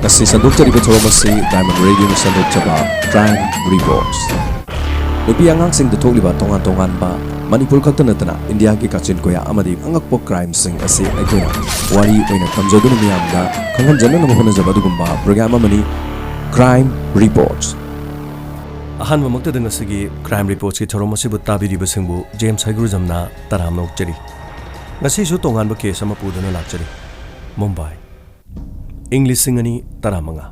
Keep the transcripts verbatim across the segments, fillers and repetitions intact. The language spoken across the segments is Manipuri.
ꯑꯁꯤ ꯁꯟꯗꯣꯛꯆꯔꯤꯕ ꯊꯧꯔꯝ ꯑꯁꯤ Diamond Radioꯅ ꯁꯟꯗꯣꯛꯆꯕ Crime Reports꯫ ꯅꯨꯄꯤ ꯑꯉꯥꯡꯁꯤꯡꯗ ꯊꯣꯛꯂꯤꯕ ꯇꯣꯉꯥꯟ ꯇꯣꯉꯥꯟꯕ, ꯃꯅꯤꯄꯨꯔ ꯈꯛꯇ ꯅꯠꯇꯅ ꯏꯟꯗꯤꯌꯥꯒꯤ ꯀꯥꯆꯤꯟ ꯀꯣꯌꯥ ꯑꯃꯗꯤ ꯑꯉꯛꯄ crimeꯁꯤꯡ ꯑꯁꯤ ꯑꯩꯈꯣꯏꯅ ꯋꯥꯔꯤ ꯑꯣꯏꯅ ꯊꯝꯖꯗꯨꯅ ꯃꯤꯌꯥꯝꯗ ꯈꯪꯍꯟꯖꯅꯅꯕ ꯍꯣꯠꯅꯖꯕ ꯑꯗꯨꯒꯨꯝꯕ program ꯑꯃꯅꯤ Crime Reports꯫ ꯑꯍꯥꯟꯕꯃꯛꯇꯗ ꯉꯁꯤꯒꯤ Crime Reportsꯀꯤ ꯊꯧꯔꯝ ꯑꯁꯤꯕꯨ ꯇꯥꯕꯤꯔꯤꯕꯁꯤꯡꯕꯨ ꯖꯦꯝꯁ ꯍꯩꯒ꯭ꯔꯨꯖꯝꯅ ꯇꯔꯥꯝꯅ ꯑꯣꯛꯆꯔꯤ꯫ ꯉꯁꯤꯁꯨ ꯇꯣꯉꯥꯟꯕ case ꯑꯃ ꯄꯨꯗꯨꯅ ꯂꯥꯛꯆꯔꯤ꯫ ꯃꯨꯝꯕꯥꯏ, ꯏꯪ ꯂꯤꯁꯤꯡ ꯑꯅꯤ ꯇꯔꯥꯃꯉꯥ꯫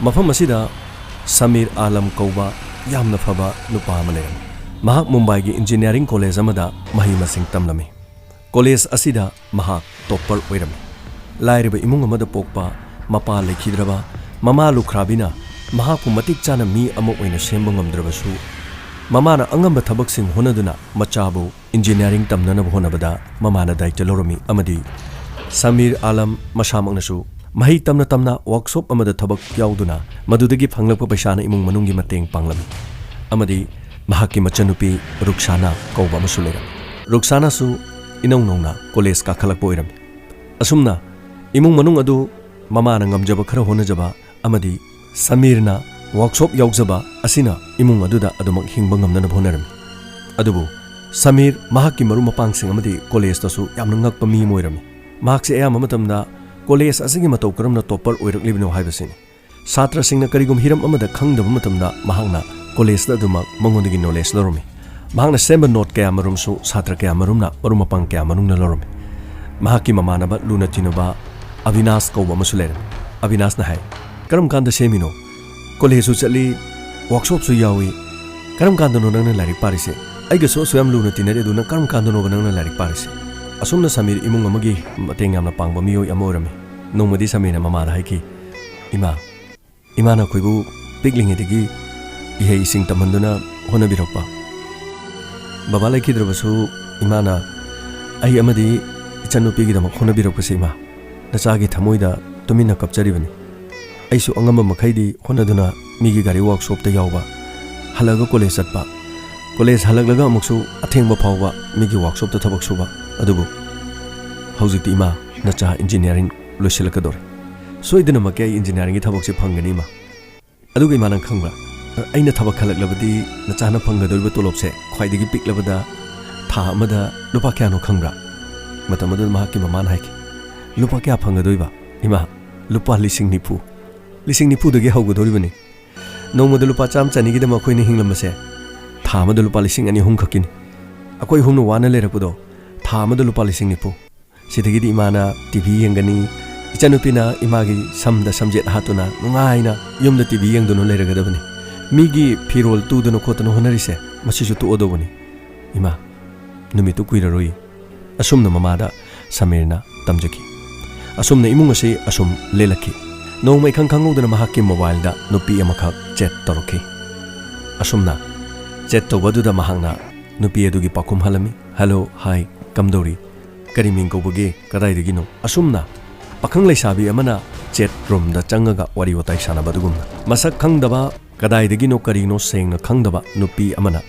ꯃꯐꯝ ꯑꯁꯤꯗ ꯁꯃꯤꯔ ꯑꯥꯂꯝ ꯀꯧꯕ ꯌꯥꯝꯅ ꯐꯕ ꯅꯨꯄꯥ ꯑꯃ ꯂꯩꯔꯝꯃꯤ꯫ ꯃꯍꯥꯛ ꯃꯨꯝꯕꯥꯏꯒꯤ engineering college ꯑꯃꯗ ꯃꯍꯩ ꯃꯁꯤꯡ ꯇꯝꯂꯝꯃꯤ꯫ College ꯑꯁꯤꯗ ꯃꯍꯥꯛ topper ꯑꯣꯏꯔꯝꯃꯤ꯫ ꯂꯥꯏꯔꯕ ꯏꯃꯨꯡ ꯑꯃꯗ ꯄꯣꯛꯄ, ꯃꯄꯥ ꯂꯩꯈꯤꯗ꯭ꯔꯕ ꯃꯃꯥ ꯂꯨꯈ꯭ꯔꯥꯕꯤꯅ ꯃꯍꯥꯛꯄꯨ ꯃꯇꯤꯛ ꯆꯥꯅ ꯃꯤ ꯑꯃ ꯑꯣꯏꯅ ꯁꯦꯝꯕ ꯉꯝꯗ꯭ꯔꯕꯁꯨ, ꯃꯃꯥꯅ ꯑꯉꯝꯕ ꯊꯕꯛꯁꯤꯡ ꯍꯣꯠꯅꯗꯨꯅ ꯃꯆꯥꯕꯨ engineering ꯇꯝꯅꯅꯕ ꯍꯣꯠꯅꯕꯗ ꯃꯃꯥꯅ ꯗꯥꯏꯇ ꯂꯧꯔꯝꯃꯤ ꯑꯃꯗꯤ ꯁꯃꯤꯔ ꯑꯥꯂꯝ ꯃꯁꯥꯃꯛꯅꯁꯨ ꯃꯍꯩ ꯇꯝꯅ ꯇꯝꯅ workshop ꯑꯃꯗ ꯊꯕꯛ ꯌꯥꯎꯗꯨꯅ ꯃꯗꯨꯗꯒꯤ ꯐꯪꯂꯛꯄ ꯄꯩꯁꯥꯅ ꯏꯃꯨꯡ ꯃꯅꯨꯡꯒꯤ ꯃꯇꯦꯡ ꯄꯥꯡꯂꯝꯃꯤ꯫ ꯑꯃꯗꯤ ꯃꯍꯥꯛꯀꯤ ꯃꯆꯟꯅꯨꯄꯤ ꯔꯨꯛꯁꯥꯅꯥ ꯀꯧꯕ ꯑꯃꯁꯨ ꯂꯩꯔꯝꯃꯤ꯫ ꯔꯨꯛꯁꯥꯅꯥꯁꯨ ꯏꯅꯧ ꯅꯧꯅ college ꯀꯥꯈꯠꯂꯛꯄ ꯑꯣꯏꯔꯝꯃꯤ꯫ ꯑꯁꯨꯝꯅ ꯏꯃꯨꯡ ꯃꯅꯨꯡ ꯑꯗꯨ ꯃꯃꯥꯅ ꯉꯝꯖꯕ ꯈꯔ ꯍꯣꯠꯅꯖꯕ ꯑꯃꯗꯤ ꯁꯃꯤꯔꯅ workshop ꯌꯥꯎꯖꯕ ꯑꯁꯤꯅ ꯏꯃꯨꯡ ꯑꯗꯨꯗ ꯑꯗꯨꯃꯛ ꯍꯤꯡꯕ ꯉꯝꯅꯅꯕ ꯍꯣꯠꯅꯔꯝꯃꯤ꯫ ꯑꯗꯨꯕꯨ ꯁꯃꯤꯔ ꯃꯍꯥꯛꯀꯤ ꯃꯔꯨꯞ ꯃꯄꯥꯡꯁꯤꯡ ꯑꯃꯗꯤ collegeꯇꯁꯨ ꯌꯥꯝꯅ ꯉꯛꯄ ꯃꯤ ꯑꯃ ꯑꯣꯏꯔꯝꯃꯤ꯫ ꯃꯍꯥꯛꯁꯦ ꯑꯌꯥꯝꯕ ꯃꯇꯝꯗ college ꯑꯁꯤꯒꯤ ꯃꯇꯧ ꯀꯔꯝꯅ topper ꯑꯣꯏꯔꯛꯂꯤꯕꯅꯣ ꯍꯥꯏꯕꯁꯤꯅꯤ꯫ ꯁꯥꯇ꯭ꯔꯁꯤꯡꯅ ꯀꯔꯤꯒꯨꯝꯕ ꯍꯤꯔꯝ ꯑꯃꯗ ꯈꯪꯗꯕ ꯃꯇꯝꯗ ꯃꯍꯥꯛꯅ collegeꯇ ꯑꯗꯨꯃꯛ ꯃꯉꯣꯟꯗꯒꯤ knowledge ꯂꯧꯔꯝꯃꯤ꯫ ꯃꯍꯥꯛꯅ ꯁꯦꯝꯕ note ꯀꯌꯥ ꯃꯔꯨꯝꯁꯨ ꯁꯥꯇ꯭ꯔ ꯀꯌꯥ ꯃꯔꯨꯝꯅ, ꯃꯔꯨꯞ ꯃꯄꯥꯡ ꯀꯌꯥ ꯃꯔꯨꯝꯅ ꯂꯧꯔꯝꯃꯤ꯫ ꯃꯍꯥꯛꯀꯤ ꯃꯃꯥꯟꯅꯕ ꯂꯨꯅ ꯇꯤꯟꯅꯕ ꯑꯕꯤꯅꯥꯁ ꯀꯧꯕ ꯑꯃꯁꯨ ꯂꯩꯔꯝꯃꯤ꯫ ꯑꯕꯤꯅꯥꯁꯅ ꯍꯥꯏ, "ꯀꯔꯝ ꯀꯥꯟꯗ ꯁꯦꯝꯃꯤꯅꯣ? Collegeꯁꯨ ꯆꯠꯂꯤ, workshopꯁꯨ ꯌꯥꯎꯏ꯫ ꯀꯔꯝ ꯀꯥꯟꯗꯅꯣ ꯅꯪꯅ ꯂꯥꯏꯔꯤꯛ ꯄꯥꯔꯤꯁꯦ? ꯑꯩꯒꯁꯨ ꯑꯁꯨꯛ ꯌꯥꯝ ꯂꯨꯅ ꯇꯤꯟꯅꯔꯤ, ꯑꯗꯨ ꯅꯪ ꯀꯔꯝ ꯀꯥꯟꯗꯅꯣꯕ ꯅꯪꯅ ꯂꯥꯏꯔꯤꯛ ꯄꯥꯔꯤꯁꯦ?" ꯑꯁꯨꯝꯅ ꯁꯃꯤꯔ ꯏꯃꯨꯡ ꯑꯃꯒꯤ ꯃꯇꯦꯡ ꯌꯥꯝꯅ ꯄꯥꯡꯕ ꯃꯤꯑꯣꯏ ꯑꯃ ꯑꯣꯏꯔꯝꯃꯤ꯫ ꯅꯣꯡꯃꯗꯤ ꯁꯃꯤꯔꯅ ꯃꯃꯥꯗ ꯍꯥꯏꯈꯤ, "ꯏꯃꯥ, ꯏꯃꯥꯅ ꯑꯩꯈꯣꯏꯕꯨ ꯄꯤꯛꯂꯤꯉꯩꯗꯒꯤ ꯏꯍꯩ ꯏꯁꯤꯡ ꯇꯝꯍꯟꯗꯨꯅ ꯍꯣꯠꯅꯕꯤꯔꯛꯄ꯫ ꯕꯕꯥ ꯂꯩꯈꯤꯗ꯭ꯔꯕꯁꯨ ꯏꯃꯥꯅ ꯑꯩ ꯑꯃꯗꯤ ꯏꯆꯟꯅꯨꯄꯤꯒꯤꯗꯃꯛ ꯍꯣꯠꯅꯕꯤꯔꯛꯄꯁꯦ, ꯏꯃꯥ, ꯅꯆꯥꯒꯤ ꯊꯃꯣꯏꯗ ꯇꯨꯃꯤꯟꯅ ꯀꯞꯆꯔꯤꯕꯅꯤ꯫ ꯑꯩꯁꯨ ꯑꯉꯝꯕ ꯃꯈꯩꯗꯤ ꯍꯣꯠꯅꯗꯨꯅ ꯃꯤꯒꯤ ꯒꯥꯔꯤ workshopꯇ ꯌꯥꯎꯕ, ꯍꯜꯂꯛꯑꯒ college ꯆꯠꯄ, college ꯍꯜꯂꯛꯂꯒ ꯑꯃꯨꯛꯁꯨ ꯑꯊꯦꯡꯕ ꯐꯥꯎꯕ ꯃꯤꯒꯤ workshopꯇ ꯊꯕꯛ ꯁꯨꯕ꯫ ꯑꯗꯨꯕꯨ ꯍꯧꯖꯤꯛꯇꯤ ꯏꯃꯥ, ꯅꯆꯥ engineering ꯂꯣꯏꯁꯤꯜꯂꯛꯀꯗꯧꯔꯦ꯫ "ꯁꯣꯏꯗꯅꯃꯛꯀꯤ ꯑꯩ ꯏꯟꯖꯤꯅꯤꯌꯥꯔꯤꯡꯒꯤ ꯊꯕꯛꯁꯦ ꯐꯪꯒꯅꯤ, ꯏꯃꯥ꯫ ꯑꯗꯨꯒ ꯏꯃꯥ, ꯅꯪ ꯈꯪꯕ꯭ꯔꯥ? ꯑꯩꯅ ꯊꯕꯛ ꯈꯜꯂꯛꯂꯕꯗꯤ ꯅꯆꯥꯅ ꯐꯪꯒꯗꯧꯔꯤꯕ ꯇꯣꯂꯣꯞꯁꯦ ꯈ꯭ꯋꯥꯏꯗꯒꯤ ꯄꯤꯛꯂꯕꯗ ꯊꯥ ꯑꯃꯗ ꯂꯨꯄꯥ ꯀꯌꯥꯅꯣ ꯈꯪꯕ꯭ꯔꯥ?" ꯃꯇꯝ ꯑꯗꯨꯗ ꯃꯍꯥꯛꯀꯤ ꯃꯃꯥꯅ ꯍꯥꯏꯈꯤ, "ꯂꯨꯄꯥ ꯀꯌꯥ ꯐꯪꯒꯗꯣꯏꯕ, ꯏꯃꯥ?" "ꯂꯨꯄꯥ ꯂꯤꯁꯤꯡ ꯅꯤꯐꯨ꯫ ꯂꯤꯁꯤꯡ ꯅꯤꯐꯨꯗꯒꯤ ꯍꯧꯒꯗꯧꯔꯤꯕꯅꯤ꯫ ꯅꯣꯡꯃꯗ ꯂꯨꯄꯥ ꯆꯥꯝ ꯆꯅꯤꯒꯤꯗꯃꯛ ꯑꯩꯈꯣꯏꯅ ꯍꯤꯡꯂꯝꯕꯁꯦ ꯊꯥ ꯑꯃꯗ ꯂꯨꯄꯥ ꯂꯤꯁꯤꯡ ꯑꯅꯤ ꯑꯍꯨꯝ ꯈꯛꯀꯤꯅꯤ꯫ ꯑꯩꯈꯣꯏ ꯑꯍꯨꯝꯅ ꯋꯥꯅ ꯂꯩꯔꯛꯄꯗꯣ ꯊꯥ ꯑꯃꯗ ꯂꯨꯄꯥ ꯂꯤꯁꯤꯡ ꯅꯤꯐꯨ꯫ ꯁꯤꯗꯒꯤꯗꯤ ꯏꯃꯥꯅ ꯇꯤ ꯚꯤ ꯌꯦꯡꯒꯅꯤ, ꯏꯆꯟꯅꯨꯄꯤꯅ ꯏꯃꯥꯒꯤ ꯁꯝꯗ ꯁꯝꯖꯦꯠ ꯍꯥꯠꯇꯨꯅ ꯅꯨꯡꯉꯥꯏꯅ ꯌꯨꯝꯗ ꯇꯤ ꯚꯤ ꯌꯦꯡꯗꯨꯅ ꯂꯩꯔꯒꯗꯕꯅꯤ꯫ ꯃꯤꯒꯤ ꯐꯤꯔꯣꯜ ꯇꯨꯗꯅ ꯈꯣꯠꯇꯅ ꯍꯣꯠꯅꯔꯤꯁꯦ ꯃꯁꯤꯁꯨ ꯇꯣꯛꯑꯗꯧꯕꯅꯤ, ꯏꯃꯥ꯫ ꯅꯨꯃꯤꯠꯇꯨ ꯀꯨꯏꯔꯔꯣꯏ꯫" ꯑꯁꯨꯝꯅ ꯃꯃꯥꯗ ꯁꯃꯤꯔꯅ ꯇꯝꯖꯈꯤ꯫ ꯑꯁꯨꯝꯅ ꯏꯃꯨꯡ ꯑꯁꯤ ꯑꯁꯨꯝ ꯂꯦꯜꯂꯛꯈꯤ꯫ ꯅꯣꯡꯃ ꯏꯈꯪ ꯈꯪꯍꯧꯗꯅ ꯃꯍꯥꯛꯀꯤ ꯃꯣꯕꯥꯏꯜꯗ ꯅꯨꯄꯤ ꯑꯃꯈꯛ ꯆꯦꯠ ꯇꯧꯔꯛꯈꯤ꯫ ꯑꯁꯨꯝꯅ ꯆꯦꯠ ꯇꯧꯕ ꯑꯗꯨꯗ ꯃꯍꯥꯛꯅ ꯅꯨꯄꯤ ꯑꯗꯨꯒꯤ ꯄꯥꯎꯈꯨꯝ ꯍꯜꯂꯝꯃꯤ, "ꯍꯜꯂꯣ, ꯍꯥꯏ, ꯀꯝꯗꯧꯔꯤ? ꯀꯔꯤ ꯃꯤꯡ ꯀꯧꯕꯒꯦ? ꯀꯗꯥꯏꯗꯒꯤꯅꯣ?" ꯑꯁꯨꯝꯅ ꯄꯥꯈꯪ ꯂꯩꯁꯥꯕꯤ ꯑꯃꯅ ꯆꯦꯠ ꯔꯨꯝꯗ ꯆꯪꯉꯒ ꯋꯥꯔꯤ ꯋꯥꯇꯥꯏ ꯁꯥꯟꯅꯕ ꯑꯗꯨꯒꯨꯝꯅ꯫ ꯃꯁꯛ ꯈꯪꯗꯕ, ꯀꯗꯥꯏꯗꯒꯤꯅꯣ ꯀꯔꯤꯅꯣ ꯁꯦꯡꯅ ꯈꯪꯗꯕ ꯅꯨꯄꯤ ꯑꯃꯅ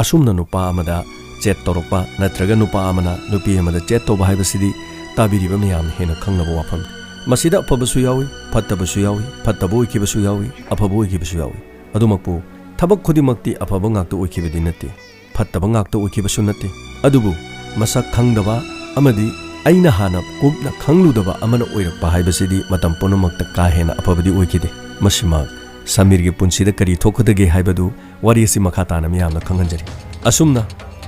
ꯑꯁꯨꯝꯅ ꯅꯨꯄꯥ ꯑꯃꯗ ꯆꯦꯠ ꯇꯧꯔꯛꯄ, ꯅꯠꯇ꯭ꯔꯒ ꯅꯨꯄꯥ ꯑꯃꯅ ꯅꯨꯄꯤ ꯑꯃꯗ ꯆꯦꯠ ꯇꯧꯕ ꯍꯥꯏꯕꯁꯤꯗꯤ ꯇꯥꯕꯤꯔꯤꯕ ꯃꯌꯥꯝꯅ ꯍꯦꯟꯅ ꯈꯪꯂꯕ ꯋꯥꯐꯝꯅꯤ꯫ ꯃꯁꯤꯗ ꯑꯐꯕꯁꯨ ꯌꯥꯎꯏ, ꯐꯠꯇꯕꯁꯨ ꯌꯥꯎꯏ, ꯐꯠꯇꯕ ꯑꯣꯏꯈꯤꯕꯁꯨ ꯌꯥꯎꯏ, ꯑꯐꯕ ꯑꯣꯏꯈꯤꯕꯁꯨ ꯌꯥꯎꯏ꯫ ꯑꯗꯨꯃꯛꯄꯨ ꯊꯕꯛ ꯈꯨꯗꯤꯡꯃꯛꯇꯤ ꯑꯐꯕ ꯉꯥꯛꯇ ꯑꯣꯏꯈꯤꯕꯗꯤ ꯅꯠꯇꯦ, ꯐꯠꯇꯕ ꯉꯥꯛꯇ ꯑꯣꯏꯈꯤꯕꯁꯨ ꯅꯠꯇꯦ꯫ ꯑꯗꯨꯕꯨ ꯃꯁꯛ ꯈꯪꯗꯕ ꯑꯃꯗꯤ ꯑꯩꯅ ꯍꯥꯟꯅ ꯀꯨꯞꯅ ꯈꯪꯂꯨꯗꯕ ꯑꯃꯅ ꯑꯣꯏꯔꯛꯄ ꯍꯥꯏꯕꯁꯤꯗꯤ ꯃꯇꯝ ꯄꯨꯝꯅꯃꯛꯇ ꯀꯥ ꯍꯦꯟꯅ ꯑꯐꯕꯗꯤ ꯑꯣꯏꯈꯤꯗꯦ꯫ ꯃꯁꯤꯃꯛ ꯁꯃꯤꯔꯒꯤ ꯄꯨꯟꯁꯤꯗ ꯀꯔꯤ ꯊꯣꯛꯀꯗꯒꯦ ꯍꯥꯏꯕꯗꯨ ꯋꯥꯔꯤ ꯑꯁꯤ ꯃꯈꯥ ꯇꯥꯅ ꯃꯤꯌꯥꯝꯅ ꯈꯪꯍꯟꯖꯔꯤ꯫ ꯑꯁꯨꯝꯅ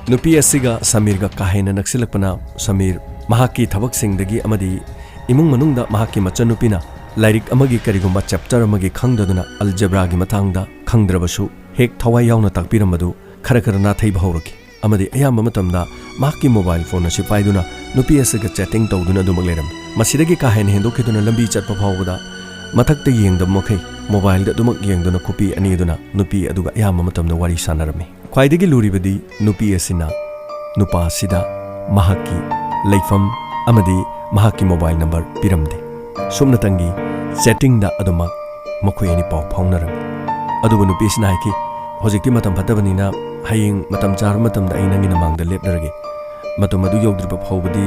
ꯅꯨꯄꯤ ꯑꯁꯤꯒ ꯁꯃꯤꯔꯒ ꯀꯥ ꯍꯦꯟꯅ ꯅꯛꯁꯤꯜꯂꯛꯄꯅ ꯁꯃꯤꯔ ꯃꯍꯥꯛꯀꯤ ꯊꯕꯛꯁꯤꯡꯗꯒꯤ ꯑꯃꯗꯤ ꯏꯃꯨꯡ ꯃꯅꯨꯡꯗ ꯃꯍꯥꯛꯀꯤ ꯃꯆꯟꯅꯨꯄꯤꯅ ꯂꯥꯏꯔꯤꯛ ꯑꯃꯒꯤ ꯀꯔꯤꯒꯨꯝꯕ ꯆꯦꯞꯇꯔ ꯑꯃꯒꯤ ꯈꯪꯗꯗꯨꯅ ꯑꯜꯖꯦꯕ꯭ꯔꯥꯒꯤ ꯃꯇꯥꯡꯗ ꯈꯪꯗ꯭ꯔꯕꯁꯨ ꯍꯦꯛ ꯊꯋꯥꯏ ꯌꯥꯎꯅ ꯇꯥꯛꯄꯤꯔꯝꯕꯗꯨ ꯈꯔ ꯈꯔ ꯅꯥꯊꯩꯕ ꯍꯧꯔꯛꯈꯤ꯫ ꯑꯃꯗꯤ ꯑꯌꯥꯝꯕ ꯃꯇꯝꯗ ꯃꯍꯥꯛꯀꯤ ꯃꯣꯕꯥꯏꯜ ꯐꯣꯟ ꯑꯁꯤ ꯄꯥꯏꯗꯨꯅ ꯅꯨꯄꯤ ꯑꯁꯤꯒ ꯆꯦꯇꯤꯡ ꯇꯧꯗꯨꯅ ꯑꯗꯨꯃꯛ ꯂꯩꯔꯝꯃꯤ꯫ ꯃꯁꯤꯗꯒꯤ ꯀꯥ ꯍꯦꯟꯅ ꯍꯦꯟꯗꯣꯛꯈꯤꯗꯨꯅ ꯂꯝꯕꯤ ꯆꯠꯄ ꯐꯥꯎꯕꯗ ꯃꯊꯛꯇ ꯌꯦꯡꯗꯕ ꯃꯈꯩ ꯃꯣꯕꯥꯏꯜꯗ ꯑꯗꯨꯃꯛ ꯌꯦꯡꯗꯨꯅ ꯈꯨꯄꯤ ꯑꯅꯤ ꯑꯗꯨꯅ ꯅꯨꯄꯤ ꯑꯗꯨꯒ ꯑꯌꯥꯝꯕ ꯃꯇꯝꯗ ꯋꯥꯔꯤ ꯁꯥꯟꯅꯔꯝꯃꯤ꯫ ꯈ꯭ꯋꯥꯏꯗꯒꯤ ꯂꯨꯔꯤꯕꯗꯤ ꯅꯨꯄꯤ ꯑꯁꯤꯅ ꯅꯨꯄꯥ ꯑꯁꯤꯗ ꯃꯍꯥꯛꯀꯤ ꯂꯩꯐꯝ ꯑꯃꯗꯤ ꯃꯍꯥꯛꯀꯤ ꯃꯣꯕꯥꯏꯜ ꯅꯝꯕꯔ ꯄꯤꯔꯝꯗꯦ꯫ ꯁꯨꯞꯅꯇꯪꯒꯤ ꯆꯦꯇꯤꯡꯗ ꯑꯗꯨꯃꯛ ꯃꯈꯣꯏ ꯑꯅꯤ ꯄꯥꯎ ꯐꯥꯎꯅꯔꯝꯃꯤ꯫ ꯑꯗꯨꯕꯨ ꯅꯨꯄꯤꯁꯤꯅ ꯍꯥꯏꯈꯤ, "ꯍꯧꯖꯤꯛꯇꯤ ꯃꯇꯝ ꯐꯠꯇꯕꯅꯤꯅ ꯍꯌꯦꯡ ꯃꯇꯝ ꯆꯥꯔꯕ ꯃꯇꯝꯗ ꯑꯩ ꯅꯪꯒꯤ ꯅꯃꯥꯡꯗ ꯂꯦꯞꯂꯔꯒꯦ꯫ ꯃꯇꯝ ꯑꯗꯨ ꯌꯧꯗ꯭ꯔꯤꯕ ꯐꯥꯎꯕꯗꯤ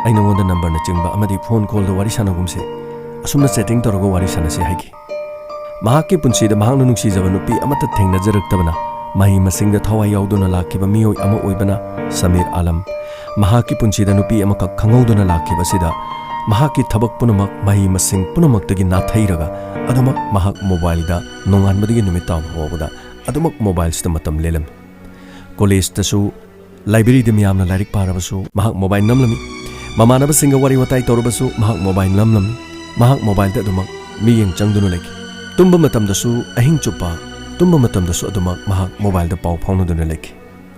ꯑꯩ ꯅꯉꯣꯟꯗ ꯅꯝꯕꯔꯅꯆꯤꯡꯕ ꯑꯃꯗꯤ ꯐꯣꯟ ꯀꯣꯜꯗ ꯋꯥꯔꯤ ꯁꯥꯟꯅꯒꯨꯝꯁꯦ꯫ ꯑꯁꯨꯝꯅ ꯆꯦꯇꯤꯡ ꯇꯧꯔꯒ ꯋꯥꯔꯤ ꯁꯥꯟꯅꯁꯤ ꯍꯥꯏꯈꯤ꯫ ꯃꯍꯥꯛꯀꯤ ꯄꯨꯟꯁꯤꯗ ꯃꯍꯥꯛꯅ ꯅꯨꯡꯁꯤꯖꯕ ꯅꯨꯄꯤ ꯑꯃꯠꯇ ꯊꯦꯡꯅꯖꯔꯛꯇꯕꯅ, ꯃꯍꯩ ꯃꯁꯤꯡꯗ ꯊꯋꯥꯏ ꯌꯥꯎꯗꯨꯅ ꯂꯥꯛꯈꯤꯕ ꯃꯤꯑꯣꯏ ꯑꯃ ꯑꯣꯏꯕꯅ ꯁꯃꯤꯔ ꯑꯥꯂꯝ, ꯃꯍꯥꯛꯀꯤ ꯄꯨꯟꯁꯤꯗ ꯅꯨꯄꯤ ꯑꯃꯈꯛ ꯈꯪꯍꯧꯗꯅ ꯂꯥꯛꯈꯤꯕ ꯑꯁꯤꯗ, ꯃꯍꯥꯛꯀꯤ ꯊꯕꯛ ꯄꯨꯝꯅꯃꯛ, ꯃꯍꯩ ꯃꯁꯤꯡ ꯄꯨꯝꯅꯃꯛꯇꯒꯤ ꯅꯥꯊꯩꯔꯒ, ꯑꯗꯨꯃꯛ ꯃꯍꯥꯛ ꯃꯣꯕꯥꯏꯜꯗ ꯅꯣꯡꯉꯥꯟꯕꯗꯒꯤ ꯅꯨꯃꯤꯠ ꯇꯥꯕ ꯐꯥꯎꯕꯗ ꯑꯗꯨꯃꯛ ꯃꯣꯕꯥꯏꯜꯁꯤꯗ ꯃꯇꯝ ꯂꯦꯜꯂꯝꯃꯤ꯫ ꯀꯣꯂꯦꯖꯇꯁꯨ, ꯂꯥꯏꯕ꯭ꯔꯦꯔꯤꯗ ꯃꯤꯌꯥꯝꯅ ꯂꯥꯏꯔꯤꯛ ꯄꯥꯔꯕꯁꯨ ꯃꯍꯥꯛ ꯃꯣꯕꯥꯏꯜ ꯅꯝꯂꯝꯃꯤ꯫ ꯃꯃꯥꯟꯅꯕꯁꯤꯡꯒ ꯋꯥꯔꯤ ꯋꯥꯇꯥꯏ ꯇꯧꯔꯕꯁꯨ ꯃꯍꯥꯛ ꯃꯣꯕꯥꯏꯜ ꯅꯝꯂꯝꯃꯤ꯫ ꯃꯍꯥꯛ ꯃꯣꯕꯥꯏꯜꯗ ꯑꯗꯨꯃꯛ ꯃꯤꯠꯌꯦꯡ ꯆꯪꯗꯨꯅ ꯂꯩꯈꯤ꯫ ꯇꯨꯝꯕ ꯃꯇꯝꯗꯁꯨ, ꯑꯍꯤꯡ ꯆꯨꯞꯄ ꯇꯨꯝꯕ ꯃꯇꯝꯗꯁꯨ ꯑꯗꯨꯃꯛ ꯃꯍꯥꯛ ꯃꯣꯕꯥꯏꯜꯗ ꯄꯥꯎ ꯐꯥꯎꯅꯗꯨꯅ ꯂꯩꯈꯤ꯫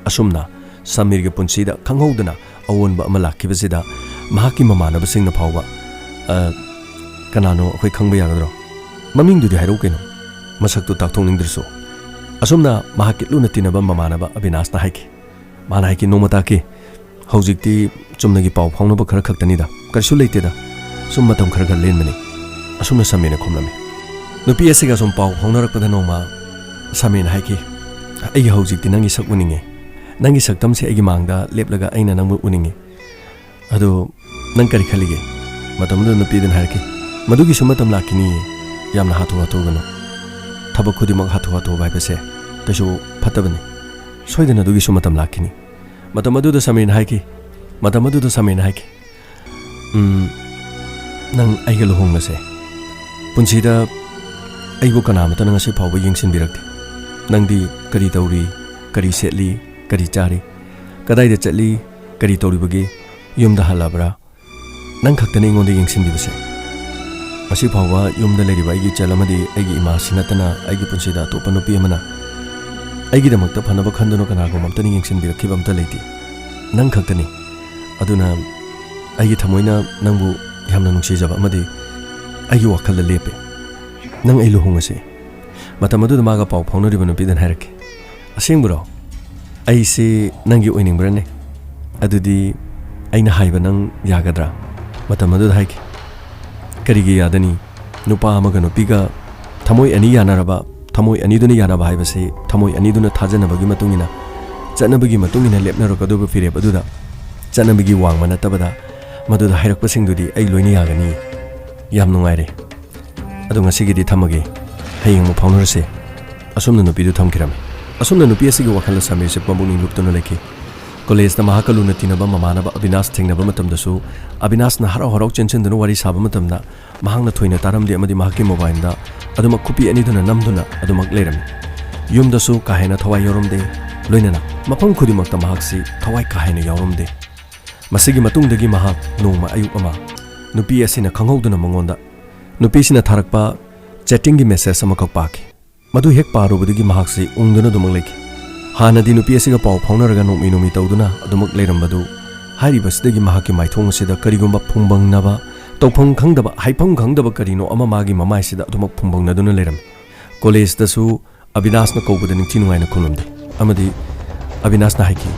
ꯑꯁꯨꯝꯅ ꯁꯃꯤꯔꯒꯤ ꯄꯨꯟꯁꯤꯗ ꯈꯪꯍꯧꯗꯅ ꯑꯑꯣꯟꯕ ꯑꯃ ꯂꯥꯛꯈꯤꯕꯁꯤꯗ, ꯃꯍꯥꯛꯀꯤ ꯃꯃꯥꯟꯅꯕꯁꯤꯡꯅ ꯐꯥꯎꯕ, "ꯑ, ꯀꯅꯥꯅꯣ, ꯑꯩꯈꯣꯏ ꯈꯪꯕ ꯌꯥꯒꯗ꯭ꯔꯣ? ꯃꯃꯤꯡꯗꯨꯗꯤ ꯍꯥꯏꯔꯛꯎ ꯀꯩꯅꯣ, ꯃꯁꯛꯇꯨ ꯇꯥꯛꯊꯣꯛꯅꯤꯡꯗ꯭ꯔꯁꯨ"꯫ ꯑꯁꯨꯝꯅ ꯃꯍꯥꯛꯀꯤ ꯂꯨꯅ ꯇꯤꯟꯅꯕ ꯃꯃꯥꯟꯅꯕ ꯑꯕꯤꯅꯥꯁꯅ ꯍꯥꯏꯈꯤ꯫ ꯃꯥꯅ ꯍꯥꯏꯈꯤ, "ꯅꯣꯡꯃ ꯇꯥꯛꯀꯦ, ꯍꯧꯖꯤꯛꯇꯤ ꯆꯨꯝꯅꯒꯤ ꯄꯥꯎ ꯐꯥꯎꯅꯕ ꯈꯔ ꯈꯛꯇꯅꯤꯗ, ꯀꯔꯤꯁꯨ ꯂꯩꯇꯦꯗ, ꯁꯨꯝ ꯃꯇꯝ ꯈꯔ ꯈꯔ ꯂꯦꯟꯕꯅꯤ"꯫ ꯑꯁꯨꯝꯅ ꯁꯃꯤꯔꯅ ꯈꯨꯝꯂꯝꯃꯤ꯫ ꯅꯨꯄꯤ ꯑꯁꯤꯒ ꯁꯨꯝ ꯄꯥꯎ ꯐꯥꯎꯅꯔꯛꯄꯗ ꯅꯣꯡꯃ ꯁꯃꯤꯔꯅ ꯍꯥꯏꯈꯤ, "ꯑꯩꯒꯤ ꯍꯧꯖꯤꯛꯇꯤ ꯅꯪꯒꯤ ꯁꯛ ꯎꯅꯤꯡꯉꯦ꯫ ꯅꯪꯒꯤ ꯁꯛꯇꯝꯁꯦ ꯑꯩꯒꯤ ꯃꯥꯡꯗ ꯂꯦꯞꯂꯒ ꯑꯩꯅ ꯅꯪꯕꯨ ꯎꯅꯤꯡꯉꯤ꯫ ꯑꯗꯨ ꯅꯪ ꯀꯔꯤ ꯈꯜꯂꯤꯒꯦ?" ꯃꯇꯝꯗꯨꯗ ꯅꯨꯄꯤꯗꯨꯅ ꯍꯥꯏꯔꯛꯈꯤ, "ꯃꯗꯨꯒꯤꯁꯨ ꯃꯇꯝ ꯂꯥꯛꯈꯤꯅꯤ, ꯌꯥꯝꯅ ꯍꯥꯊꯨ ꯍꯥꯊꯨꯒꯅꯨ꯫ ꯊꯕꯛ ꯈꯨꯗꯤꯡꯃꯛ ꯍꯥꯊꯨ ꯍꯥꯊꯨ ꯍꯥꯏꯕꯁꯦ ꯀꯩꯁꯨ ꯐꯠꯇꯕꯅꯤ꯫ ꯁꯣꯏꯗꯅ ꯑꯗꯨꯒꯤꯁꯨ ꯃꯇꯝ ꯂꯥꯛꯈꯤꯅꯤ"꯫ ꯃꯇꯝ ꯑꯗꯨꯗ ꯁꯃꯤꯔꯅ ꯍꯥꯏꯈꯤ, ꯃꯇꯝ ꯑꯗꯨꯗ ꯁꯃꯤꯔꯅ ꯍꯥꯏꯈꯤ, "ꯎꯝ, ꯅꯪ ꯑꯩꯒ ꯂꯨꯍꯣꯡꯂꯁꯦ꯫ ꯄꯨꯟꯁꯤꯗ ꯑꯩꯕꯨ ꯀꯅꯥꯃꯠꯇꯅ ꯉꯁꯤ ꯐꯥꯎꯕ ꯌꯦꯡꯁꯤꯟꯕꯤꯔꯛꯇꯦ꯫ ꯅꯪꯗꯤ ꯀꯔꯤ ꯇꯧꯔꯤ, ꯀꯔꯤ ꯁꯦꯠꯂꯤ, ꯀꯔꯤ ꯆꯥꯔꯤ, ꯀꯗꯥꯏꯗ ꯆꯠꯂꯤ, ꯀꯔꯤ ꯇꯧꯔꯤꯕꯒꯦ, ꯌꯨꯝꯗ ꯍꯜꯂꯕ꯭ꯔꯥ? ꯅꯪ ꯈꯛꯇꯅꯤ ꯑꯩꯉꯣꯟꯗ ꯌꯦꯡꯁꯤꯟꯕꯤꯕꯁꯦ꯫ ꯉꯁꯤ ꯐꯥꯎꯕ ꯌꯨꯝꯗ ꯂꯩꯔꯤꯕ ꯑꯩꯒꯤ ꯏꯆꯜ ꯑꯃꯗꯤ ꯑꯩꯒꯤ ꯏꯃꯥꯁꯤ ꯅꯠꯇꯅ ꯑꯩꯒꯤ ꯄꯨꯟꯁꯤꯗ ꯑꯇꯣꯞꯄ ꯅꯨꯄꯤ ꯑꯃꯅ ꯑꯩꯒꯤꯗꯃꯛꯇ ꯐꯅꯕ ꯈꯟꯗꯨꯅ ꯀꯅꯥꯒꯨꯝꯕ ꯑꯝꯇꯅ ꯌꯦꯡꯁꯤꯟꯕꯤꯔꯛꯈꯤꯕ ꯑꯝꯇ ꯂꯩꯇꯦ꯫ ꯅꯪ ꯈꯛꯇꯅꯤ꯫ ꯑꯗꯨꯅ ꯑꯩꯒꯤ ꯊꯃꯣꯏꯅ ꯅꯪꯕꯨ ꯌꯥꯝꯅ ꯅꯨꯡꯁꯤꯖꯕ ꯑꯃꯗꯤ ꯑꯩꯒꯤ ꯋꯥꯈꯜꯗ ꯂꯦꯞꯄꯦ꯫ ꯅꯪ ꯑꯩ ꯂꯨꯍꯣꯡꯉꯁꯤ"꯫ ꯃꯇꯝ ꯑꯗꯨꯗ ꯃꯥꯒ ꯄꯥꯎ ꯐꯥꯎꯅꯔꯤꯕ ꯅꯨꯄꯤꯗꯨꯅ ꯍꯥꯏꯔꯛꯈꯤ, "ꯑꯁꯦꯡꯕꯔꯣ? ꯑꯩꯁꯤ ꯅꯪꯒꯤ ꯑꯣꯏꯅꯤꯡꯕ꯭ꯔꯅꯦ? ꯑꯗꯨꯗꯤ ꯑꯩꯅ ꯍꯥꯏꯕ ꯅꯪ ꯌꯥꯒꯗ꯭ꯔꯥ?" ꯃꯇꯝ ꯑꯗꯨꯗ ꯍꯥꯏꯈꯤ, "ꯀꯔꯤꯒꯤ ꯌꯥꯗꯅꯤ? ꯅꯨꯄꯥ ꯑꯃꯒ ꯅꯨꯄꯤꯒ ꯊꯃꯣꯏ ꯑꯅꯤ ꯌꯥꯅꯔꯕ, ꯊꯃꯣꯏ ꯑꯅꯤꯗꯨꯅ ꯌꯥꯅꯕ ꯍꯥꯏꯕꯁꯤ ꯊꯃꯣꯏ ꯑꯅꯤꯗꯨꯅ ꯊꯥꯖꯅꯕꯒꯤ ꯃꯇꯨꯡ ꯏꯟꯅ, ꯆꯠꯅꯕꯒꯤ ꯃꯇꯨꯡ ꯏꯟꯅ ꯂꯦꯞꯅꯔꯛꯀꯗꯧꯕ ꯐꯤꯔꯦꯞ ꯑꯗꯨꯗ, ꯆꯠꯅꯕꯒꯤ ꯋꯥꯡꯃ ꯅꯠꯇꯕꯗ ꯃꯗꯨꯗ ꯍꯥꯏꯔꯛꯄꯁꯤꯡꯗꯨꯗꯤ ꯑꯩ ꯂꯣꯏꯅ ꯌꯥꯒꯅꯤ"꯫ ꯌꯥꯝ ꯅꯨꯡꯉꯥꯏꯔꯦ꯫ ꯑꯗꯣ ꯉꯁꯤꯒꯤꯗꯤ ꯊꯝꯃꯒꯦ꯫ ꯍꯌꯦꯡ ꯑꯃꯨꯛ ꯐꯥꯎꯅꯔꯁꯦ꯫ ꯑꯁꯨꯝꯅ ꯅꯨꯄꯤꯗꯨ ꯊꯝꯈꯤꯔꯝꯃꯤ꯫ ꯑꯁꯨꯝꯅ ꯅꯨꯄꯤ ꯑꯁꯤꯒꯤ ꯋꯥꯈꯜꯗ ꯁꯃꯤꯔꯁꯦ ꯄꯨꯛꯅꯤꯡ ꯂꯨꯞꯇꯨꯅ ꯂꯩꯈꯤ꯫ ꯀꯣꯂꯦꯖꯇ ꯃꯍꯥꯛꯀ ꯂꯨꯅ ꯇꯤꯟꯅꯕ ꯃꯃꯥꯟꯅꯕ ꯑꯕꯤꯅꯥꯁ ꯊꯦꯡꯅꯕ ꯃꯇꯝꯗꯁꯨ ꯑꯕꯤꯅꯥꯁꯅ ꯍꯔꯥꯎ ꯍꯔꯥꯎ ꯆꯦꯟꯁꯤꯟꯗꯨꯅ ꯋꯥꯔꯤ ꯁꯥꯕ ꯃꯇꯝꯗ ꯃꯍꯥꯛꯅ ꯊꯣꯏꯅ ꯇꯥꯔꯝꯗꯦ ꯑꯃꯗꯤ ꯃꯍꯥꯛꯀꯤ ꯃꯣꯕꯥꯏꯜꯗ ꯑꯗꯨꯃꯛ ꯈꯨꯄꯤ ꯑꯅꯤꯗꯨꯅ ꯅꯝꯗꯨꯅ ꯑꯗꯨꯃꯛ ꯂꯩꯔꯝꯃꯤ꯫ ꯌꯨꯝꯗꯁꯨ ꯀꯥ ꯍꯦꯟꯅ ꯊꯋꯥꯏ ꯌꯥꯎꯔꯝꯗꯦ꯫ ꯂꯣꯏꯅꯅ ꯃꯐꯝ ꯈꯨꯗꯤꯡꯃꯛꯇ ꯃꯍꯥꯛꯁꯤ ꯊꯋꯥꯏ ꯀꯥ ꯍꯦꯟꯅ ꯌꯥꯎꯔꯝꯗꯦ꯫ ꯃꯁꯤꯒꯤ ꯃꯇꯨꯡꯗꯒꯤ ꯃꯍꯥꯛ ꯅꯣꯡꯃ ꯑꯌꯨꯛ ꯑꯃ ꯅꯨꯄꯤ ꯑꯁꯤꯅ ꯈꯪꯍꯧꯗꯅ ꯃꯉꯣꯟꯗ ꯅꯨꯄꯤꯁꯤꯅ ꯊꯥꯔꯛꯄ ꯆꯦꯇꯤꯡꯒꯤ ꯃꯦꯁꯦꯖ ꯑꯃꯈꯛ ꯄꯥꯈꯤ꯫ ꯃꯗꯨ ꯍꯦꯛ ꯄꯥꯔꯨꯕꯗꯒꯤ ꯃꯍꯥꯛꯁꯤ ꯎꯪꯗꯨꯅ ꯑꯗꯨꯃꯛ ꯂꯩꯈꯤ꯫ ꯍꯥꯟꯅꯗꯤ ꯅꯨꯄꯤ ꯑꯁꯤꯒ ꯄꯥꯎ ꯐꯥꯎꯅꯔꯒ ꯅꯣꯡꯃꯤ ꯅꯣꯡꯃꯤ ꯇꯧꯗꯨꯅ ꯑꯗꯨꯃꯛ ꯂꯩꯔꯝꯕꯗꯨ, ꯍꯥꯏꯔꯤꯕꯁꯤꯗꯒꯤ ꯃꯍꯥꯛꯀꯤ ꯃꯥꯏꯊꯣꯡ ꯑꯁꯤꯗ ꯀꯔꯤꯒꯨꯝꯕ ꯐꯨꯡꯕꯪꯅꯕ, ꯇꯧꯐꯝ ꯈꯪꯗꯕ, ꯍꯥꯏꯐꯝ ꯈꯪꯗꯕ ꯀꯔꯤꯅꯣ ꯑꯃ ꯃꯥꯒꯤ ꯃꯃꯥꯏꯁꯤꯗ ꯑꯗꯨꯃꯛ ꯐꯨꯡꯕꯪꯅꯗꯨꯅ ꯂꯩꯔꯝꯃꯤ꯫ ꯀꯣꯂꯦꯖꯇꯁꯨ ꯑꯕꯤꯅꯥꯁꯅ ꯀꯧꯕꯗ ꯅꯤꯡꯊꯤ ꯅꯨꯡꯉꯥꯏꯅ ꯈꯨꯝꯂꯝꯗꯦ꯫ ꯑꯃꯗꯤ ꯑꯕꯤꯅꯥꯁꯅ ꯍꯥꯏꯈꯤ,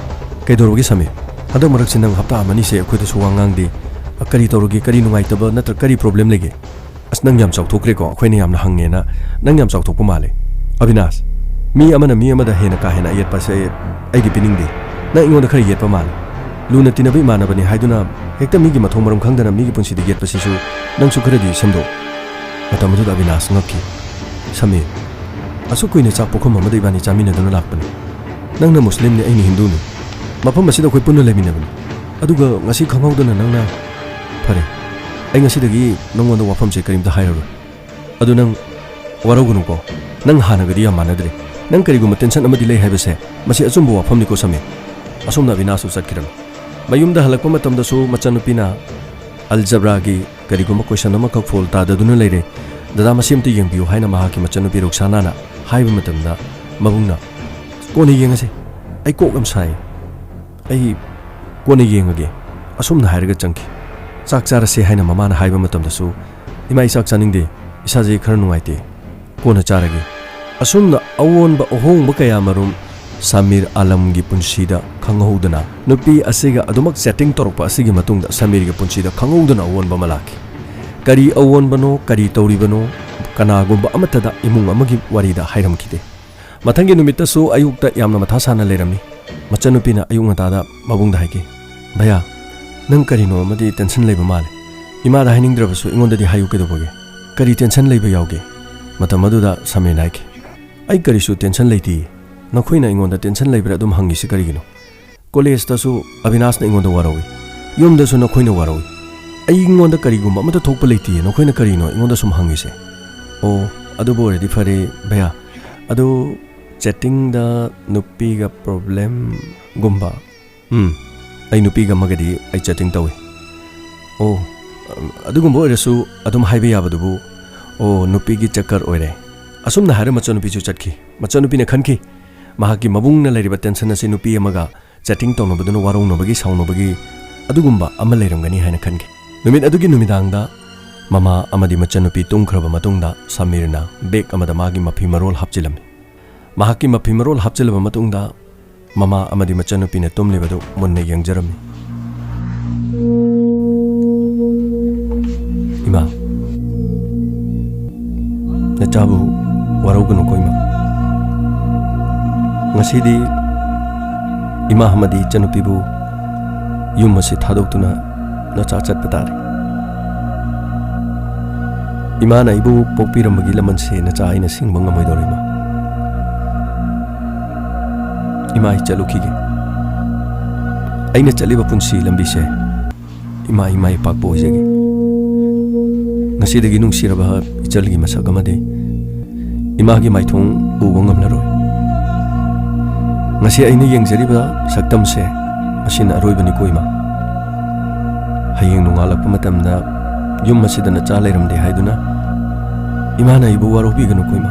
"ꯀꯩꯗꯧꯔꯒꯦ ꯁꯃꯤꯔ? ꯍꯟꯗꯛ ꯃꯔꯛꯁꯦ ꯅꯪ ꯍꯞꯇꯥ ꯑꯃꯅꯤꯁꯦ ꯑꯩꯈꯣꯏꯗꯁꯨ ꯋꯥ ꯉꯥꯡꯗꯦ꯫ ꯑ, ꯀꯔꯤ ꯇꯧꯔꯒꯦ? ꯀꯔꯤ ꯅꯨꯡꯉꯥꯏꯇꯕ ꯅꯠꯇ꯭ꯔ ꯀꯔꯤ ꯄ꯭ꯔꯣꯕ꯭ꯂꯦꯝ ꯂꯩꯒꯦ? ꯑꯁ, ꯅꯪ ꯌꯥꯝ ꯆꯥꯎꯊꯣꯛꯈ꯭ꯔꯦꯀꯣ, ꯑꯩꯈꯣꯏꯅ ꯌꯥꯝꯅ ꯍꯪꯉꯦꯅ ꯅꯪ ꯌꯥꯝ ꯆꯥꯎꯊꯣꯛꯄ ꯃꯥꯜꯂꯦ꯫ ꯑꯕꯤꯅꯥꯁ, ꯃꯤ ꯑꯃꯅ ꯃꯤ ꯑꯃꯗ ꯍꯦꯟꯅ ꯀꯥ ꯍꯦꯟꯅ ꯑꯌꯦꯠꯄꯁꯦ ꯑꯩ, ꯑꯩꯗꯤ ꯄꯤꯅꯤꯡꯗꯦ꯫ ꯅꯪ ꯑꯩꯉꯣꯟꯗ ꯈꯔ ꯌꯦꯠꯄ ꯃꯥꯜꯂꯦ꯫ ꯂꯨꯅ ꯇꯤꯟꯅꯕ ꯏꯃꯥꯟꯅꯕꯅꯤ ꯍꯥꯏꯗꯨꯅ ꯍꯦꯛꯇ ꯃꯤꯒꯤ ꯃꯊꯧ ꯃꯔꯝ ꯈꯪꯗꯅ ꯃꯤꯒꯤ ꯄꯨꯟꯁꯤꯗ ꯌꯦꯠꯄꯁꯤꯁꯨ ꯅꯪꯁꯨ ꯈꯔꯗꯤ ꯁꯦꯝꯗꯣꯛ"꯫ ꯃꯇꯝ ꯑꯗꯨꯗ ꯑꯕꯤꯅꯥꯁ ꯉꯛꯈꯤ꯫ "ꯁꯃꯤꯔ, ꯑꯁꯨꯛ ꯀꯨꯏꯅ ꯆꯥꯛ ꯄꯨꯈꯝ ꯑꯃꯗ ꯏꯕꯥꯅꯤ ꯆꯥꯃꯤꯟꯅꯗꯨꯅ ꯂꯥꯛꯄꯅꯤ꯫ ꯅꯪꯅ ꯃꯨꯁꯂꯤꯝꯅꯤ, ꯑꯩꯅ ꯍꯤꯟꯗꯨꯅꯤ꯫ ꯃꯐꯝ ꯑꯁꯤꯗ ꯑꯩꯈꯣꯏ ꯄꯨꯟꯅ ꯂꯩꯃꯤꯟꯅꯕꯅꯤ꯫ ꯑꯗꯨꯒ ꯉꯁꯤ ꯈꯪꯍꯧꯗꯅ ꯅꯪꯅ, ꯐꯔꯦ, ꯑꯩ ꯉꯁꯤꯗꯒꯤ ꯅꯪꯉꯣꯟꯗ ꯋꯥꯐꯝꯁꯦ ꯀꯔꯤꯝꯇ ꯍꯥꯏꯔꯔꯣꯏ꯫ ꯑꯗꯨ ꯅꯪ ꯋꯥꯔꯧꯒꯅꯨꯀꯣ꯫ ꯅꯪ ꯍꯥꯟꯅꯒꯗꯤ ꯌꯥꯝ ꯃꯥꯟꯅꯗ꯭ꯔꯦ꯫ ꯅꯪ ꯀꯔꯤꯒꯨꯝꯕ ꯇꯦꯟꯁꯟ ꯑꯃꯗꯤ ꯂꯩ ꯍꯥꯏꯕꯁꯦ, ꯃꯁꯤ ꯑꯆꯨꯝꯕ ꯋꯥꯐꯝꯅꯤꯀꯣ ꯁꯃꯤꯔ"꯫ ꯑꯁꯨꯝꯅ ꯑꯕꯤꯅꯥꯁꯁꯨ ꯆꯠꯈꯤꯔꯝꯃꯤ꯫ ꯃꯌꯨꯝꯗ ꯍꯜꯂꯛꯄ ꯃꯇꯝꯗꯁꯨ ꯃꯆꯟꯅꯨꯄꯤꯅ ꯑꯜꯖꯕ꯭ꯔꯥꯒꯤ ꯀꯔꯤꯒꯨꯝꯕ ꯀꯣꯏꯁꯟ ꯑꯃꯈꯛ ꯐꯣꯜ ꯇꯥꯗꯗꯨꯅ ꯂꯩꯔꯦ꯫ "ꯗꯗꯥ, ꯃꯁꯤ ꯑꯝꯇ ꯌꯦꯡꯕꯤꯌꯨ" ꯍꯥꯏꯅ ꯃꯍꯥꯛꯀꯤ ꯃꯆꯟꯅꯨꯄꯤ ꯔꯨꯛꯁꯥꯅꯥꯅ ꯍꯥꯏꯕ ꯃꯇꯝꯗ ꯃꯕꯨꯡꯅ, "ꯀꯣꯟꯅ ꯌꯦꯡꯉꯁꯤ, ꯑꯩ ꯀꯣꯛ ꯌꯥꯝ ꯁꯥꯏ, ꯑꯩ ꯀꯣꯟꯅ ꯌꯦꯡꯉꯒꯦ" ꯑꯁꯨꯝꯅ ꯍꯥꯏꯔꯒ ꯆꯪꯈꯤ꯫ "ꯆꯥꯛ ꯆꯥꯔꯁꯦ" ꯍꯥꯏꯅ ꯃꯃꯥꯅ ꯍꯥꯏꯕ ꯃꯇꯝꯗꯁꯨ, "ꯏꯃꯥ, ꯑꯩ ꯆꯥꯛ ꯆꯥꯅꯤꯡꯗꯦ, ꯏꯁꯥꯁꯦ ꯈꯔ ꯅꯨꯡꯉꯥꯏꯇꯦ, ꯀꯣꯟꯅ ꯆꯥꯔꯒꯦ"꯫ ꯑꯁꯨꯝꯅ ꯑꯑꯣꯟꯕ ꯑꯍꯣꯡꯕ ꯀꯌꯥꯃꯔꯨꯝ ꯁꯃꯤꯔ ꯑꯥꯂꯝꯒꯤ ꯄꯨꯟꯁꯤꯗ ꯈꯪꯍꯧꯗꯅ, ꯅꯨꯄꯤ ꯑꯁꯤꯒ ꯑꯗꯨꯃꯛ ꯆꯦꯇꯤꯡ ꯇꯧꯔꯛꯄ ꯑꯁꯤꯒꯤ ꯃꯇꯨꯡꯗ ꯁꯃꯤꯔꯒꯤ ꯄꯨꯟꯁꯤꯗ ꯈꯪꯍꯧꯗꯅ ꯑꯑꯣꯟꯕ ꯑꯃ ꯂꯥꯛꯈꯤ꯫ ꯀꯔꯤ ꯑꯑꯣꯟꯕꯅꯣ, ꯀꯔꯤ ꯇꯧꯔꯤꯕꯅꯣ, ꯀꯅꯥꯒꯨꯝꯕ ꯑꯃꯠꯇꯗ ꯏꯃꯨꯡ ꯑꯃꯒꯤ ꯋꯥꯔꯤꯗ ꯍꯥꯏꯔꯝꯈꯤꯗꯦ꯫ ꯃꯊꯪꯒꯤ ꯅꯨꯃꯤꯠꯇꯁꯨ ꯑꯌꯨꯛꯇ ꯌꯥꯝꯅ ꯃꯊꯥ ꯁꯥꯅ ꯂꯩꯔꯝꯃꯤ꯫ ꯃꯆꯟꯅꯨꯄꯤꯅ ꯑꯌꯨꯛ ꯉꯟꯇꯥꯗ ꯃꯕꯨꯡꯗ ꯍꯥꯏꯈꯤ, "ꯚꯌꯥ, ꯅꯪ ꯀꯔꯤꯅꯣ ꯑꯃꯗꯤ ꯇꯦꯟꯁꯟ ꯂꯩꯕ ꯃꯥꯜꯂꯦ꯫ ꯏꯃꯥꯗ ꯍꯥꯏꯅꯤꯡꯗ꯭ꯔꯕꯁꯨ ꯑꯩꯉꯣꯟꯗꯗꯤ ꯍꯥꯏꯌꯨ ꯀꯩꯗꯧꯕꯒꯦ? ꯀꯔꯤ ꯇꯦꯟꯁꯟ ꯂꯩꯕ ꯌꯥꯎꯒꯦ?" ꯃꯇꯝ ꯑꯗꯨꯗ ꯁꯃꯤꯔꯅ ꯍꯥꯏꯈꯤ, "ꯑꯩ ꯀꯔꯤꯁꯨ ꯇꯦꯟꯁꯟ ꯂꯩꯇꯦ꯫ ꯅꯈꯣꯏꯅ ꯑꯩꯉꯣꯟꯗ ꯇꯦꯟꯁꯟ ꯂꯩꯕ꯭ꯔꯥ ꯑꯗꯨꯝ ꯍꯪꯉꯤꯁꯤ ꯀꯔꯤꯒꯤꯅꯣ? ꯀꯣꯂꯦꯖꯇꯁꯨ ꯑꯕꯤꯅꯥꯁꯅ ꯑꯩꯉꯣꯟꯗ ꯋꯥꯔꯧꯏ, ꯌꯨꯝꯗꯁꯨ ꯅꯈꯣꯏꯅ ꯋꯥꯔꯧꯏ꯫ ꯑꯩꯉꯣꯟꯗ ꯀꯔꯤꯒꯨꯝꯕ ꯑꯃꯠꯇ ꯊꯣꯛꯄ ꯂꯩꯇꯦ, ꯅꯈꯣꯏꯅ ꯀꯔꯤꯅꯣ ꯑꯩꯉꯣꯟꯗ ꯁꯨꯝ ꯍꯪꯉꯤꯁꯦ?" "ꯑꯣ, ꯑꯗꯨꯕꯨ ꯑꯣꯏꯔꯗꯤ ꯐꯔꯦ ꯚꯌꯥ꯫ ꯑꯗꯨ ꯆꯦꯇꯤꯡꯗ ꯅꯨꯄꯤꯒ ꯄ꯭ꯔꯣꯕ꯭ꯂꯦꯝꯒꯨꯝꯕ?" "ꯎꯝ, ꯑꯩ ꯅꯨꯄꯤꯒ ꯑꯃꯒꯗꯤ ꯑꯩ ꯆꯦꯇꯤꯡ ꯇꯧꯏ꯫" "ꯑꯣ, ꯑꯗꯨꯒꯨꯝꯕ ꯑꯣꯏꯔꯁꯨ ꯑꯗꯨꯝ ꯍꯥꯏꯕ ꯌꯥꯕꯗꯨꯕꯨ?" "ꯑꯣ, ꯅꯨꯄꯤꯒꯤ ꯆꯛꯀꯔ ꯑꯣꯏꯔꯦ꯫" ꯑꯁꯨꯝꯅ ꯍꯥꯏꯔ ꯃꯆꯟꯅꯨꯄꯤꯁꯨ ꯆꯠꯈꯤ꯫ ꯃꯆꯟꯅꯨꯄꯤꯅ ꯈꯟꯈꯤ, ꯃꯍꯥꯛꯀꯤ ꯃꯕꯨꯡꯅ ꯂꯩꯔꯤꯕ ꯇꯦꯟꯁꯟ ꯑꯁꯤ ꯅꯨꯄꯤ ꯑꯃꯒ ꯆꯦꯇꯤꯡ ꯇꯧꯅꯕꯗꯨꯅ ꯋꯥꯔꯧꯅꯕꯒꯤ, ꯁꯥꯎꯅꯕꯒꯤ ꯑꯗꯨꯒꯨꯝꯕ ꯑꯃ ꯂꯩꯔꯝꯒꯅꯤ ꯍꯥꯏꯅ ꯈꯟꯈꯤ꯫ ꯅꯨꯃꯤꯠ ꯑꯗꯨꯒꯤ ꯅꯨꯃꯤꯗꯥꯡꯗ ꯃꯃꯥ ꯑꯃꯗꯤ ꯃꯆꯟꯅꯨꯄꯤ ꯇꯨꯝꯈ꯭ꯔꯕ ꯃꯇꯨꯡꯗ ꯁꯃꯤꯔꯅ ꯕꯦꯒ ꯑꯃꯗ ꯃꯥꯒꯤ ꯃꯐꯤ ꯃꯔꯣꯜ ꯍꯥꯞꯆꯤꯜꯂꯝꯃꯤ꯫ ꯃꯍꯥꯛꯀꯤ ꯃꯐꯤ ꯃꯔꯣꯜ ꯍꯥꯞꯆꯤꯜꯂꯕ ꯃꯇꯨꯡꯗ ꯃꯃꯥ ꯑꯃꯗꯤ ꯃꯆꯟꯅꯨꯄꯤꯅ ꯇꯨꯝꯂꯤꯕꯗꯨ ꯃꯨꯟꯅ ꯌꯦꯡꯖꯔꯝꯃꯤ꯫ "ꯏꯃꯥ, ꯅꯆꯥꯕꯨ ꯋꯥꯔꯧꯒꯅꯨꯀꯣ ꯏꯃꯥ꯫ ꯉꯁꯤꯗꯤ ꯏꯃꯥ ꯑꯃꯗꯤ ꯏꯆꯟꯅꯨꯄꯤꯕꯨ ꯌꯨꯝ ꯑꯁꯤ ꯊꯥꯗꯣꯛꯇꯨꯅ ꯅꯆꯥ ꯆꯠꯄ ꯇꯥꯔꯦ꯫ ꯏꯃꯥꯅ ꯑꯩꯕꯨ ꯄꯣꯛꯄꯤꯔꯝꯕꯒꯤ ꯂꯃꯟꯁꯦ ꯅꯆꯥ ꯑꯩꯅ ꯁꯤꯡꯕ ꯉꯝꯃꯣꯏꯗꯧꯔꯦ ꯏꯃꯥ꯫ ꯏꯃꯥ, ꯑꯩ ꯆꯠꯂꯨꯈꯤꯒꯦ꯫ ꯑꯩꯅ ꯆꯠꯂꯤꯕ ꯄꯨꯟꯁꯤ ꯂꯝꯕꯤꯁꯦ ꯏꯃꯥ, ꯏꯃꯥ ꯏꯄꯥꯛꯄ ꯑꯣꯏꯖꯒꯦ꯫ ꯉꯁꯤꯗꯒꯤ ꯅꯨꯡꯁꯤꯔꯕ ꯏꯆꯜꯒꯤ ꯃꯁꯛ ꯑꯃꯗꯤ ꯏꯃꯥꯒꯤ ꯃꯥꯏꯊꯣꯡ ꯎꯕ ꯉꯝꯂꯔꯣꯏ꯫ ꯉꯁꯤ ꯑꯩꯅ ꯌꯦꯡꯖꯔꯤꯕ ꯁꯛꯇꯝꯁꯦ ꯃꯁꯤꯅ ꯑꯔꯣꯏꯕꯅꯤꯀꯣ ꯏꯃꯥ꯫ ꯍꯌꯦꯡ ꯅꯣꯡꯉꯥꯜꯂꯛꯄ ꯃꯇꯝꯗ ꯌꯨꯝ ꯑꯁꯤꯗ ꯅꯆꯥ ꯂꯩꯔꯝꯗꯦ ꯍꯥꯏꯗꯨꯅ ꯏꯃꯥꯅ ꯑꯩꯕꯨ ꯋꯥꯔꯧꯕꯤꯒꯅꯨꯀꯣ ꯏꯃꯥ꯫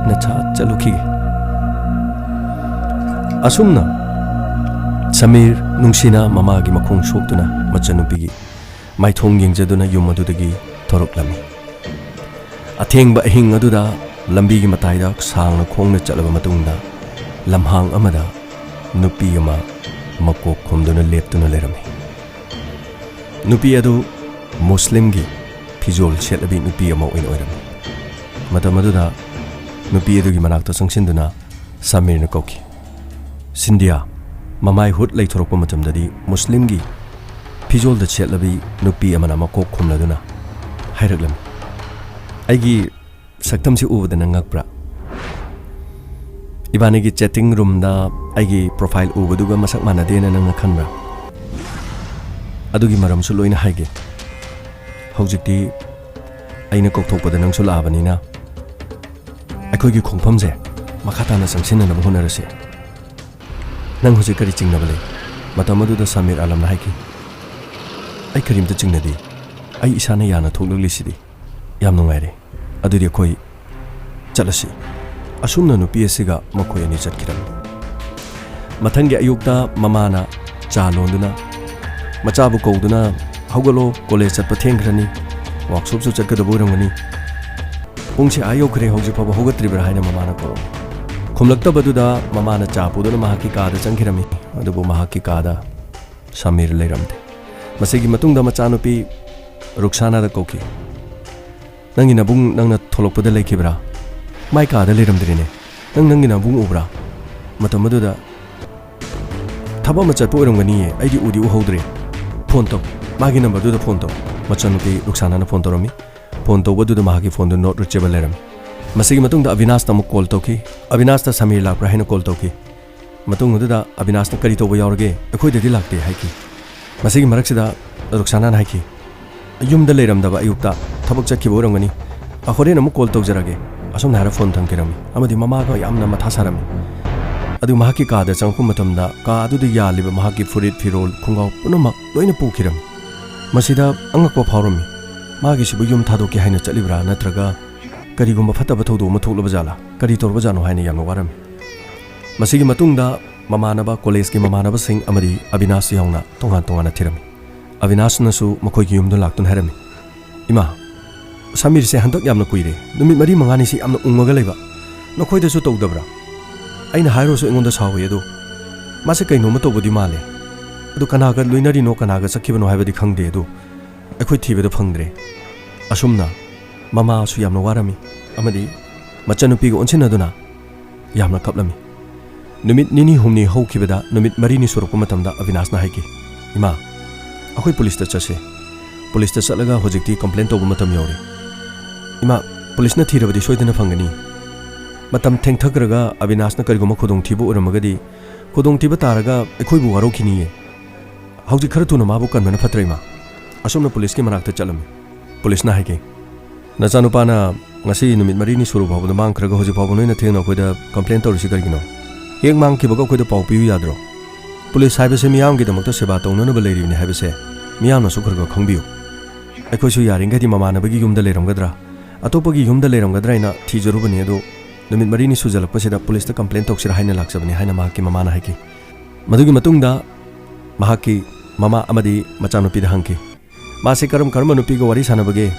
ꯅꯆꯥ ꯆꯠꯂꯨꯈꯤꯒꯦ꯫" ꯑꯁꯨꯝꯅ ꯁꯃꯤꯔ ꯅꯨꯡꯁꯤꯅ ꯃꯃꯥꯒꯤ ꯃꯈꯣꯡ ꯁꯣꯛꯇꯨꯅ ꯃꯆꯟꯅꯨꯄꯤꯒꯤ ꯃꯥꯏꯊꯣꯡ ꯌꯦꯡꯖꯗꯨꯅ ꯌꯨꯝ ꯑꯗꯨꯗꯒꯤ ꯊꯣꯔꯛꯂꯝꯃꯤ꯫ ꯑꯊꯦꯡꯕ ꯑꯍꯤꯡ ꯑꯗꯨꯗ ꯂꯝꯕꯤꯒꯤ ꯃꯇꯥꯏꯗ ꯁꯥꯡꯅ ꯈꯣꯡꯅ ꯆꯠꯂꯕ ꯃꯇꯨꯡꯗ ꯂꯝꯍꯥꯡ ꯑꯃꯗ ꯅꯨꯄꯤ ꯑꯃ ꯃꯀꯣꯛ ꯈꯨꯝꯗꯨꯅ ꯂꯦꯞꯇꯨꯅ ꯂꯩꯔꯝꯃꯤ꯫ ꯅꯨꯄꯤ ꯑꯗꯨ ꯃꯨꯁꯂꯤꯝꯒꯤ ꯐꯤꯖꯣꯜ ꯁꯦꯠꯂꯕꯤ ꯅꯨꯄꯤ ꯑꯃ ꯑꯣꯏꯅ ꯑꯣꯏꯔꯝꯃꯤ꯫ ꯃꯇꯝ ꯑꯗꯨꯗ ꯅꯨꯄꯤ ꯑꯗꯨꯒꯤ ꯃꯅꯥꯛꯇ ꯆꯪꯁꯤꯟꯗꯨꯅ ꯁꯃꯤꯔꯅ ꯀꯧꯈꯤ, "ꯁꯤꯟꯙꯤꯌꯥ꯫" ꯃꯃꯥꯏ ꯍꯨꯠ ꯂꯩꯊꯣꯔꯛꯄ ꯃꯇꯝꯗꯗꯤ ꯃꯨꯁꯂꯤꯝꯒꯤ ꯐꯤꯖꯣꯜꯗ ꯁꯦꯠꯂꯕꯤ ꯅꯨꯄꯤ ꯑꯃꯅ ꯃꯀꯣꯛ ꯈꯨꯝꯂꯗꯨꯅ ꯍꯥꯏꯔꯛꯂꯝꯃꯤ, "ꯑꯩꯒꯤ ꯁꯛꯇꯝꯁꯤ ꯎꯕꯗ ꯅꯪ ꯉꯛꯄ꯭ꯔꯥ? ꯏꯕꯥꯅꯤꯒꯤ chatting roomꯗ ꯑꯩꯒꯤ profile ꯎꯕꯗꯨꯒ ꯃꯁꯛ ꯃꯥꯟꯅꯗꯦꯅ ꯅꯪꯅ ꯈꯟꯕ꯭ꯔꯥ? ꯑꯗꯨꯒꯤ ꯃꯔꯝꯁꯨ ꯂꯣꯏꯅ ꯍꯥꯏꯒꯦ꯫ ꯍꯧꯖꯤꯛꯇꯤ ꯑꯩꯅ ꯀꯧꯊꯣꯛꯄꯗ ꯅꯪꯁꯨ ꯂꯥꯛꯑꯕꯅꯤꯅ ꯑꯩꯈꯣꯏꯒꯤ ꯈꯣꯡꯐꯝꯁꯦ ꯃꯈꯥ ꯇꯥꯅ ꯆꯪꯁꯤꯟꯅꯅꯕ ꯍꯣꯠꯅꯔꯁꯤ꯫ ꯅꯪ ꯍꯧꯖꯤꯛ ꯀꯔꯤ ꯆꯤꯡꯅꯕ ꯂꯩ?" ꯃꯇꯝ ꯑꯗꯨꯗ ꯁꯃꯤꯔ ꯑꯥꯂꯝꯅ ꯍꯥꯏꯈꯤ, "ꯑꯩ ꯀꯔꯤꯝꯇ ꯆꯤꯡꯅꯗꯦ꯫ ꯑꯩ ꯏꯁꯥꯅ ꯌꯥꯅ ꯊꯣꯛꯂꯛꯂꯤꯁꯤꯗꯤ꯫ ꯌꯥꯝ ꯅꯨꯡꯉꯥꯏꯔꯦ꯫ ꯑꯗꯨꯗꯤ ꯑꯩꯈꯣꯏ ꯆꯠꯂꯁꯤ꯫" ꯑꯁꯨꯝꯅ ꯅꯨꯄꯤ ꯑꯁꯤꯒ ꯃꯈꯣꯏ ꯑꯅꯤ ꯆꯠꯈꯤꯔꯝꯃꯤ꯫ ꯃꯊꯪꯒꯤ ꯑꯌꯨꯛꯇ ꯃꯃꯥꯅ ꯆꯥ ꯂꯣꯟꯗꯨꯅ ꯃꯆꯥꯕꯨ ꯀꯧꯗꯨꯅ, "ꯍꯧꯒꯠꯂꯣ, ꯀꯣꯂꯦꯖ ꯆꯠꯄ ꯊꯦꯡꯈ꯭ꯔꯅꯤ, ꯋꯥꯛꯁꯣꯞꯁꯨ ꯆꯠꯀꯗꯕ ꯑꯣꯏꯔꯝꯒꯅꯤ꯫ ꯄꯨꯡꯁꯦ ꯑꯥ ꯌꯧꯈ꯭ꯔꯦ, ꯍꯧꯖꯤꯛ ꯐꯥꯎꯕ ꯍꯧꯒꯠꯇ꯭ꯔꯤꯕ꯭ꯔꯥ?" ꯍꯥꯏꯅ ꯃꯃꯥꯅ ꯀꯧꯔꯝꯃꯤ꯫ ꯈꯨꯝꯂꯛꯇꯕꯗꯨꯗ ꯃꯃꯥꯅ ꯆꯥ ꯄꯨꯗꯨꯅ ꯃꯍꯥꯛꯀꯤ ꯀꯥꯗ ꯆꯪꯈꯤꯔꯝꯃꯤ꯫ ꯑꯗꯨꯕꯨ ꯃꯍꯥꯛꯀꯤ ꯀꯥꯗ ꯁꯃꯤꯔ ꯂꯩꯔꯝꯗꯦ꯫ ꯃꯁꯤꯒꯤ ꯃꯇꯨꯡꯗ ꯃꯆꯥꯅꯨꯄꯤ ꯔꯨꯛꯁꯥꯅꯥꯗ ꯀꯧꯈꯤ꯫ "ꯅꯪꯒꯤ ꯅꯕꯨꯡ ꯅꯪꯅ ꯊꯣꯛꯂꯛꯄꯗ ꯂꯩꯈꯤꯕ꯭ꯔꯥ? ꯃꯥꯏ ꯀꯥꯗ ꯂꯩꯔꯝꯗ꯭ꯔꯤꯅꯦ꯫ ꯅꯪ ꯅꯪꯒꯤ ꯅꯕꯨꯡ ꯎꯕ꯭ꯔꯥ?" ꯃꯇꯝ ꯑꯗꯨꯗ, "ꯊꯕꯛ ꯑꯃ ꯆꯠꯄ ꯑꯣꯏꯔꯝꯒꯅꯤꯌꯦ, ꯑꯩꯗꯤ ꯎꯗꯤ ꯎꯍꯧꯗ꯭ꯔꯦ꯫ ꯐꯣꯟ ꯇꯧ, ꯃꯥꯒꯤ ꯅꯝꯕꯔꯗꯨꯗ ꯐꯣꯟ ꯇꯧ꯫" ꯃꯆꯥꯅꯨꯄꯤ ꯔꯨꯛꯁꯥꯅꯥꯅ ꯐꯣꯟ ꯇꯧꯔꯝꯃꯤ꯫ ꯐꯣꯟ ꯇꯧꯕꯗꯨꯗ ꯃꯍꯥꯛꯀꯤ ꯐꯣꯟꯗꯨ not reachable ꯂꯩꯔꯝꯃꯤ꯫ ꯃꯁꯤꯒꯤ ꯃꯇꯨꯡꯗ ꯑꯕꯤꯅꯥꯁꯇ ꯑꯃꯨꯛ ꯀꯣꯜ ꯇꯧꯈꯤ꯫ ꯑꯕꯤꯅꯥꯁꯇ ꯁꯃꯤꯔ ꯂꯥꯛꯄ꯭ꯔꯥ ꯍꯥꯏꯅ ꯀꯣꯜ ꯇꯧꯈꯤ꯫ ꯃꯇꯨꯡ ꯑꯗꯨꯗ ꯑꯕꯤꯅꯥꯁꯅ "ꯀꯔꯤ ꯇꯧꯕ ꯌꯥꯎꯔꯒꯦ? ꯑꯩꯈꯣꯏꯗꯗꯤ ꯂꯥꯛꯇꯦ" ꯍꯥꯏꯈꯤ꯫ ꯃꯁꯤꯒꯤ ꯃꯔꯛꯁꯤꯗ ꯔꯨꯛꯁꯥꯅꯥꯅ ꯍꯥꯏꯈꯤ, "ꯌꯨꯝꯗ ꯂꯩꯔꯝꯗꯕ, ꯑꯌꯨꯛꯇ ꯊꯕꯛ ꯆꯠꯈꯤꯕ ꯑꯣꯏꯔꯝꯒꯅꯤ꯫ ꯑ, ꯍꯣꯔꯦꯟ ꯑꯃꯨꯛ ꯀꯣꯜ ꯇꯧꯖꯔꯒꯦ꯫" ꯑꯁꯨꯝꯅ ꯍꯥꯏꯔ ꯐꯣꯟ ꯊꯝꯈꯤꯔꯝꯃꯤ ꯑꯃꯗꯤ ꯃꯃꯥꯒ ꯌꯥꯝꯅ ꯃꯊꯥ ꯁꯥꯔꯝꯃꯤ꯫ ꯑꯗꯨ ꯃꯍꯥꯛꯀꯤ ꯀꯥꯗ ꯆꯪꯉꯛꯄ ꯃꯇꯝꯗ ꯀꯥ ꯑꯗꯨꯗ ꯌꯥꯜꯂꯤꯕ ꯃꯍꯥꯛꯀꯤ ꯐꯨꯔꯤꯠ ꯐꯤꯔꯣꯜ ꯈꯣꯡꯒ꯭ꯔꯥꯎ ꯄꯨꯝꯅꯃꯛ ꯂꯣꯏꯅ ꯄꯨꯈꯤꯔꯝꯃꯤ꯫ ꯃꯁꯤꯗ ꯑꯉꯛꯄ ꯐꯥꯎꯔꯝꯃꯤ꯫ ꯃꯥꯒꯤꯁꯤꯕꯨ ꯌꯨꯝ ꯊꯥꯗꯣꯛꯀꯦ ꯍꯥꯏꯅ ꯆꯠꯂꯤꯕ꯭ꯔꯥ ꯅꯠꯇ꯭ꯔꯒ ꯀꯔꯤꯒꯨꯝꯕ ꯐꯠꯇꯕ ꯊꯧꯗꯣꯛ ꯑꯃ ꯊꯣꯛꯂꯕ ꯖꯥꯠꯂꯥ? ꯀꯔꯤ ꯇꯧꯔꯕ ꯖꯥꯠꯅꯣ ꯍꯥꯏꯅ ꯌꯥꯝꯅ ꯋꯥꯔꯝꯃꯤ꯫ ꯃꯁꯤꯒꯤ ꯃꯇꯨꯡꯗ ꯃꯃꯥꯟꯅꯕ, ꯀꯣꯂꯦꯖꯀꯤ ꯃꯃꯥꯟꯅꯕꯁꯤꯡ ꯑꯃꯗꯤ ꯑꯕꯤꯅꯥꯁ ꯌꯥꯎꯅ ꯇꯣꯉꯥꯟ ꯇꯣꯉꯥꯟꯅ ꯊꯤꯔꯝꯃꯤ꯫ ꯑꯕꯤꯅꯥꯁꯅꯁꯨ ꯃꯈꯣꯏꯒꯤ ꯌꯨꯝꯗ ꯂꯥꯛꯇꯨꯅ ꯍꯥꯏꯔꯝꯃꯤ, "ꯏꯃꯥ, ꯁꯃꯤꯔꯁꯦ ꯍꯟꯗꯛ ꯌꯥꯝꯅ ꯀꯨꯏꯔꯦ, ꯅꯨꯃꯤꯠ ꯃꯔꯤ ꯃꯉꯥꯅꯤꯁꯤ ꯌꯥꯝꯅ ꯎꯪꯉꯒ ꯂꯩꯕ꯫ ꯅꯈꯣꯏꯗꯁꯨ ꯇꯧꯗꯕ꯭ꯔꯥ? ꯑꯩꯅ ꯍꯥꯏꯔꯨꯔꯁꯨ ꯑꯩꯉꯣꯟꯗ ꯁꯥꯎꯏ꯫ ꯑꯗꯨ ꯃꯥꯁꯦ ꯀꯩꯅꯣꯝꯃ ꯇꯧꯕꯗꯤ ꯃꯥꯜꯂꯦ꯫ ꯑꯗꯨ ꯀꯅꯥꯒ ꯂꯣꯏꯅꯔꯤꯅꯣ, ꯀꯅꯥꯒ ꯆꯠꯈꯤꯕꯅꯣ ꯍꯥꯏꯕꯗꯤ ꯈꯪꯗꯦ꯫ ꯑꯗꯨ ꯑꯩꯈꯣꯏ ꯊꯤꯕꯗ ꯐꯪꯗ꯭ꯔꯦ꯫" ꯑꯁꯨꯝꯅ ꯃꯃꯥꯁꯨ ꯌꯥꯝꯅ ꯋꯥꯔꯝꯃꯤ ꯑꯃꯗꯤ ꯃꯆꯟꯅꯨꯄꯤꯒ ꯑꯣꯟꯁꯤꯟꯅꯗꯨꯅ ꯌꯥꯝꯅ ꯀꯞꯂꯝꯃꯤ꯫ ꯅꯨꯃꯤꯠ ꯅꯤꯅꯤ ꯍꯨꯝꯅꯤ ꯍꯧꯈꯤꯕꯗ ꯅꯨꯃꯤꯠ ꯃꯔꯤꯅꯤ ꯁꯨꯔꯛꯄ ꯃꯇꯝꯗ ꯑꯕꯤꯅꯥꯁꯅ ꯍꯥꯏꯈꯤ, "ꯏꯃꯥ, ꯑꯩꯈꯣꯏ ꯄꯨꯂꯤꯁꯇ ꯆꯠꯁꯦ꯫ ꯄꯨꯂꯤꯁꯇ ꯆꯠꯂꯒ ꯍꯧꯖꯤꯛꯇꯤ ꯀꯝꯄ꯭ꯂꯦꯟ ꯇꯧꯕ ꯃꯇꯝ ꯌꯧꯔꯦ꯫ ꯏꯃꯥ, ꯄꯨꯂꯤꯁꯅ ꯊꯤꯔꯕꯗꯤ ꯁꯣꯏꯗꯅ ꯐꯪꯒꯅꯤ꯫ ꯃꯇꯝ ꯊꯦꯡꯊꯈ꯭ꯔꯒ ꯑꯕꯤꯅꯥꯁꯅ ꯀꯔꯤꯒꯨꯝꯕ ꯈꯨꯗꯣꯡꯊꯤꯕ ꯑꯣꯏꯔꯝꯃꯒꯗꯤ, ꯈꯨꯗꯣꯡꯊꯤꯕ ꯇꯥꯔꯒ ꯑꯩꯈꯣꯏꯕꯨ ꯋꯥꯔꯧꯈꯤꯅꯤꯌꯦ꯫ ꯍꯧꯖꯤꯛ ꯈꯔ ꯊꯨꯅ ꯃꯥꯕꯨ ꯀꯟꯕꯅ ꯐꯠꯇ꯭ꯔꯦ, ꯏꯃꯥ꯫ ꯑꯁꯨꯝꯅ ꯄꯨꯂꯤꯁꯀꯤ ꯃꯅꯥꯛꯇ ꯆꯠꯂꯝꯃꯤ꯫ ꯄꯨꯂꯤꯁꯅ ꯍꯥꯏꯈꯤ, "ꯅꯆꯥꯅꯨꯄꯥꯅ ꯉꯁꯤ ꯅꯨꯃꯤꯠ ꯃꯔꯤꯅꯤ ꯁꯨꯔꯕ ꯐꯥꯎꯕꯗ ꯃꯥꯡꯈ꯭ꯔꯒ ꯍꯧꯖꯤꯛ ꯐꯥꯎꯕ ꯅꯣꯏꯅ ꯊꯦꯡꯅ ꯑꯩꯈꯣꯏꯗ ꯀꯝꯄ꯭ꯂꯦꯟ ꯇꯧꯔꯤꯁꯤ ꯀꯔꯤꯒꯤꯅꯣ? ꯍꯦꯛ ꯃꯥꯡꯈꯤꯕꯒ ꯑꯩꯈꯣꯏꯗ ꯄꯥꯎ ꯄꯤꯌꯨ ꯌꯥꯗ꯭ꯔꯣ? ꯄꯨꯂꯤꯁ ꯍꯥꯏꯕꯁꯦ ꯃꯤꯌꯥꯝꯒꯤꯗꯃꯛꯇ ꯁꯦꯕꯥ ꯇꯧꯅꯅꯕ ꯂꯩꯔꯤꯕꯅꯤ ꯍꯥꯏꯕꯁꯦ ꯃꯤꯌꯥꯝꯅꯁꯨ ꯈꯔ ꯈꯔ ꯈꯪꯕꯤꯌꯨ꯫ ꯑꯩꯈꯣꯏꯁꯨ ꯌꯥꯔꯤꯈꯩꯗꯤ ꯃꯃꯥꯟꯅꯕꯒꯤ ꯌꯨꯝꯗ ꯂꯩꯔꯝꯒꯗ꯭ꯔꯥ, ꯑꯇꯣꯞꯄꯒꯤ ꯌꯨꯝꯗ ꯂꯩꯔꯝꯒꯗ꯭ꯔꯥ ꯍꯥꯏꯅ ꯊꯤꯖꯔꯨꯕꯅꯤ, ꯑꯗꯨ ꯅꯨꯃꯤꯠ ꯃꯔꯤꯅꯤ ꯁꯨꯖꯜꯂꯛꯄꯁꯤꯗ ꯄꯨꯂꯤꯁꯇ ꯀꯝꯄ꯭ꯂꯦꯟ ꯇꯧꯁꯤꯔꯥ ꯍꯥꯏꯅ ꯂꯥꯛꯆꯕꯅꯤ" ꯍꯥꯏꯅ ꯃꯍꯥꯛꯀꯤ ꯃꯃꯥꯅ ꯍꯥꯏꯈꯤ꯫ ꯃꯗꯨꯒꯤ ꯃꯇꯨꯡꯗ ꯃꯍꯥꯛꯀꯤ ꯃꯃꯥ ꯑꯃꯗꯤ ꯃꯆꯥꯅꯨꯄꯤꯗ ꯍꯪꯈꯤ, "ꯃꯥꯁꯤ ꯀꯔꯝ ꯀꯔꯝꯕ ꯅꯨꯄꯤꯒ ꯋꯥꯔꯤ ꯁꯥꯟꯅꯕꯒꯦ?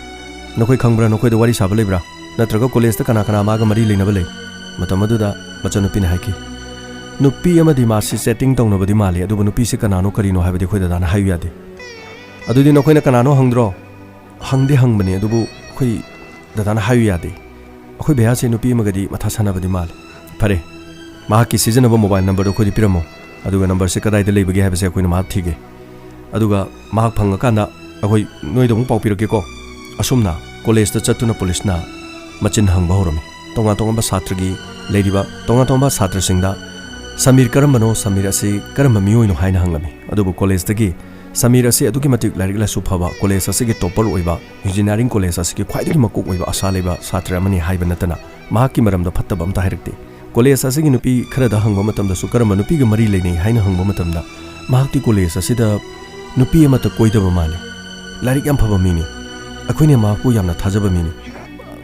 ꯅꯈꯣꯏ ꯈꯪꯕ꯭ꯔꯥ? ꯅꯈꯣꯏꯗ ꯋꯥꯔꯤ ꯁꯥꯕ ꯂꯩꯕ꯭ꯔꯥ? ꯅꯠꯇ꯭ꯔꯒ ꯀꯣꯂꯦꯖꯇ ꯀꯅꯥ ꯀꯅꯥ ꯃꯥꯒ ꯃꯔꯤ ꯂꯩꯅꯕ ꯂꯩ?" ꯃꯇꯝ ꯑꯗꯨꯗ ꯃꯆꯟꯅꯨꯄꯤꯅ ꯍꯥꯏꯈꯤ, "ꯅꯨꯄꯤ ꯑꯃꯗꯤ ꯃꯥꯁꯤ ꯆꯦꯇꯤꯡ ꯇꯧꯅꯕꯗꯤ ꯃꯥꯜꯂꯤ, ꯑꯗꯨꯕꯨ ꯅꯨꯄꯤꯁꯤ ꯀꯅꯥꯅꯣ ꯀꯔꯤꯅꯣ ꯍꯥꯏꯕꯗꯤ ꯑꯩꯈꯣꯏ ꯗꯗꯥꯅ ꯍꯥꯏꯌꯨ ꯌꯥꯗꯦ꯫" "ꯑꯗꯨꯗꯤ ꯅꯈꯣꯏꯅ ꯀꯅꯥꯅꯣ ꯍꯪꯗ꯭ꯔꯣ?" "ꯍꯪꯗꯤ ꯍꯪꯕꯅꯤ, ꯑꯗꯨꯕꯨ ꯑꯩꯈꯣꯏ ꯗꯗꯥꯅ ꯍꯥꯏꯌꯨ ꯌꯥꯗꯦ꯫ ꯑꯩꯈꯣꯏ ꯚꯩꯌꯥꯁꯦ ꯅꯨꯄꯤ ꯑꯃꯒꯗꯤ ꯃꯊꯥ ꯁꯥꯟꯅꯕꯗꯤ ꯃꯥꯜꯂꯤ꯫" "ꯐꯔꯦ, ꯃꯍꯥꯛꯀꯤ ꯁꯤꯖꯤꯟꯅꯕ ꯃꯣꯕꯥꯏꯜ ꯅꯝꯕꯔꯗꯣ ꯑꯩꯈꯣꯏꯗ ꯄꯤꯔꯝꯃꯣ, ꯑꯗꯨꯒ ꯅꯝꯕꯔꯁꯦ ꯀꯗꯥꯏꯗ ꯂꯩꯕꯒꯦ ꯍꯥꯏꯕꯁꯦ ꯑꯩꯈꯣꯏꯅ ꯃꯍꯥꯛ ꯊꯤꯒꯦ꯫ ꯑꯗꯨꯒ ꯃꯍꯥꯛ ꯐꯪꯉꯀꯥꯟꯗ ꯑꯩꯈꯣꯏ ꯅꯣꯏꯗ ꯑꯃꯨꯛ ꯄꯥꯎ ꯄꯤꯔꯛꯀꯦꯀꯣ꯫" ꯑꯁꯨꯝꯅ ꯀꯣꯂꯦꯖꯇ ꯆꯠꯇꯨꯅ ꯄꯨꯂꯤꯁꯅ ꯃꯆꯤꯟ ꯍꯪꯕ ꯍꯧꯔꯝꯃꯤ꯫ ꯇꯣꯉꯥꯟ ꯇꯣꯉꯥꯟꯕ ꯁꯥꯇ꯭ꯔꯒꯤ ꯂꯩꯔꯤꯕ ꯇꯣꯉꯥꯟ ꯇꯣꯉꯥꯟꯕ ꯁꯥꯇ꯭ꯔꯁꯤꯡꯗ, "ꯁꯃꯤꯔ ꯀꯔꯝꯕꯅꯣ? ꯁꯃꯤꯔ ꯑꯁꯤ ꯀꯔꯝꯕ ꯃꯤꯑꯣꯏꯅꯣ?" ꯍꯥꯏꯅ ꯍꯪꯂꯝꯃꯤ꯫ ꯑꯗꯨꯕꯨ ꯀꯣꯂꯦꯖꯇꯒꯤ ꯁꯃꯤꯔ ꯑꯁꯤ ꯑꯗꯨꯛꯀꯤ ꯃꯇꯤꯛ ꯂꯥꯏꯔꯤꯛ ꯂꯥꯏꯁꯨ ꯐꯕ, ꯀꯣꯂꯦꯖ ꯑꯁꯤꯒꯤ ꯇꯣꯞꯄꯔ ꯑꯣꯏꯕ, ꯏꯟꯖꯤꯅꯤꯌꯥꯔꯤꯡ ꯀꯣꯂꯦꯖ ꯑꯁꯤꯒꯤ ꯈ꯭ꯋꯥꯏꯗꯒꯤ ꯃꯀꯣꯛ ꯑꯣꯏꯕ ꯑꯁꯥ ꯂꯩꯕ ꯁꯥꯇ꯭ꯔ ꯑꯃꯅꯤ ꯍꯥꯏꯕ ꯅꯠꯇꯅ ꯃꯍꯥꯛꯀꯤ ꯃꯔꯝꯗ ꯐꯠꯇꯕ ꯑꯝꯇ ꯍꯥꯏꯔꯛꯇꯦ꯫ ꯀꯣꯂꯦꯖ ꯑꯁꯤꯒꯤ ꯅꯨꯄꯤ ꯈꯔꯗ ꯍꯪꯕ ꯃꯇꯝꯗꯁꯨ ꯀꯔꯝꯕ ꯅꯨꯄꯤꯒ ꯃꯔꯤ ꯂꯩꯅꯩ ꯍꯥꯏꯅ ꯍꯪꯕ ꯃꯇꯝꯗ ꯃꯍꯥꯛꯇꯤ ꯀꯣꯂꯦꯖ ꯑꯁꯤꯗ ꯅꯨꯄꯤ ꯑꯃꯠꯇ ꯀꯣꯏꯗꯕ ꯃꯥꯜꯂꯤ꯫ ꯂꯥꯏꯔꯤꯛ ꯌꯥꯝ ꯐꯕ ꯃꯤꯅꯤ꯫ ꯑꯩꯈꯣꯏꯅ ꯃꯍꯥꯛꯄꯨ ꯌꯥꯝꯅ ꯊꯥꯖꯕ ꯃꯤꯅꯤ꯫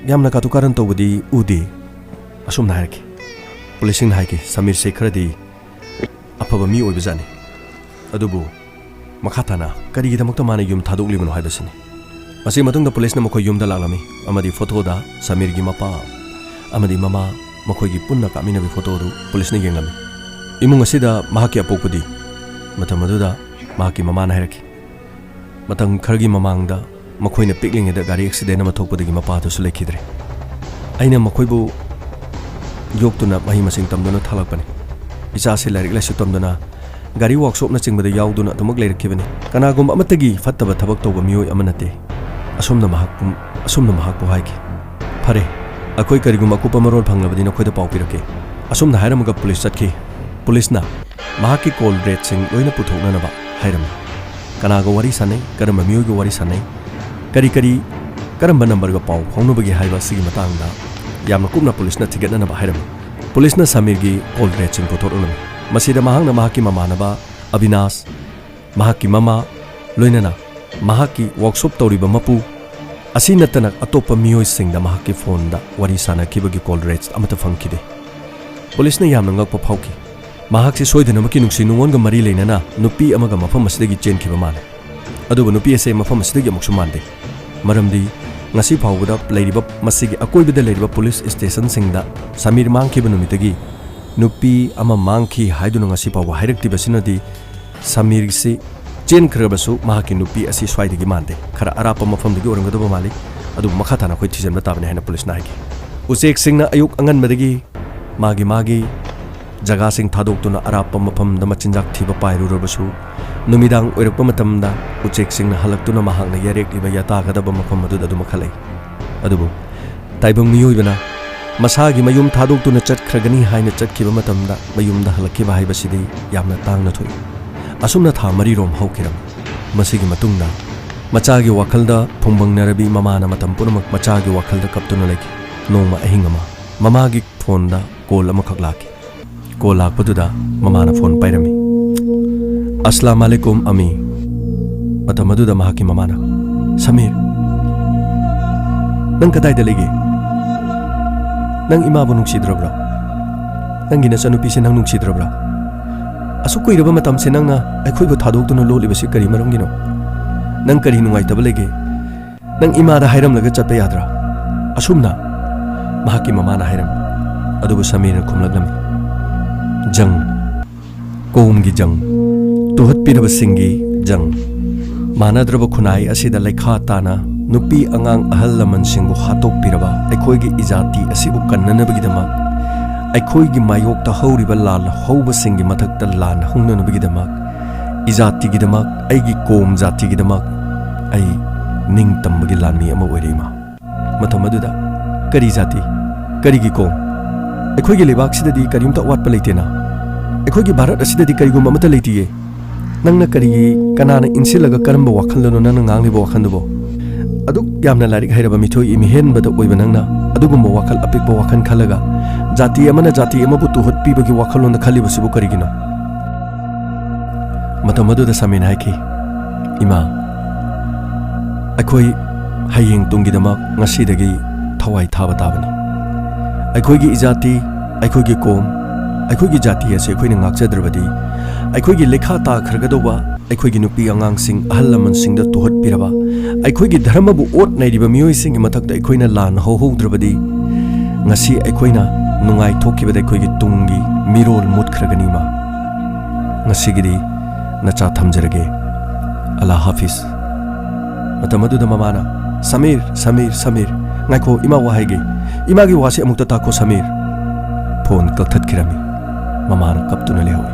ꯌꯥꯝꯅ ꯀꯥꯇꯨ ꯀꯥꯔꯟ ꯇꯧꯕꯗꯤ ꯎꯗꯦ꯫ ꯑꯁꯨꯝꯅ ꯍꯥꯏꯔꯛꯈꯤ꯫ ꯄꯨꯂꯤꯁꯁꯤꯡꯅ ꯍꯥꯏꯈꯤ, "ꯁꯃꯤꯔꯁꯦ ꯈꯔꯗꯤ ꯑꯐꯕ ꯃꯤ ꯑꯣꯏꯕꯖꯥꯠꯅꯤ꯫ ꯑꯗꯨꯕꯨ ꯃꯈꯥ ꯇꯥꯅ ꯀꯔꯤꯒꯤꯗꯃꯛꯇ ꯃꯥꯅ ꯌꯨꯝ ꯊꯥꯗꯣꯛꯂꯤꯕꯅꯣ ꯍꯥꯏꯕꯁꯤꯅꯤ꯫" ꯃꯁꯤꯒꯤ ꯃꯇꯨꯡꯗ ꯄꯨꯂꯤꯁꯅ ꯃꯈꯣꯏ ꯌꯨꯝꯗ ꯂꯥꯛꯂꯝꯃꯤ ꯑꯃꯗꯤ ꯐꯣꯇꯣꯗ ꯁꯃꯤꯔꯒꯤ ꯃꯄꯥ ꯑꯃꯗꯤ ꯃꯃꯥ ꯃꯈꯣꯏꯒꯤ ꯄꯨꯟꯅ ꯀꯥꯞꯃꯤꯟꯅꯕꯤ ꯐꯣꯇꯣ ꯑꯗꯨ ꯄꯨꯂꯤꯁꯅ ꯌꯦꯡꯂꯝꯃꯤ꯫ ꯏꯃꯨꯡ ꯑꯁꯤꯗ ꯃꯍꯥꯛꯀꯤ ꯑꯄꯣꯛꯄꯗꯤ ꯃꯇꯝ ꯑꯗꯨꯗ ꯃꯍꯥꯛꯀꯤ ꯃꯃꯥꯅ ꯍꯥꯏꯔꯛꯈꯤ꯫ ꯃꯇꯝ ꯈꯔꯒꯤ ꯃꯃꯥꯡꯗ ꯃꯈꯣꯏꯅ ꯄꯤꯛꯂꯤꯉꯩꯗ ꯒꯥꯔꯤ ꯑꯦꯛꯁꯤꯗꯦꯟ ꯑꯃ ꯊꯣꯛꯄꯗꯒꯤ ꯃꯄꯥꯗꯨꯁꯨ ꯂꯩꯈꯤꯗ꯭ꯔꯦ꯫ ꯑꯩꯅ ꯃꯈꯣꯏꯕꯨ ꯌꯣꯛꯇꯨꯅ ꯃꯍꯩ ꯃꯁꯤꯡ ꯇꯝꯗꯨꯅ ꯊꯥꯂꯛꯄꯅꯤ꯫ ꯏꯆꯥꯁꯤ ꯂꯥꯏꯔꯤꯛ ꯂꯥꯏꯁꯨ ꯇꯝꯗꯨꯅ ꯒꯥꯔꯤ ꯋꯥꯛꯁꯣꯞꯅꯆꯤꯡꯕꯗ ꯌꯥꯎꯗꯨꯅ ꯑꯗꯨꯃꯛ ꯂꯩꯔꯛꯈꯤꯕꯅꯤ꯫ ꯀꯅꯥꯒꯨꯝꯕ ꯑꯃꯠꯇꯒꯤ ꯐꯠꯇꯕ ꯊꯕꯛ ꯇꯧꯕ ꯃꯤꯑꯣꯏ ꯑꯃ ꯅꯠꯇꯦ꯫ ꯑꯁꯨꯝꯅ ꯃꯍꯥꯛꯄꯨ, ꯑꯁꯨꯝꯅ ꯃꯍꯥꯛꯄꯨ ꯍꯥꯏꯈꯤ꯫ "ꯐꯔꯦ, ꯑꯩꯈꯣꯏ ꯀꯔꯤꯒꯨꯝꯕ ꯑꯀꯨꯞꯄ ꯃꯔꯣꯜ ꯐꯪꯂꯕꯗꯤ ꯅꯈꯣꯏꯗ ꯄꯥꯎ ꯄꯤꯔꯛꯀꯦ"꯫ ꯑꯁꯨꯝꯅ ꯍꯥꯏꯔꯝꯃꯒ ꯄꯨꯂꯤꯁ ꯆꯠꯈꯤ꯫ ꯄꯨꯂꯤꯁꯅ ꯃꯍꯥꯛꯀꯤ ꯀꯣꯜ ꯔꯦꯠꯁꯤꯡ ꯂꯣꯏꯅ ꯄꯨꯊꯣꯛꯅꯅꯕ ꯍꯥꯏꯔꯝꯃꯤ꯫ ꯀꯅꯥꯒ ꯋꯥꯔꯤ ꯁꯥꯟꯅꯩ, ꯀꯔꯝꯕ ꯃꯤꯑꯣꯏꯒ ꯋꯥꯔꯤ ꯁꯥꯟꯅꯩ, ꯀꯔꯤ ꯀꯔꯤ, ꯀꯔꯝꯕ ꯅꯝꯕꯔꯒ ꯄꯥꯎ ꯐꯥꯎꯅꯕꯒꯦ ꯍꯥꯏꯕ ꯑꯁꯤꯒꯤ ꯃꯇꯥꯡꯗ ꯌꯥꯝꯅ ꯀꯨꯞꯅ ꯄꯨꯂꯤꯁꯅ ꯊꯤꯒꯠꯅꯅꯕ ꯍꯥꯏꯔꯝꯃꯤ꯫ ꯄꯨꯂꯤꯁꯅ ꯁꯃꯤꯔꯒꯤ ꯀꯣꯜ ꯔꯦꯠꯁꯤꯡ ꯄꯨꯊꯣꯔꯛꯂꯝꯃꯤ꯫ ꯃꯁꯤꯗ ꯃꯍꯥꯛꯅ ꯃꯍꯥꯛꯀꯤ ꯃꯃꯥꯟꯅꯕ ꯑꯕꯤꯅꯥꯁ, ꯃꯍꯥꯛꯀꯤ ꯃꯃꯥ, ꯂꯣꯏꯅꯅ ꯃꯍꯥꯛꯀꯤ ꯋꯥꯛꯁꯣꯞ ꯇꯧꯔꯤꯕ ꯃꯄꯨ, ꯑꯁꯤ ꯅꯠꯇꯅ ꯑꯇꯣꯞꯄ ꯃꯤꯑꯣꯏꯁꯤꯡꯗ ꯃꯍꯥꯛꯀꯤ ꯐꯣꯟꯗ ꯋꯥꯔꯤ ꯁꯥꯟꯅꯈꯤꯕꯒꯤ ꯀꯣꯜ ꯔꯦꯠꯁ ꯑꯃꯠꯇ ꯐꯪꯈꯤꯗꯦ꯫ ꯄꯨꯂꯤꯁꯅ ꯌꯥꯝꯅ ꯉꯛꯄ ꯐꯥꯎꯈꯤ꯫ ꯃꯍꯥꯛꯁꯤ ꯁꯣꯏꯗꯅꯃꯛꯀꯤ ꯅꯨꯡꯁꯤ ꯅꯨꯡꯉꯣꯟꯒ ꯃꯔꯤ ꯂꯩꯅꯅ ꯅꯨꯄꯤ ꯑꯃꯒ ꯃꯐꯝ ꯑꯁꯤꯗꯒꯤ ꯆꯦꯟꯈꯤꯕ ꯃꯥꯜꯂꯦ꯫ ꯑꯗꯨꯕꯨ ꯅꯨꯄꯤ ꯑꯁꯤ ꯃꯐꯝ ꯑꯁꯤꯗꯒꯤ ꯑꯃꯨꯛꯁꯨ ꯃꯥꯟꯗꯦ꯫ ꯃꯔꯝꯗꯤ ꯉꯁꯤ ꯐꯥꯎꯕꯗ ꯂꯩꯔꯤꯕ, ꯃꯁꯤꯒꯤ ꯑꯀꯣꯏꯕꯗ ꯂꯩꯔꯤꯕ ꯄꯨꯂꯤꯁ ꯁ꯭ꯇꯦꯁꯟꯁꯤꯡꯗ ꯁꯃꯤꯔ ꯃꯥꯡꯈꯤꯕ ꯅꯨꯃꯤꯠꯇꯒꯤ ꯅꯨꯄꯤ ꯑꯃ ꯃꯥꯡꯈꯤ ꯍꯥꯏꯗꯨꯅ ꯉꯁꯤ ꯐꯥꯎꯕ ꯍꯥꯏꯔꯛꯇ꯭ꯔꯤꯕꯁꯤꯅꯗꯤ ꯁꯃꯤꯔꯁꯤ ꯆꯦꯟꯈ꯭ꯔꯕꯁꯨ ꯃꯍꯥꯛꯀꯤ ꯅꯨꯄꯤ ꯑꯁꯤ ꯁ꯭ꯋꯥꯏꯗꯒꯤ ꯃꯥꯟꯗꯦ, ꯈꯔ ꯑꯔꯥꯞꯄ ꯃꯐꯝꯗꯒꯤ ꯑꯣꯏꯔꯝꯒꯗꯕ ꯃꯥꯜꯂꯤ꯫ ꯑꯗꯨꯕꯨ ꯃꯈꯥ ꯇꯥꯅ ꯑꯩꯈꯣꯏ ꯊꯤꯖꯤꯟꯕ ꯇꯥꯕꯅꯤ ꯍꯥꯏꯅ ꯄꯨꯂꯤꯁꯅ ꯍꯥꯏꯈꯤ꯫ ꯎꯆꯦꯛꯁꯤꯡꯅ ꯑꯌꯨꯛ ꯑꯉꯟꯕꯗꯒꯤ ꯃꯥꯒꯤ ꯃꯥꯒꯤ ꯖꯒꯥꯁꯤꯡ ꯊꯥꯗꯣꯛꯇꯨꯅ ꯑꯔꯥꯞꯄ ꯃꯐꯝꯗ ꯃꯆꯤꯟꯖꯥꯛ ꯊꯤꯕ ꯄꯥꯏꯔꯨꯔꯕꯁꯨ, ꯅꯨꯃꯤꯗꯥꯡ ꯑꯣꯏꯔꯛꯄ ꯃꯇꯝꯗ ꯎꯆꯦꯛꯁꯤꯡꯅ ꯍꯜꯂꯛꯇꯨꯅ ꯃꯍꯥꯛꯅ ꯌꯥꯔꯦꯛꯂꯤꯕ ꯌꯥꯇꯥꯒꯗꯕ ꯃꯐꯝ ꯑꯗꯨꯗ ꯑꯗꯨꯃꯛ ꯍꯜꯂꯛꯏ꯫ ꯑꯗꯨꯕꯨ ꯇꯥꯏꯕꯪ ꯃꯤꯑꯣꯏꯕꯅ ꯃꯁꯥꯒꯤ ꯃꯌꯨꯝ ꯊꯥꯗꯣꯛꯇꯨꯅ ꯆꯠꯈ꯭ꯔꯒꯅꯤ ꯍꯥꯏꯅ ꯆꯠꯈꯤꯕ ꯃꯇꯝꯗ ꯃꯌꯨꯝꯗ ꯍꯜꯂꯛꯈꯤꯕ ꯍꯥꯏꯕꯁꯤꯗꯤ ꯌꯥꯝꯅ ꯇꯥꯡꯅ ꯊꯣꯛꯏ꯫ ꯑꯁꯨꯝꯅ ꯊꯥ ꯃꯔꯤꯔꯣꯝ ꯍꯧꯈꯤꯔꯝꯃꯤ꯫ ꯃꯁꯤꯒꯤ ꯃꯇꯨꯡꯗ ꯃꯆꯥꯒꯤ ꯋꯥꯈꯜꯗ ꯐꯨꯝꯕꯪꯅꯔꯕꯤ ꯃꯃꯥꯅ ꯃꯇꯝ ꯄꯨꯝꯅꯃꯛ ꯃꯆꯥꯒꯤ ꯋꯥꯈꯜꯗ ꯀꯞꯇꯨꯅ ꯂꯩꯈꯤ꯫ ꯅꯣꯡꯃ ꯑꯍꯤꯡ ꯑꯃ ꯃꯃꯥꯒꯤ ꯐꯣꯟꯗ ꯀꯣꯜ ꯑꯃꯈꯛ ꯂꯥꯛꯈꯤ꯫ ꯀꯣꯜ ꯂꯥꯛꯄꯗꯨꯗ ꯃꯃꯥꯅ ꯐꯣꯟ ꯄꯥꯏꯔꯝꯃꯤ꯫ "ꯑꯁꯂꯥꯝ ꯑꯂꯩꯀꯨꯝ, ꯑꯃꯤ꯫" ꯃꯇꯝ ꯑꯗꯨꯗ ꯃꯍꯥꯛꯀꯤ ꯃꯃꯥꯅ, "ꯁꯃꯤꯔ, ꯅꯪ ꯀꯗꯥꯏꯗ ꯂꯩꯒꯦ? ꯅꯪ ꯏꯃꯥꯕꯨ ꯅꯨꯡꯁꯤꯗ꯭ꯔꯕ꯭ꯔꯥ? ꯅꯪꯒꯤ ꯅꯆꯟꯅꯨꯄꯤꯁꯦ ꯅꯪ ꯅꯨꯡꯁꯤꯗ꯭ꯔꯕ꯭ꯔꯥ? ꯑꯁꯨꯛ ꯀꯨꯏꯔꯕ ꯃꯇꯝꯁꯦ ꯅꯪꯅ ꯑꯩꯈꯣꯏꯕꯨ ꯊꯥꯗꯣꯛꯇꯨꯅ ꯂꯣꯠꯂꯤꯕꯁꯤ ꯀꯔꯤ ꯃꯔꯝꯒꯤꯅꯣ? ꯅꯪ ꯀꯔꯤ ꯅꯨꯡꯉꯥꯏꯇꯕ ꯂꯩꯒꯦ? ꯅꯪ ꯏꯃꯥꯗ ꯍꯥꯏꯔꯝꯂꯒ ꯆꯠꯄ ꯌꯥꯗ꯭ꯔꯥ?" ꯑꯁꯨꯝꯅ ꯃꯍꯥꯛꯀꯤ ꯃꯃꯥꯅ ꯍꯥꯏꯔꯝꯃꯤ꯫ ꯑꯗꯨꯕꯨ ꯁꯃꯤꯔꯅ ꯈꯨꯝꯂꯛꯂꯝꯃꯤ, "ꯖꯪ, ꯀꯣꯝꯒꯤ ꯖꯪ, ꯇꯨꯍꯠꯄꯤꯔꯕꯁꯤꯡꯒꯤ ꯖꯪ, ꯃꯥꯟꯅꯗ꯭ꯔꯕ ꯈꯨꯟꯅꯥꯏ ꯑꯁꯤꯗ ꯂꯩꯈꯥ ꯇꯥꯅ ꯅꯨꯄꯤ ꯑꯉꯥꯡ ꯑꯍꯜ ꯂꯃꯟꯁꯤꯡꯕꯨ ꯍꯥꯠꯇꯣꯛꯄꯤꯔꯕ ꯑꯩꯈꯣꯏꯒꯤ ꯏꯖꯥꯇꯤ ꯑꯁꯤꯕꯨ ꯀꯟꯅꯅꯕꯒꯤꯗꯃꯛ ꯑꯩꯈꯣꯏꯒꯤ ꯃꯥꯌꯣꯛꯇ ꯍꯧꯔꯤꯕ ꯂꯥꯟ ꯍꯧꯕꯁꯤꯡꯒꯤ ꯃꯊꯛꯇ ꯂꯥꯟ ꯍꯧꯅꯅꯕꯒꯤꯗꯃꯛ, ꯏꯖꯥꯇꯤꯒꯤꯗꯃꯛ, ꯑꯩꯒꯤ ꯀꯣꯝ ꯖꯥꯇꯤꯒꯤꯗꯃꯛ ꯑꯩ ꯅꯤꯡꯇꯝꯕꯒꯤ ꯂꯥꯟꯃꯤ ꯑꯃ ꯑꯣꯏꯔꯦ, ꯏꯃꯥ꯫ ꯃꯇꯝ ꯑꯗꯨꯗ ꯀꯔꯤ ꯖꯥꯇꯤ, ꯀꯔꯤꯒꯤ ꯀꯣꯝ? ꯑꯩꯈꯣꯏꯒꯤ ꯂꯩꯕꯥꯛꯁꯤꯗꯗꯤ ꯀꯔꯤꯝꯇ ꯑꯋꯥꯠꯄ ꯂꯩꯇꯦꯅ꯫ ꯑꯩꯈꯣꯏꯒꯤ ꯚꯥꯔꯠ ꯑꯁꯤꯗꯗꯤ ꯀꯔꯤꯒꯨꯝꯕ ꯑꯃꯠꯇ ꯂꯩꯇꯤꯌꯦ꯫ ꯅꯪꯅ ꯀꯔꯤꯒꯤ, ꯀꯅꯥꯅ ꯏꯟꯁꯤꯜꯂꯒ ꯀꯔꯝꯕ ꯋꯥꯈꯜꯗꯅꯣ ꯅꯪꯅ ꯉꯥꯡꯂꯤꯕ ꯋꯥꯈꯜꯗꯨꯕꯣ? ꯑꯗꯨꯛ ꯌꯥꯝꯅ ꯂꯥꯏꯔꯤꯛ ꯍꯩꯔꯕ ꯃꯤꯊꯣꯏ ꯃꯤꯍꯦꯟꯕꯗ ꯑꯣꯏꯕ ꯅꯪꯅ ꯑꯗꯨꯒꯨꯝꯕ ꯋꯥꯈꯜ ꯑꯄꯤꯛꯄ ꯋꯥꯈꯜ ꯈꯜꯂꯒ, ꯖꯥꯇꯤ ꯑꯃꯅ ꯖꯥꯇꯤ ꯑꯃꯕꯨ ꯇꯨꯍꯠꯄꯤꯕꯒꯤ ꯋꯥꯈꯜꯂꯣꯟꯗ ꯈꯜꯂꯤꯕꯁꯤꯕꯨ ꯀꯔꯤꯒꯤꯅꯣ? ꯃꯇꯝ ꯑꯗꯨꯗ ꯁꯃꯤꯔꯅ ꯍꯥꯏꯈꯤ, "ꯏꯃꯥ, ꯑꯩꯈꯣꯏ ꯍꯌꯦꯡ ꯇꯨꯡꯒꯤꯗꯃꯛ ꯉꯁꯤꯗꯒꯤ ꯊꯋꯥꯏ ꯊꯥꯕ ꯇꯥꯕꯅꯤ꯫ ꯑꯩꯈꯣꯏꯒꯤ ꯏꯖꯥꯇꯤ, ꯑꯩꯈꯣꯏꯒꯤ ꯀꯣꯝ, ꯑꯩꯈꯣꯏꯒꯤ ꯖꯥꯇꯤ ꯑꯁꯤ ꯑꯩꯈꯣꯏꯅ ꯉꯥꯛꯆꯗ꯭ꯔꯕꯗꯤ, ꯑꯩꯈꯣꯏꯒꯤ ꯂꯩꯈꯥ ꯇꯥꯈ꯭ꯔꯒꯗꯧꯕ ꯑꯩꯈꯣꯏꯒꯤ ꯅꯨꯄꯤ ꯑꯉꯥꯡꯁꯤꯡ ꯑꯍꯜ ꯂꯃꯟꯁꯤꯡꯗ ꯇꯨꯍꯠꯄꯤꯔꯕ, ꯑꯩꯈꯣꯏꯒꯤ ꯙꯔꯃꯕꯨ ꯑꯣꯠ ꯅꯩꯔꯤꯕ ꯃꯤꯑꯣꯏꯁꯤꯡꯒꯤ ꯃꯊꯛꯇ ꯑꯩꯈꯣꯏꯅ ꯂꯥꯟ ꯍꯧꯍꯧꯗ꯭ꯔꯕꯗꯤ, ꯉꯁꯤ ꯑꯩꯈꯣꯏꯅ ꯅꯨꯡꯉꯥꯏꯊꯣꯛꯈꯤꯕꯗ ꯑꯩꯈꯣꯏꯒꯤ ꯇꯨꯡꯒꯤ ꯃꯤꯔꯣꯜ ꯃꯨꯠꯈ꯭ꯔꯒꯅꯤ, ꯏꯃꯥ꯫ ꯉꯁꯤꯒꯤꯗꯤ ꯅꯆꯥ ꯊꯝꯖꯔꯒꯦ꯫ ꯑꯜꯂꯥ ꯍꯥꯐꯤꯖ꯫" ꯃꯇꯝ ꯑꯗꯨꯗ ꯃꯃꯥꯅ, "ꯁꯃꯤꯔ, ꯁꯃꯤꯔ, ꯁꯃꯤꯔ, ꯉꯥꯏꯈꯣ, ꯏꯃꯥ ꯋꯥ ꯍꯥꯏꯒꯦ꯫ ꯏꯃꯥꯒꯤ ꯋꯥꯁꯦ ꯑꯃꯨꯛꯇ ꯇꯥꯈꯣ, ꯁꯃꯤꯔ꯫" ꯐꯣꯟ ꯀꯛꯊꯠꯈꯤꯔꯝꯃꯤ꯫ ꯃꯃꯥꯅ ꯀꯞꯇꯨꯅ ꯂꯩꯍꯧꯏ꯫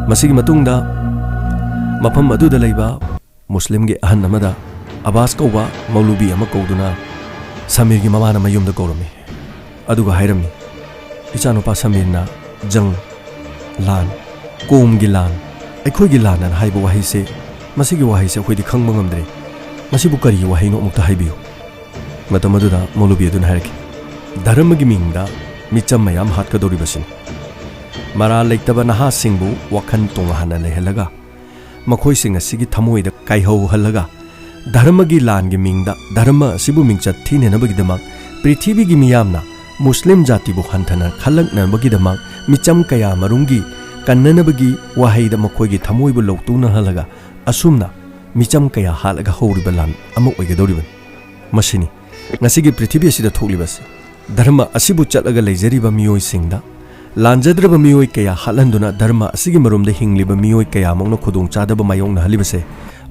ꯃꯁꯤꯒꯤ ꯃꯇꯨꯡꯗ ꯃꯐꯝ ꯑꯗꯨꯗ ꯂꯩꯕ ꯃꯨꯁꯂꯤꯝꯒꯤ ꯑꯍꯟ ꯑꯃꯗ ꯑꯕꯥꯁ ꯀꯧꯕ ꯃꯧꯂꯨꯕꯤ ꯑꯃ ꯀꯧꯗꯨꯅ ꯁꯃꯤꯔꯒꯤ ꯃꯃꯥꯅ ꯃꯌꯨꯝꯗ ꯀꯧꯔꯝꯃꯤ꯫ ꯑꯗꯨꯒ ꯍꯥꯏꯔꯝꯃꯤ, "ꯏꯆꯥꯅꯨꯄꯥ ꯁꯃꯤꯔꯅ ꯖꯪ, ꯂꯥꯟ, ꯀꯣꯝꯒꯤ ꯂꯥꯟ, ꯑꯩꯈꯣꯏꯒꯤ ꯂꯥꯟ ꯑꯅ ꯍꯥꯏꯕ ꯋꯥꯍꯩꯁꯦ, ꯃꯁꯤꯒꯤ ꯋꯥꯍꯩꯁꯦ ꯑꯩꯈꯣꯏꯗꯤ ꯈꯪꯕ ꯉꯝꯗ꯭ꯔꯦ꯫ ꯃꯁꯤꯕꯨ ꯀꯔꯤꯒꯤ ꯋꯥꯍꯩꯅꯣ ꯑꯃꯨꯛꯇ ꯍꯥꯏꯕꯤꯌꯨ꯫" ꯃꯇꯝ ꯑꯗꯨꯗ ꯃꯧꯂꯨꯕꯤ ꯑꯗꯨꯅ ꯍꯥꯏꯔꯛꯈꯤ, "ꯙꯔꯃꯒꯤ ꯃꯤꯡꯗ ꯃꯤꯆꯝ ꯃꯌꯥꯝ ꯍꯥꯠꯀꯗꯧꯔꯤꯕꯁꯤꯅꯤ꯫ ꯃꯔꯥꯜ ꯂꯩꯇꯕ ꯅꯍꯥꯁꯤꯡꯕꯨ ꯋꯥꯈꯜ ꯇꯣꯉꯥꯟꯅ ꯂꯩꯍꯜꯂꯒ, ꯃꯈꯣꯏꯁꯤꯡ ꯑꯁꯤꯒꯤ ꯊꯃꯣꯏꯗ ꯀꯥꯏꯍꯧꯍꯜꯂꯒ, ꯙꯔꯃꯒꯤ ꯂꯥꯟꯒꯤ ꯃꯤꯡꯗ ꯙꯔꯃ ꯑꯁꯤꯕꯨ ꯃꯤꯡꯆꯠ ꯊꯤꯅꯅꯕꯒꯤꯗꯃꯛ ꯄ꯭ꯔꯤꯊꯤꯕꯤꯒꯤ ꯃꯤꯌꯥꯝꯅ ꯃꯨꯁꯂꯤꯝ ꯖꯥꯇꯤꯕꯨ ꯍꯟꯊꯅ ꯈꯜꯂꯛꯅꯕꯒꯤꯗꯃꯛ ꯃꯤꯆꯝ ꯀꯌꯥ ꯃꯔꯨꯝꯒꯤ ꯀꯟꯅꯅꯕꯒꯤ ꯋꯥꯍꯩꯗ ꯃꯈꯣꯏꯒꯤ ꯊꯃꯣꯏꯕꯨ ꯂꯧꯇꯨꯅꯍꯜꯂꯒ, ꯑꯁꯨꯝꯅ ꯃꯤꯆꯝ ꯀꯌꯥ ꯍꯥꯠꯂꯒ ꯍꯧꯔꯤꯕ ꯂꯥꯟ ꯑꯃ ꯑꯣꯏꯒꯗꯧꯔꯤꯕꯅꯤ꯫ ꯃꯁꯤꯅꯤ ꯉꯁꯤꯒꯤ ꯄ꯭ꯔꯤꯊꯤꯕꯤ ꯑꯁꯤꯗ ꯊꯣꯛꯂꯤꯕꯁꯤ꯫ ꯙꯔꯃ ꯑꯁꯤꯕꯨ ꯆꯠꯂꯒ ꯂꯩꯖꯔꯤꯕ ꯃꯤꯑꯣꯏꯁꯤꯡꯗ ꯂꯥꯟꯖꯗ꯭ꯔꯕ ꯃꯤꯑꯣꯏ ꯀꯌꯥ ꯍꯥꯠꯍꯟꯗꯨꯅ ꯙꯔꯃ ꯑꯁꯤꯒꯤ ꯃꯔꯨꯝꯗ ꯍꯤꯡꯂꯤꯕ ꯃꯤꯑꯣꯏ ꯀꯌꯥꯃꯛꯅ ꯈꯨꯗꯣꯡꯆꯥꯗꯕ ꯃꯥꯌꯣꯛꯅꯍꯜꯂꯤꯕꯁꯦ,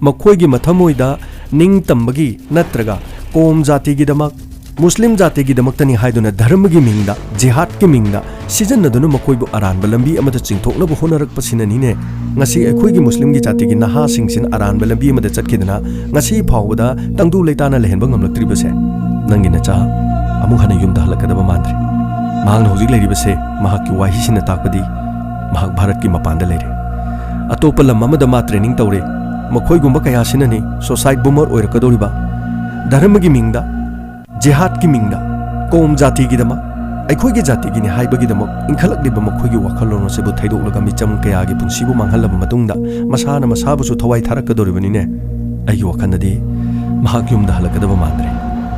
ꯃꯈꯣꯏꯒꯤ ꯃꯊꯃꯣꯏꯗ ꯅꯤꯡꯇꯝꯕꯒꯤ ꯅꯠꯇ꯭ꯔꯒ ꯀꯣꯝ ꯖꯥꯇꯤꯒꯤꯗꯃꯛ ꯃꯨꯁꯂꯤꯝ ꯖꯥꯇꯤꯒꯤꯗꯃꯛꯇꯅꯤ ꯍꯥꯏꯗꯨꯅ ꯙꯔꯃꯒꯤ ꯃꯤꯡꯗ, ꯖꯤꯍꯥꯗꯀꯤ ꯃꯤꯡꯗ ꯁꯤꯖꯤꯟꯅꯗꯨꯅ ꯃꯈꯣꯏꯕꯨ ꯑꯔꯥꯟꯕ ꯂꯝꯕꯤ ꯑꯃꯗ ꯆꯤꯡꯊꯣꯛꯅꯕ ꯍꯣꯠꯅꯔꯛꯄꯁꯤꯅꯅꯤꯅꯦ ꯉꯁꯤ ꯑꯩꯈꯣꯏꯒꯤ ꯃꯨꯁꯂꯤꯝꯒꯤ ꯖꯥꯇꯤꯒꯤ ꯅꯍꯥꯁꯤꯡꯁꯤꯅ ꯑꯔꯥꯟꯕ ꯂꯝꯕꯤ ꯑꯃꯗ ꯆꯠꯈꯤꯗꯅ ꯉꯁꯤ ꯐꯥꯎꯕꯗ ꯇꯪꯗꯨ ꯂꯩꯇꯥꯅ ꯂꯩꯍꯟꯕ ꯉꯝꯂꯛꯇ꯭ꯔꯤꯕꯁꯦ꯫ ꯅꯪꯒꯤ ꯅꯆꯥ ꯑꯃꯨꯛ ꯍꯟꯅ ꯌꯨꯝꯗ ꯍꯜꯂꯛꯀꯗꯕ ꯃꯥꯟꯗ꯭ꯔꯦ꯫ ꯃꯍꯥꯛꯅ ꯍꯧꯖꯤꯛ ꯂꯩꯔꯤꯕꯁꯦ ꯃꯍꯥꯛꯀꯤ ꯋꯥꯍꯩꯁꯤꯅ ꯇꯥꯛꯄꯗꯤ ꯃꯍꯥꯛ ꯚꯥꯔꯠꯀꯤ ꯃꯄꯥꯟꯗ ꯂꯩꯔꯦ꯫ ꯑꯇꯣꯞꯄ ꯂꯝ ꯑꯃꯗ ꯃꯥ training ꯇꯧꯔꯦ꯫ ꯃꯈꯣꯏꯒꯨꯝꯕ ꯀꯌꯥꯁꯤꯅꯅꯤ suicide bomber ꯑꯣꯏꯔꯛꯀꯗꯧꯔꯤꯕ꯫ ꯙꯔꯃꯒꯤ ꯃꯤꯡꯗ, ꯖꯤꯍꯥꯗꯀꯤ ꯃꯤꯡꯗ, ꯀꯣꯝ ꯖꯥꯇꯤꯒꯤꯗꯃꯛ, ꯑꯩꯈꯣꯏꯒꯤ ꯖꯥꯇꯤꯒꯤꯅꯤ ꯍꯥꯏꯕꯒꯤꯗꯃꯛ ꯏꯟꯈꯠꯂꯛꯂꯤꯕ ꯃꯈꯣꯏꯒꯤ ꯋꯥꯈꯜꯂꯣꯟ ꯑꯁꯤꯕꯨ ꯊꯩꯗꯣꯛꯂꯒ ꯃꯤꯆꯝ ꯀꯌꯥꯒꯤ ꯄꯨꯟꯁꯤꯕꯨ ꯃꯥꯡꯍꯜꯂꯕ ꯃꯇꯨꯡꯗ ꯃꯁꯥꯅ ꯃꯁꯥꯕꯨꯁꯨ ꯊꯋꯥꯏ ꯊꯥꯔꯛꯀꯗꯧꯔꯤꯕꯅꯤꯅꯦ꯫ ꯑꯩꯒꯤ ꯋꯥꯈꯜꯗꯗꯤ ꯃꯍꯥꯛ ꯌꯨꯝꯗ ꯍꯜꯂꯛꯀꯗꯕ ꯃꯥꯟꯗ꯭ꯔꯦ꯫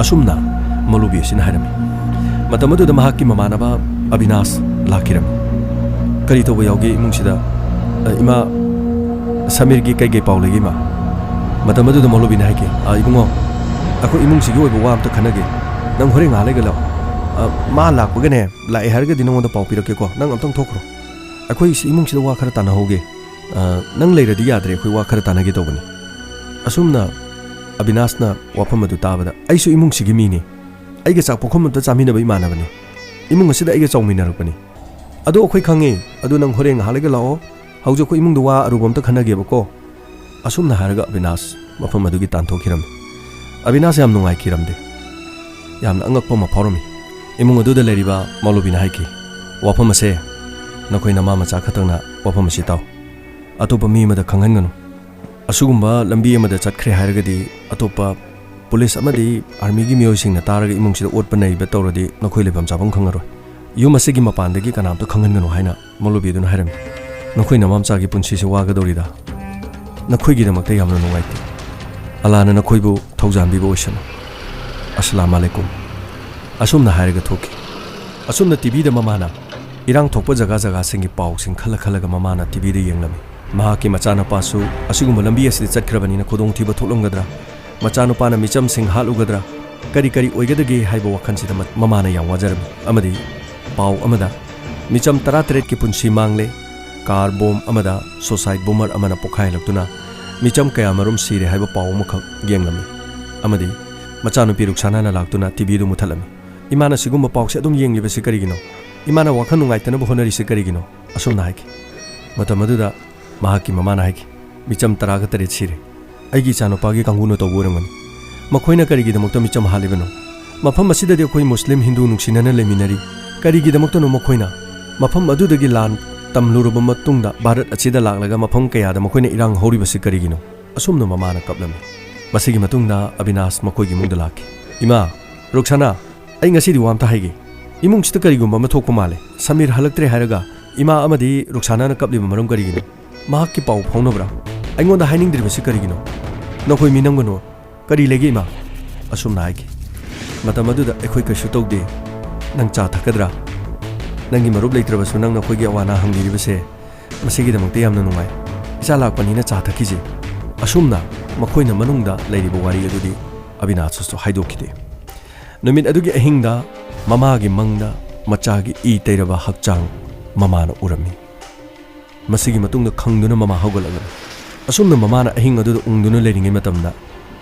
ꯑꯁꯨꯝꯅ ꯃꯧꯂꯨꯕꯤ ꯑꯁꯤꯅ ꯍꯥꯏꯔꯝꯃꯤ꯫ ꯃꯇꯝ ꯑꯗꯨꯗ ꯃꯍꯥꯛꯀꯤ ꯃꯃꯥꯟꯅꯕ ꯑꯕꯤꯅꯥꯁ ꯂꯥꯛꯈꯤꯔꯝꯃꯤ꯫ "ꯀꯔꯤ ꯇꯧꯕ ꯌꯥꯎꯒꯦ ꯏꯃꯨꯡꯁꯤꯗ? ꯑ, ꯏꯃꯥ ꯁꯃꯤꯔꯒꯤ ꯀꯩ ꯀꯩ ꯄꯥꯎ ꯂꯩꯒꯦ, ꯏꯃꯥ?" ꯃꯇꯝ ꯑꯗꯨꯗ ꯃꯧꯂꯨꯕꯤꯅ ꯍꯥꯏꯈꯤ, "ꯑ, ꯏꯕꯨꯡꯉꯣ, ꯑꯩꯈꯣꯏ ꯏꯃꯨꯡꯁꯤꯒꯤ ꯑꯣꯏꯕ ꯋꯥ ꯑꯝꯇ ꯈꯟꯅꯒꯦ꯫ ꯅꯪ ꯍꯣꯔꯦꯟ ꯉꯥꯏꯍꯥꯛ ꯂꯩꯒ ꯂꯥꯛꯑꯣ꯫ ꯑ, ꯃꯥ ꯂꯥꯛꯄꯒꯅꯦ, ꯂꯥꯛꯑꯦ ꯍꯥꯏꯔꯒꯗꯤ ꯅꯉꯣꯟꯗ ꯄꯥꯎ ꯄꯤꯔꯛꯀꯦꯀꯣ꯫ ꯅꯪ ꯑꯝꯇꯪ ꯊꯣꯛꯈ꯭ꯔꯣ꯫ ꯑꯩꯈꯣꯏ ꯁꯤ ꯏꯃꯨꯡꯁꯤꯗ ꯋꯥ ꯈꯔ ꯇꯥꯟꯅꯍꯧꯒꯦ꯫ ꯑ, ꯅꯪ ꯂꯩꯔꯗꯤ ꯌꯥꯗ꯭ꯔꯦ, ꯑꯩꯈꯣꯏ ꯋꯥ ꯈꯔ ꯇꯥꯟꯅꯒꯦ ꯇꯧꯕꯅꯤ"꯫ ꯑꯁꯨꯝꯅ ꯑꯕꯤꯅꯥꯁꯅ ꯋꯥꯐꯝ ꯑꯗꯨ ꯇꯥꯕꯗ, "ꯑꯩꯁꯨ ꯏꯃꯨꯡꯁꯤꯒꯤ ꯃꯤꯅꯤ꯫ ꯑꯩꯒ ꯆꯥꯛ ꯄꯨꯈꯝ ꯑꯝꯇ ꯆꯥꯃꯤꯟꯅꯕ ꯏꯃꯥꯟꯅꯕꯅꯤ꯫ ꯏꯃꯨꯡ ꯑꯁꯤꯗ ꯑꯩꯒ ꯆꯥꯎꯃꯤꯟꯅꯔꯛꯄꯅꯤ꯫ ꯑꯗꯣ ꯑꯩꯈꯣꯏ ꯈꯪꯉꯦ꯫ ꯑꯗꯨ ꯅꯪ ꯍꯣꯔꯦꯟ ꯉꯥꯏꯍꯥꯛ ꯂꯩꯒ ꯂꯥꯛꯑꯣ꯫ ꯍꯧꯖꯤꯛ ꯑꯩꯈꯣꯏ ꯏꯃꯨꯡꯗ ꯋꯥ ꯑꯔꯨꯕ ꯑꯝꯇ ꯈꯟꯅꯒꯦꯕꯀꯣ"꯫ ꯑꯁꯨꯝꯅ ꯍꯥꯏꯔꯒ ꯑꯕꯤꯅꯥꯁ ꯃꯐꯝ ꯑꯗꯨꯒꯤ ꯇꯥꯟꯊꯣꯛꯈꯤꯔꯝꯃꯤ꯫ ꯑꯕꯤꯅꯥꯁ ꯌꯥꯝ ꯅꯨꯡꯉꯥꯏꯈꯤꯔꯝꯗꯦ꯫ ꯌꯥꯝꯅ ꯑꯉꯛꯄ ꯑꯃ ꯐꯥꯎꯔꯝꯃꯤ꯫ ꯏꯃꯨꯡ ꯑꯗꯨꯗ ꯂꯩꯔꯤꯕ ꯃꯧꯂꯨꯕꯤꯅ ꯍꯥꯏꯈꯤ, "ꯋꯥꯐꯝ ꯑꯁꯦ ꯅꯈꯣꯏ ꯅꯃꯥ ꯃꯆꯥ ꯈꯛꯇꯪꯅ ꯋꯥꯐꯝ ꯑꯁꯤ ꯇꯥꯎ꯫ ꯑꯇꯣꯞꯄ ꯃꯤ ꯑꯃꯗ ꯈꯪꯍꯟꯒꯅꯨ꯫ ꯑꯁꯤꯒꯨꯝꯕ ꯂꯝꯕꯤ ꯑꯃꯗ ꯆꯠꯈ꯭ꯔꯦ ꯍꯥꯏꯔꯒꯗꯤ ꯑꯇꯣꯞꯄ ꯄꯨꯂꯤꯁ ꯑꯃꯗꯤ ꯑꯥꯔꯃꯤꯒꯤ ꯃꯤꯑꯣꯏꯁꯤꯡꯅ ꯇꯥꯔꯒ ꯏꯃꯨꯡꯁꯤꯗ ꯑꯣꯠꯄ ꯅꯩꯕ ꯇꯧꯔꯗꯤ ꯅꯈꯣꯏ ꯂꯩꯐꯝ ꯆꯥꯐꯝ ꯈꯪꯉꯔꯣꯏ꯫ ꯌꯨꯝ ꯑꯁꯤꯒꯤ ꯃꯄꯥꯟꯗꯒꯤ ꯀꯅꯥꯝꯇ ꯈꯪꯍꯟꯒꯅꯨ" ꯍꯥꯏꯅ ꯃꯧꯂꯨꯕꯤꯗꯨꯅ ꯍꯥꯏꯔꯝꯃꯤ꯫ "ꯅꯈꯣꯏ ꯅꯃꯥ ꯃꯆꯥꯒꯤ ꯄꯨꯟꯁꯤꯁꯦ ꯋꯥꯒꯗꯧꯔꯤꯗ꯫ ꯅꯈꯣꯏꯒꯤꯗꯃꯛꯇ ꯌꯥꯝꯅ ꯅꯨꯡꯉꯥꯏꯇꯦ꯫ ꯑꯜꯂꯥꯅ ꯅꯈꯣꯏꯕꯨ ꯊꯧꯖꯥꯟꯕꯤꯕ ꯑꯣꯏꯁꯅꯨ꯫ ꯑꯁꯂꯥꯝ ꯑꯂꯩꯀꯨꯝ"꯫ ꯑꯁꯨꯝꯅ ꯍꯥꯏꯔꯒ ꯊꯣꯛꯈꯤ꯫ ꯑꯁꯨꯝꯅ ꯇꯤꯚꯤꯗ ꯃꯃꯥꯅ ꯏꯔꯥꯡ ꯊꯣꯛꯄ ꯖꯒꯥ ꯖꯒꯥꯁꯤꯡꯒꯤ ꯄꯥꯎꯁꯤꯡ ꯈꯜꯂ ꯈꯜꯂꯒ ꯃꯃꯥꯅ ꯇꯤꯚꯤꯗ ꯌꯦꯡꯂꯝꯃꯤ꯫ ꯃꯍꯥꯛꯀꯤ ꯃꯆꯥꯅꯨꯄꯥꯁꯨ ꯑꯁꯤꯒꯨꯝꯕ ꯂꯝꯕꯤ ꯑꯁꯤꯗ ꯆꯠꯈ꯭ꯔꯕꯅꯤꯅ ꯈꯨꯗꯣꯡꯊꯤꯕ ꯊꯣꯛꯂꯝꯒꯗ꯭ꯔꯥ? ꯃꯆꯥꯅꯨꯄꯥꯅ ꯃꯤꯆꯝꯁꯤꯡ ꯍꯥꯠꯂꯨꯒꯗ꯭ꯔꯥ? ꯀꯔꯤ ꯀꯔꯤ ꯑꯣꯏꯒꯗꯒꯦ ꯍꯥꯏꯕ ꯋꯥꯈꯜꯁꯤꯗ ꯃ-, ꯃꯃꯥꯅ ꯌꯥꯝ ꯋꯥꯖꯔꯝꯃꯤ꯫ ꯑꯃꯗꯤ ꯄꯥꯎ ꯑꯃꯗ ꯃꯤꯆꯝ ꯇꯔꯥꯇꯔꯦꯠꯀꯤ ꯄꯨꯟꯁꯤ ꯃꯥꯡꯂꯦ, ꯀꯥꯔ ꯕꯣꯝ ꯑꯃꯗ suicide bomber ꯑꯃꯅ ꯄꯣꯈꯥꯏꯍꯜꯂꯛꯇꯨꯅ ꯃꯤꯆꯝ ꯀꯌꯥꯃꯔꯨꯝ ꯁꯤꯔꯦ ꯍꯥꯏꯕ ꯄꯥꯎ ꯑꯃꯈꯛ ꯌꯦꯡꯂꯝꯃꯤ꯫ ꯑꯃꯗꯤ ꯃꯆꯥꯅꯨꯄꯤ ꯔꯨꯛꯁꯥꯅꯥꯅ ꯂꯥꯛꯇꯨꯅ ꯇꯤꯚꯤꯗꯨ ꯃꯨꯊꯠꯂꯝꯃꯤ꯫ "ꯏꯃꯥꯅ ꯁꯤꯒꯨꯝꯕ ꯄꯥꯎꯁꯦ ꯑꯗꯨꯝ ꯌꯦꯡꯂꯤꯕꯁꯤ ꯀꯔꯤꯒꯤꯅꯣ? ꯏꯃꯥꯅ ꯋꯥꯈꯜ ꯅꯨꯡꯉꯥꯏꯇꯅꯕ ꯍꯣꯠꯅꯔꯤꯁꯤ ꯀꯔꯤꯒꯤꯅꯣ?" ꯑꯁꯨꯝꯅ ꯍꯥꯏꯈꯤ꯫ ꯃꯇꯝ ꯑꯗꯨꯗ ꯃꯍꯥꯛꯀꯤ ꯃꯃꯥꯅ ꯍꯥꯏꯈꯤ, "ꯃꯤꯆꯝ ꯇꯔꯥꯒ ꯇꯔꯦꯠ ꯁꯤꯔꯦ꯫ ꯑꯩꯒꯤ ꯏꯆꯥꯅꯨꯄꯥꯒꯤ ꯀꯥꯡꯕꯨꯅ ꯇꯧꯕ ꯑꯣꯏꯔꯝꯒꯅꯤ꯫ ꯃꯈꯣꯏꯅ ꯀꯔꯤꯒꯤꯗꯃꯛꯇ ꯃꯤꯆꯝ ꯍꯥꯠꯂꯤꯕꯅꯣ? ꯃꯐꯝ ꯑꯁꯤꯗꯗꯤ ꯑꯩꯈꯣꯏ ꯃꯨꯁꯂꯤꯝ ꯍꯤꯟꯗꯨ ꯅꯨꯡꯁꯤꯅꯅ ꯂꯩꯃꯤꯟꯅꯔꯤ꯫ ꯀꯔꯤꯒꯤꯗꯃꯛꯇꯅꯣ ꯃꯈꯣꯏꯅ ꯃꯐꯝ ꯑꯗꯨꯗꯒꯤ ꯂꯥꯟ ꯇꯝꯂꯨꯔꯕ ꯃꯇꯨꯡꯗ ꯚꯥꯔꯠ ꯑꯁꯤꯗ ꯂꯥꯛꯂꯒ ꯃꯐꯝ ꯀꯌꯥꯗ ꯃꯈꯣꯏꯅ ꯏꯔꯥꯡ ꯍꯧꯔꯤꯕꯁꯤ ꯀꯔꯤꯒꯤꯅꯣ?" ꯑꯁꯨꯝꯅ ꯃꯃꯥꯅ ꯀꯞꯂꯝꯃꯤ꯫ ꯃꯁꯤꯒꯤ ꯃꯇꯨꯡꯗ ꯑꯕꯤꯅꯥꯁ ꯃꯈꯣꯏꯒꯤ ꯏꯃꯨꯡꯗ ꯂꯥꯛꯈꯤ꯫ "ꯏꯃꯥ, ꯔꯨꯛꯁꯥꯅꯥ, ꯑꯩ ꯉꯁꯤꯗꯤ ꯋꯥ ꯑꯝꯇ ꯍꯥꯏꯒꯦ꯫ ꯏꯃꯨꯡꯁꯤꯗ ꯀꯔꯤꯒꯨꯝꯕ ꯑꯃ ꯊꯣꯛꯄ ꯃꯥꯜꯂꯦ꯫ ꯁꯃꯤꯔ ꯍꯜꯂꯛꯇ꯭ꯔꯦ ꯍꯥꯏꯔꯒ ꯏꯃꯥ ꯑꯃꯗꯤ ꯔꯨꯛꯁꯥꯅꯥꯅ ꯀꯞꯂꯤꯕ ꯃꯔꯝ ꯀꯔꯤꯒꯤꯅꯣ? ꯃꯍꯥꯛꯀꯤ ꯄꯥꯎ ꯐꯥꯎꯅꯕ꯭ꯔꯥ? ꯑꯩꯉꯣꯟꯗ ꯍꯥꯏꯅꯤꯡꯗ꯭ꯔꯤꯕꯁꯤ ꯀꯔꯤꯒꯤꯅꯣ? ꯅꯈꯣꯏ ꯃꯤ ꯅꯪꯒꯅꯨ꯫ ꯀꯔꯤ ꯂꯩꯒꯦ ꯏꯃꯥ?" ꯑꯁꯨꯝꯅ ꯍꯥꯏꯈꯤ꯫ ꯃꯇꯝ ꯑꯗꯨꯗ, "ꯑꯩꯈꯣꯏ ꯀꯩꯁꯨ ꯇꯧꯗꯦ꯫ ꯅꯪ ꯆꯥ ꯊꯛꯀꯗ꯭ꯔꯥ? ꯅꯪꯒꯤ ꯃꯔꯨꯞ ꯂꯩꯇ꯭ꯔꯕꯁꯨ ꯅꯪꯅ ꯑꯩꯈꯣꯏꯒꯤ ꯑꯋꯥ ꯑꯅꯥ ꯍꯪꯕꯤꯔꯤꯕꯁꯦ ꯃꯁꯤꯒꯤꯗꯃꯛꯇ ꯌꯥꯝꯅ ꯅꯨꯡꯉꯥꯏ꯫ ꯏꯆꯥ ꯂꯥꯛꯄꯅꯤꯅ ꯆꯥ ꯊꯛꯈꯤꯁꯤ꯫" ꯑꯁꯨꯝꯅ ꯃꯈꯣꯏꯅ ꯃꯅꯨꯡꯗ ꯂꯩꯔꯤꯕ ꯋꯥꯔꯤ ꯑꯗꯨꯗꯤ ꯑꯕꯤꯅꯥꯁꯁꯨ ꯍꯥꯏꯗꯣꯛꯈꯤꯗꯦ꯫ ꯅꯨꯃꯤꯠ ꯑꯗꯨꯒꯤ ꯑꯍꯤꯡꯗ ꯃꯃꯥꯒꯤ ꯃꯪꯗ ꯃꯆꯥꯒꯤ ꯏ ꯇꯩꯔꯕ ꯍꯛꯆꯥꯡ ꯃꯃꯥꯅ ꯎꯔꯝꯃꯤ꯫ ꯃꯁꯤꯒꯤ ꯃꯇꯨꯡꯗ ꯈꯪꯗꯨꯅ ꯃꯃꯥ ꯍꯧꯒꯠꯂꯛꯂꯝꯃꯤ꯫ ꯑꯁꯨꯝꯅ ꯃꯃꯥꯅ ꯑꯍꯤꯡ ꯑꯗꯨꯗ ꯎꯪꯗꯨꯅ ꯂꯩꯔꯤꯉꯩ ꯃꯇꯝꯗ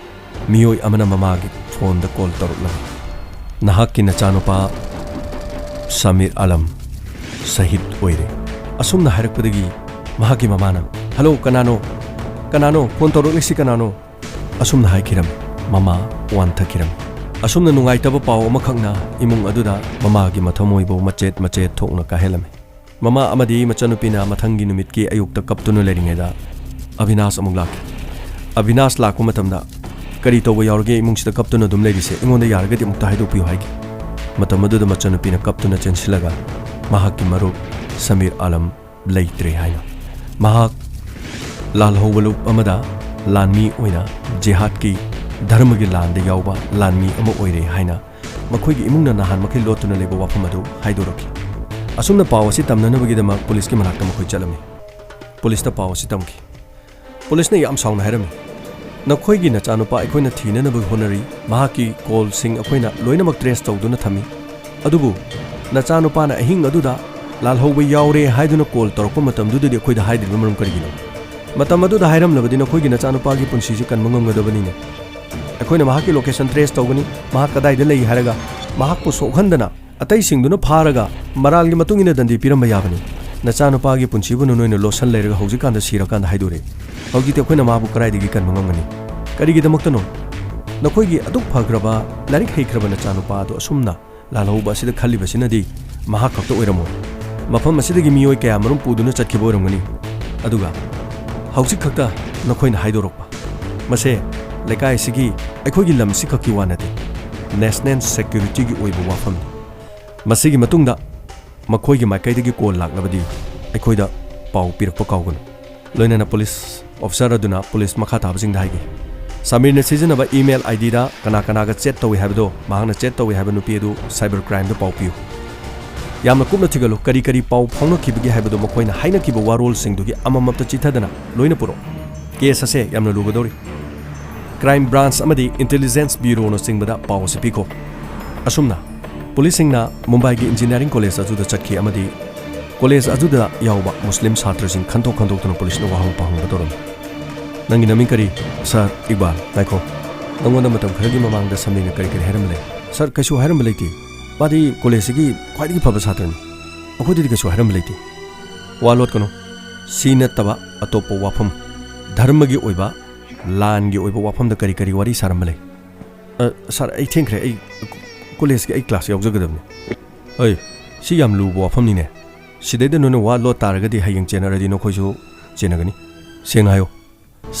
ꯃꯤꯑꯣꯏ ꯑꯃꯅ ꯃꯃꯥꯒꯤ ꯐꯣꯟꯗ ꯀꯣꯜ ꯇꯧꯔꯛꯂꯝꯃꯤ꯫ "ꯅꯍꯥꯛꯀꯤ ꯅꯆꯥꯅꯨꯄꯥ ꯁꯃꯤꯔ ꯑꯂꯝ ꯁꯍꯤꯗ ꯑꯣꯏꯔꯦ꯫" ꯑꯁꯨꯝꯅ ꯍꯥꯏꯔꯛꯄꯗꯒꯤ ꯃꯍꯥꯛꯀꯤ ꯃꯃꯥꯅ, "ꯍꯜꯂꯣ, ꯀꯅꯥꯅꯣ? ꯀꯅꯥꯅꯣ? ꯐꯣꯟ ꯇꯧꯔꯛꯂꯤꯁꯤ ꯀꯅꯥꯅꯣ?" ꯑꯁꯨꯝꯅ ꯍꯥꯏꯈꯤꯔꯝꯃꯤ꯫ ꯃꯃꯥ ꯋꯥꯟꯊꯈꯤꯔꯝꯃꯤ꯫ ꯑꯁꯨꯝꯅ ꯅꯨꯡꯉꯥꯏꯇꯕ ꯄꯥꯎ ꯑꯃꯈꯛꯅ ꯏꯃꯨꯡ ꯑꯗꯨꯗ ꯃꯃꯥꯒꯤ ꯃꯊꯃꯣꯏꯕꯨ ꯃꯆꯦꯠ ꯃꯆꯦꯠ ꯊꯣꯛꯅ ꯀꯥꯏꯍꯜꯂꯝꯃꯤ꯫ ꯃꯃꯥ ꯑꯃꯗꯤ ꯃꯆꯟꯅꯨꯄꯤꯅ ꯃꯊꯪꯒꯤ ꯅꯨꯃꯤꯠꯀꯤ ꯑꯌꯨꯛꯇ ꯀꯞꯇꯨꯅ ꯂꯩꯔꯤꯉꯩꯗ ꯑꯕꯤꯅꯥꯁ ꯑꯃꯨꯛ ꯂꯥꯛꯈꯤ꯫ ꯑꯕꯤꯅꯥꯁ ꯂꯥꯛꯄ ꯃꯇꯝꯗ, "ꯀꯔꯤ ꯇꯧꯕ ꯌꯥꯎꯔꯒꯦ ꯏꯃꯨꯡꯁꯤꯗ ꯀꯞꯇꯨꯅ ꯑꯗꯨꯝ ꯂꯩꯔꯤꯁꯦ? ꯑꯩꯉꯣꯟꯗ ꯌꯥꯔꯒꯗꯤ ꯑꯃꯨꯛꯇ ꯍꯥꯏꯗꯣꯛꯄꯤꯌꯨ" ꯍꯥꯏꯈꯤ꯫ ꯃꯇꯝ ꯑꯗꯨꯗ ꯃꯆꯟꯅꯨꯄꯤꯅ ꯀꯞꯇꯨꯅ ꯆꯦꯟꯁꯤꯜꯂꯒ ꯃꯍꯥꯛꯀꯤ ꯃꯔꯨꯞ ꯁꯃꯤꯔ ꯑꯂꯝ ꯂꯩꯇ꯭ꯔꯦ ꯍꯥꯏꯅ, ꯃꯍꯥꯛ ꯂꯥꯜꯍꯧꯕ ꯂꯨꯞ ꯑꯃꯗ ꯂꯥꯟꯃꯤ ꯑꯣꯏꯅ ꯖꯤꯍꯥꯗꯀꯤ ꯙꯔꯃꯒꯤ ꯂꯥꯟꯗ ꯌꯥꯎꯕ ꯂꯥꯟꯃꯤ ꯑꯃ ꯑꯣꯏꯔꯦ ꯍꯥꯏꯅ ꯃꯈꯣꯏꯒꯤ ꯏꯃꯨꯡꯅ ꯅꯍꯥꯟ ꯃꯈꯩ ꯂꯣꯠꯇꯨꯅ ꯂꯩꯕ ꯋꯥꯐꯝ ꯑꯗꯨ ꯍꯥꯏꯗꯣꯔꯛꯈꯤ꯫ ꯑꯁꯨꯝꯅ ꯄꯥꯎ ꯑꯁꯤ ꯇꯝꯅꯅꯕꯒꯤꯗꯃꯛ ꯄꯨꯂꯤꯁꯀꯤ ꯃꯅꯥꯛꯇ ꯃꯈꯣꯏ ꯆꯠꯂꯝꯃꯤ꯫ ꯄꯨꯂꯤꯁꯇ ꯄꯥꯎ ꯑꯁꯤ ꯇꯝꯈꯤ꯫ ꯄꯨꯂꯤꯁꯅ ꯌꯥꯝ ꯁꯥꯎꯅ ꯍꯥꯏꯔꯝꯃꯤ, "ꯅꯈꯣꯏꯒꯤ ꯅꯆꯥꯅꯨꯄꯥ ꯑꯩꯈꯣꯏꯅ ꯊꯤꯅꯅꯕ ꯍꯣꯠꯅꯔꯤ, ꯃꯍꯥꯛꯀꯤ ꯀꯣꯜꯁꯤꯡ ꯑꯩꯈꯣꯏꯅ ꯂꯣꯏꯅꯃꯛ ꯇ꯭ꯔꯦꯁ ꯇꯧꯗꯨꯅ ꯊꯝꯃꯤ, ꯑꯗꯨꯕꯨ ꯅꯆꯥꯅꯨꯄꯥꯅ ꯑꯍꯤꯡ ꯑꯗꯨꯗ ꯂꯥꯜꯍꯧꯕ ꯌꯥꯎꯔꯦ ꯍꯥꯏꯗꯨꯅ ꯀꯣꯜ ꯇꯧꯔꯛꯄ ꯃꯇꯝꯗꯨꯗꯗꯤ ꯑꯩꯈꯣꯏꯗ ꯍꯥꯏꯗ꯭ꯔꯤꯕ ꯃꯔꯝ ꯀꯔꯤꯒꯤꯅꯣ? ꯃꯇꯝ ꯑꯗꯨꯗ ꯍꯥꯏꯔꯝꯂꯕꯗꯤ ꯅꯈꯣꯏꯒꯤ ꯅꯆꯥꯅꯨꯄꯥꯒꯤ ꯄꯨꯟꯁꯤꯁꯤ ꯀꯟꯕ ꯉꯝꯒꯗꯕꯅꯤꯅꯦ꯫" ꯑꯩꯈꯣꯏꯅ ꯃꯍꯥꯛꯀꯤ location trace ꯇꯧꯒꯅꯤ꯫ ꯃꯍꯥꯛ ꯀꯗꯥꯏꯗ ꯂꯩ ꯍꯥꯏꯔꯒ ꯃꯍꯥꯛꯄꯨ ꯁꯣꯛꯍꯟꯗꯅ ꯑꯇꯩꯁꯤꯡꯗꯨꯅ ꯐꯥꯔꯒ ꯃꯔꯥꯜꯒꯤ ꯃꯇꯨꯡ ꯏꯟꯅ ꯗꯟꯗꯤ ꯄꯤꯔꯝꯕ ꯌꯥꯕꯅꯤ꯫ ꯅꯆꯥꯅꯨꯄꯥꯒꯤ ꯄꯨꯟꯁꯤꯕꯨ ꯅꯣꯏꯅ ꯂꯣꯠꯁꯟ ꯂꯩꯔꯒ ꯍꯧꯖꯤꯛꯀꯥꯟꯗ ꯁꯤꯔꯀꯥꯟꯗ ꯍꯥꯏꯗꯣꯔꯦ꯫ ꯍꯧꯖꯤꯛꯇꯤ ꯑꯩꯈꯣꯏꯅ ꯃꯥꯕꯨ ꯀꯗꯥꯏꯗꯒꯤ ꯀꯟꯕ ꯉꯝꯒꯅꯤ? ꯀꯔꯤꯒꯤꯗꯃꯛꯇꯅꯣ? ꯅꯈꯣꯏꯒꯤ ꯑꯗꯨꯛ ꯐꯈ꯭ꯔꯕ, ꯂꯥꯏꯔꯤꯛ ꯍꯩꯈ꯭ꯔꯕ ꯅꯆꯥꯅꯨꯄꯥ ꯑꯗꯨ ꯑꯁꯨꯝꯅ ꯂꯥꯜꯍꯧꯕ ꯑꯁꯤꯗ ꯈꯜꯂꯤꯕꯁꯤꯅꯗꯤ ꯃꯍꯥꯛ ꯈꯛꯇ ꯑꯣꯏꯔꯝꯃꯣꯏ꯫ ꯃꯐꯝ ꯑꯁꯤꯗꯒꯤ ꯃꯤꯑꯣꯏ ꯀꯌꯥ ꯃꯔꯨꯝ ꯄꯨꯗꯨꯅ ꯆꯠꯈꯤꯕ ꯑꯣꯏꯔꯝꯒꯅꯤ꯫ ꯑꯗꯨꯒ ꯍꯧꯖꯤꯛ ꯈꯛꯇ ꯅꯈꯣꯏꯅ ꯍꯥꯏꯗꯣꯔꯛꯄ, ꯃꯁꯦ ꯂꯩꯀꯥꯏ ꯑꯁꯤꯒꯤ, ꯑꯩꯈꯣꯏꯒꯤ ꯂꯝ ꯑꯁꯤꯈꯛꯀꯤ ꯋꯥ ꯅꯠꯇꯦ, national security ꯒꯤ ꯑꯣꯏꯕ ꯋꯥꯐꯝꯅꯤ꯫ ꯃꯁꯤꯒꯤ ꯃꯇꯨꯡꯗ ꯃꯈꯣꯏꯒꯤ ꯃꯥꯏꯀꯩꯗꯒꯤ call ꯂꯥꯛꯂꯕꯗꯤ ꯑꯩꯈꯣꯏꯗ ꯄꯥꯎ ꯄꯤꯔꯛꯄ ꯀꯥꯎꯒꯅꯨ꯫ ꯂꯣꯏꯅꯅ police officer ꯑꯗꯨꯅ police ꯃꯈꯥ ꯊꯥꯕꯁꯤꯡꯗ ꯍꯥꯏꯈꯤ, "ꯁꯃꯤꯔꯅ ꯁꯤꯖꯤꯟꯅꯕ email ID ꯗ ꯀꯅꯥ ꯀꯅꯥꯒ chat ꯇꯧꯏ ꯍꯥꯏꯕꯗꯣ, ꯃꯍꯥꯛꯅ chat ꯇꯧꯏ ꯍꯥꯏꯕ ꯅꯨꯄꯤ ꯑꯗꯨ cyber crime ꯗ ꯄꯥꯎ ꯄꯤꯌꯨ꯫ ꯌꯥꯝꯅ ꯀꯨꯞꯅ ꯊꯤꯒꯠꯂꯨ, ꯀꯔꯤ ꯀꯔꯤ ꯄꯥꯎ ꯐꯥꯎꯅꯈꯤꯕꯒꯦ ꯍꯥꯏꯕꯗꯨ ꯃꯈꯣꯏꯅ ꯍꯥꯏꯅꯈꯤꯕ ꯋꯥꯔꯣꯜꯁꯤꯡꯗꯨꯒꯤ ꯑꯃꯃꯝꯇ ꯆꯤꯊꯗꯅ ꯂꯣꯏꯅ ꯄꯨꯔꯛꯎ꯫ Case ꯑꯁꯦ ꯌꯥꯝꯅ ꯂꯨꯒꯗꯧꯔꯤ꯫ Crime branch ꯑꯃꯗꯤ intelligence bureau ꯅꯆꯤꯡꯕꯗ ꯄꯥꯎ ꯑꯁꯤ ꯄꯤꯈꯣ꯫" ꯑꯁꯨꯝꯅ police ꯁꯤꯡꯅ ꯃꯨꯝꯕꯥꯏꯒꯤ engineering college ꯑꯗꯨꯗ ꯆꯠꯈꯤ ꯑꯃꯗꯤ college ꯑꯗꯨꯗ ꯌꯥꯎꯕ ꯃꯨꯁꯂꯤꯝ ꯁꯥꯇ꯭ꯔꯁꯤꯡ ꯈꯟꯗꯣꯛ ꯈꯟꯗꯣꯛꯇꯨꯅ police ꯅ ꯋꯥꯍꯪ ꯄꯥꯎꯍꯪꯕ ꯇꯧꯔꯝꯃꯤ꯫ "ꯅꯪꯒꯤ ꯅꯃꯤꯡ ꯀꯔꯤ?" "Sir, ꯏꯛꯕꯥꯜ꯫" "ꯉꯥꯏꯈꯣ, ꯅꯪꯉꯣꯟꯗ ꯃꯇꯝ ꯈꯔꯒꯤ ꯃꯃꯥꯡꯗ ꯁꯃꯤꯔꯅ ꯀꯔꯤ ꯀꯔꯤ ꯍꯥꯏꯔꯝꯕ ꯂꯩ?" "Sir, ꯀꯩꯁꯨ ꯍꯥꯏꯔꯝꯕ ꯂꯩꯇꯦ꯫ ꯃꯥꯗꯤ college ꯁꯤꯒꯤ ꯈ꯭ꯋꯥꯏꯗꯒꯤ ꯐꯕ ꯁꯥꯇ꯭ꯔꯅꯤ꯫ ꯑꯩꯈꯣꯏꯗꯗꯤ ꯀꯩꯁꯨ ꯍꯥꯏꯔꯝꯕ ꯂꯩꯇꯦ꯫" "ꯋꯥ ꯂꯣꯠꯀꯅꯨ꯫ ꯁꯤ ꯅꯠꯇꯕ ꯑꯇꯣꯞꯄ ꯋꯥꯐꯝ, ꯙꯔꯃꯒꯤ ꯑꯣꯏꯕ, ꯂꯥꯟꯒꯤ ꯑꯣꯏꯕ ꯋꯥꯐꯝꯗ ꯀꯔꯤ ꯀꯔꯤ ꯋꯥꯔꯤ ꯁꯥꯔꯝꯕ ꯂꯩ?" "ꯑ, sir, ꯑꯩ ꯊꯦꯡꯈ꯭ꯔꯦ꯫ ꯑꯩ college ꯀꯤ ꯑꯩ class ꯌꯥꯎꯖꯒꯗꯕꯅꯤ꯫" "ꯑꯩ, ꯁꯤ ꯌꯥꯝ ꯂꯨꯕ ꯋꯥꯐꯝꯅꯤꯅꯦ꯫ ꯁꯤꯗꯩꯗ ꯅꯣꯏꯅ ꯋꯥ ꯂꯣꯠ ꯇꯥꯔꯒꯗꯤ ꯍꯌꯦꯡ ꯆꯦꯟꯅꯔꯗꯤ ꯅꯈꯣꯏꯁꯨ ꯆꯦꯟꯅꯒꯅꯤ꯫ ꯁꯦꯡꯅ ꯍꯥꯏꯌꯣ,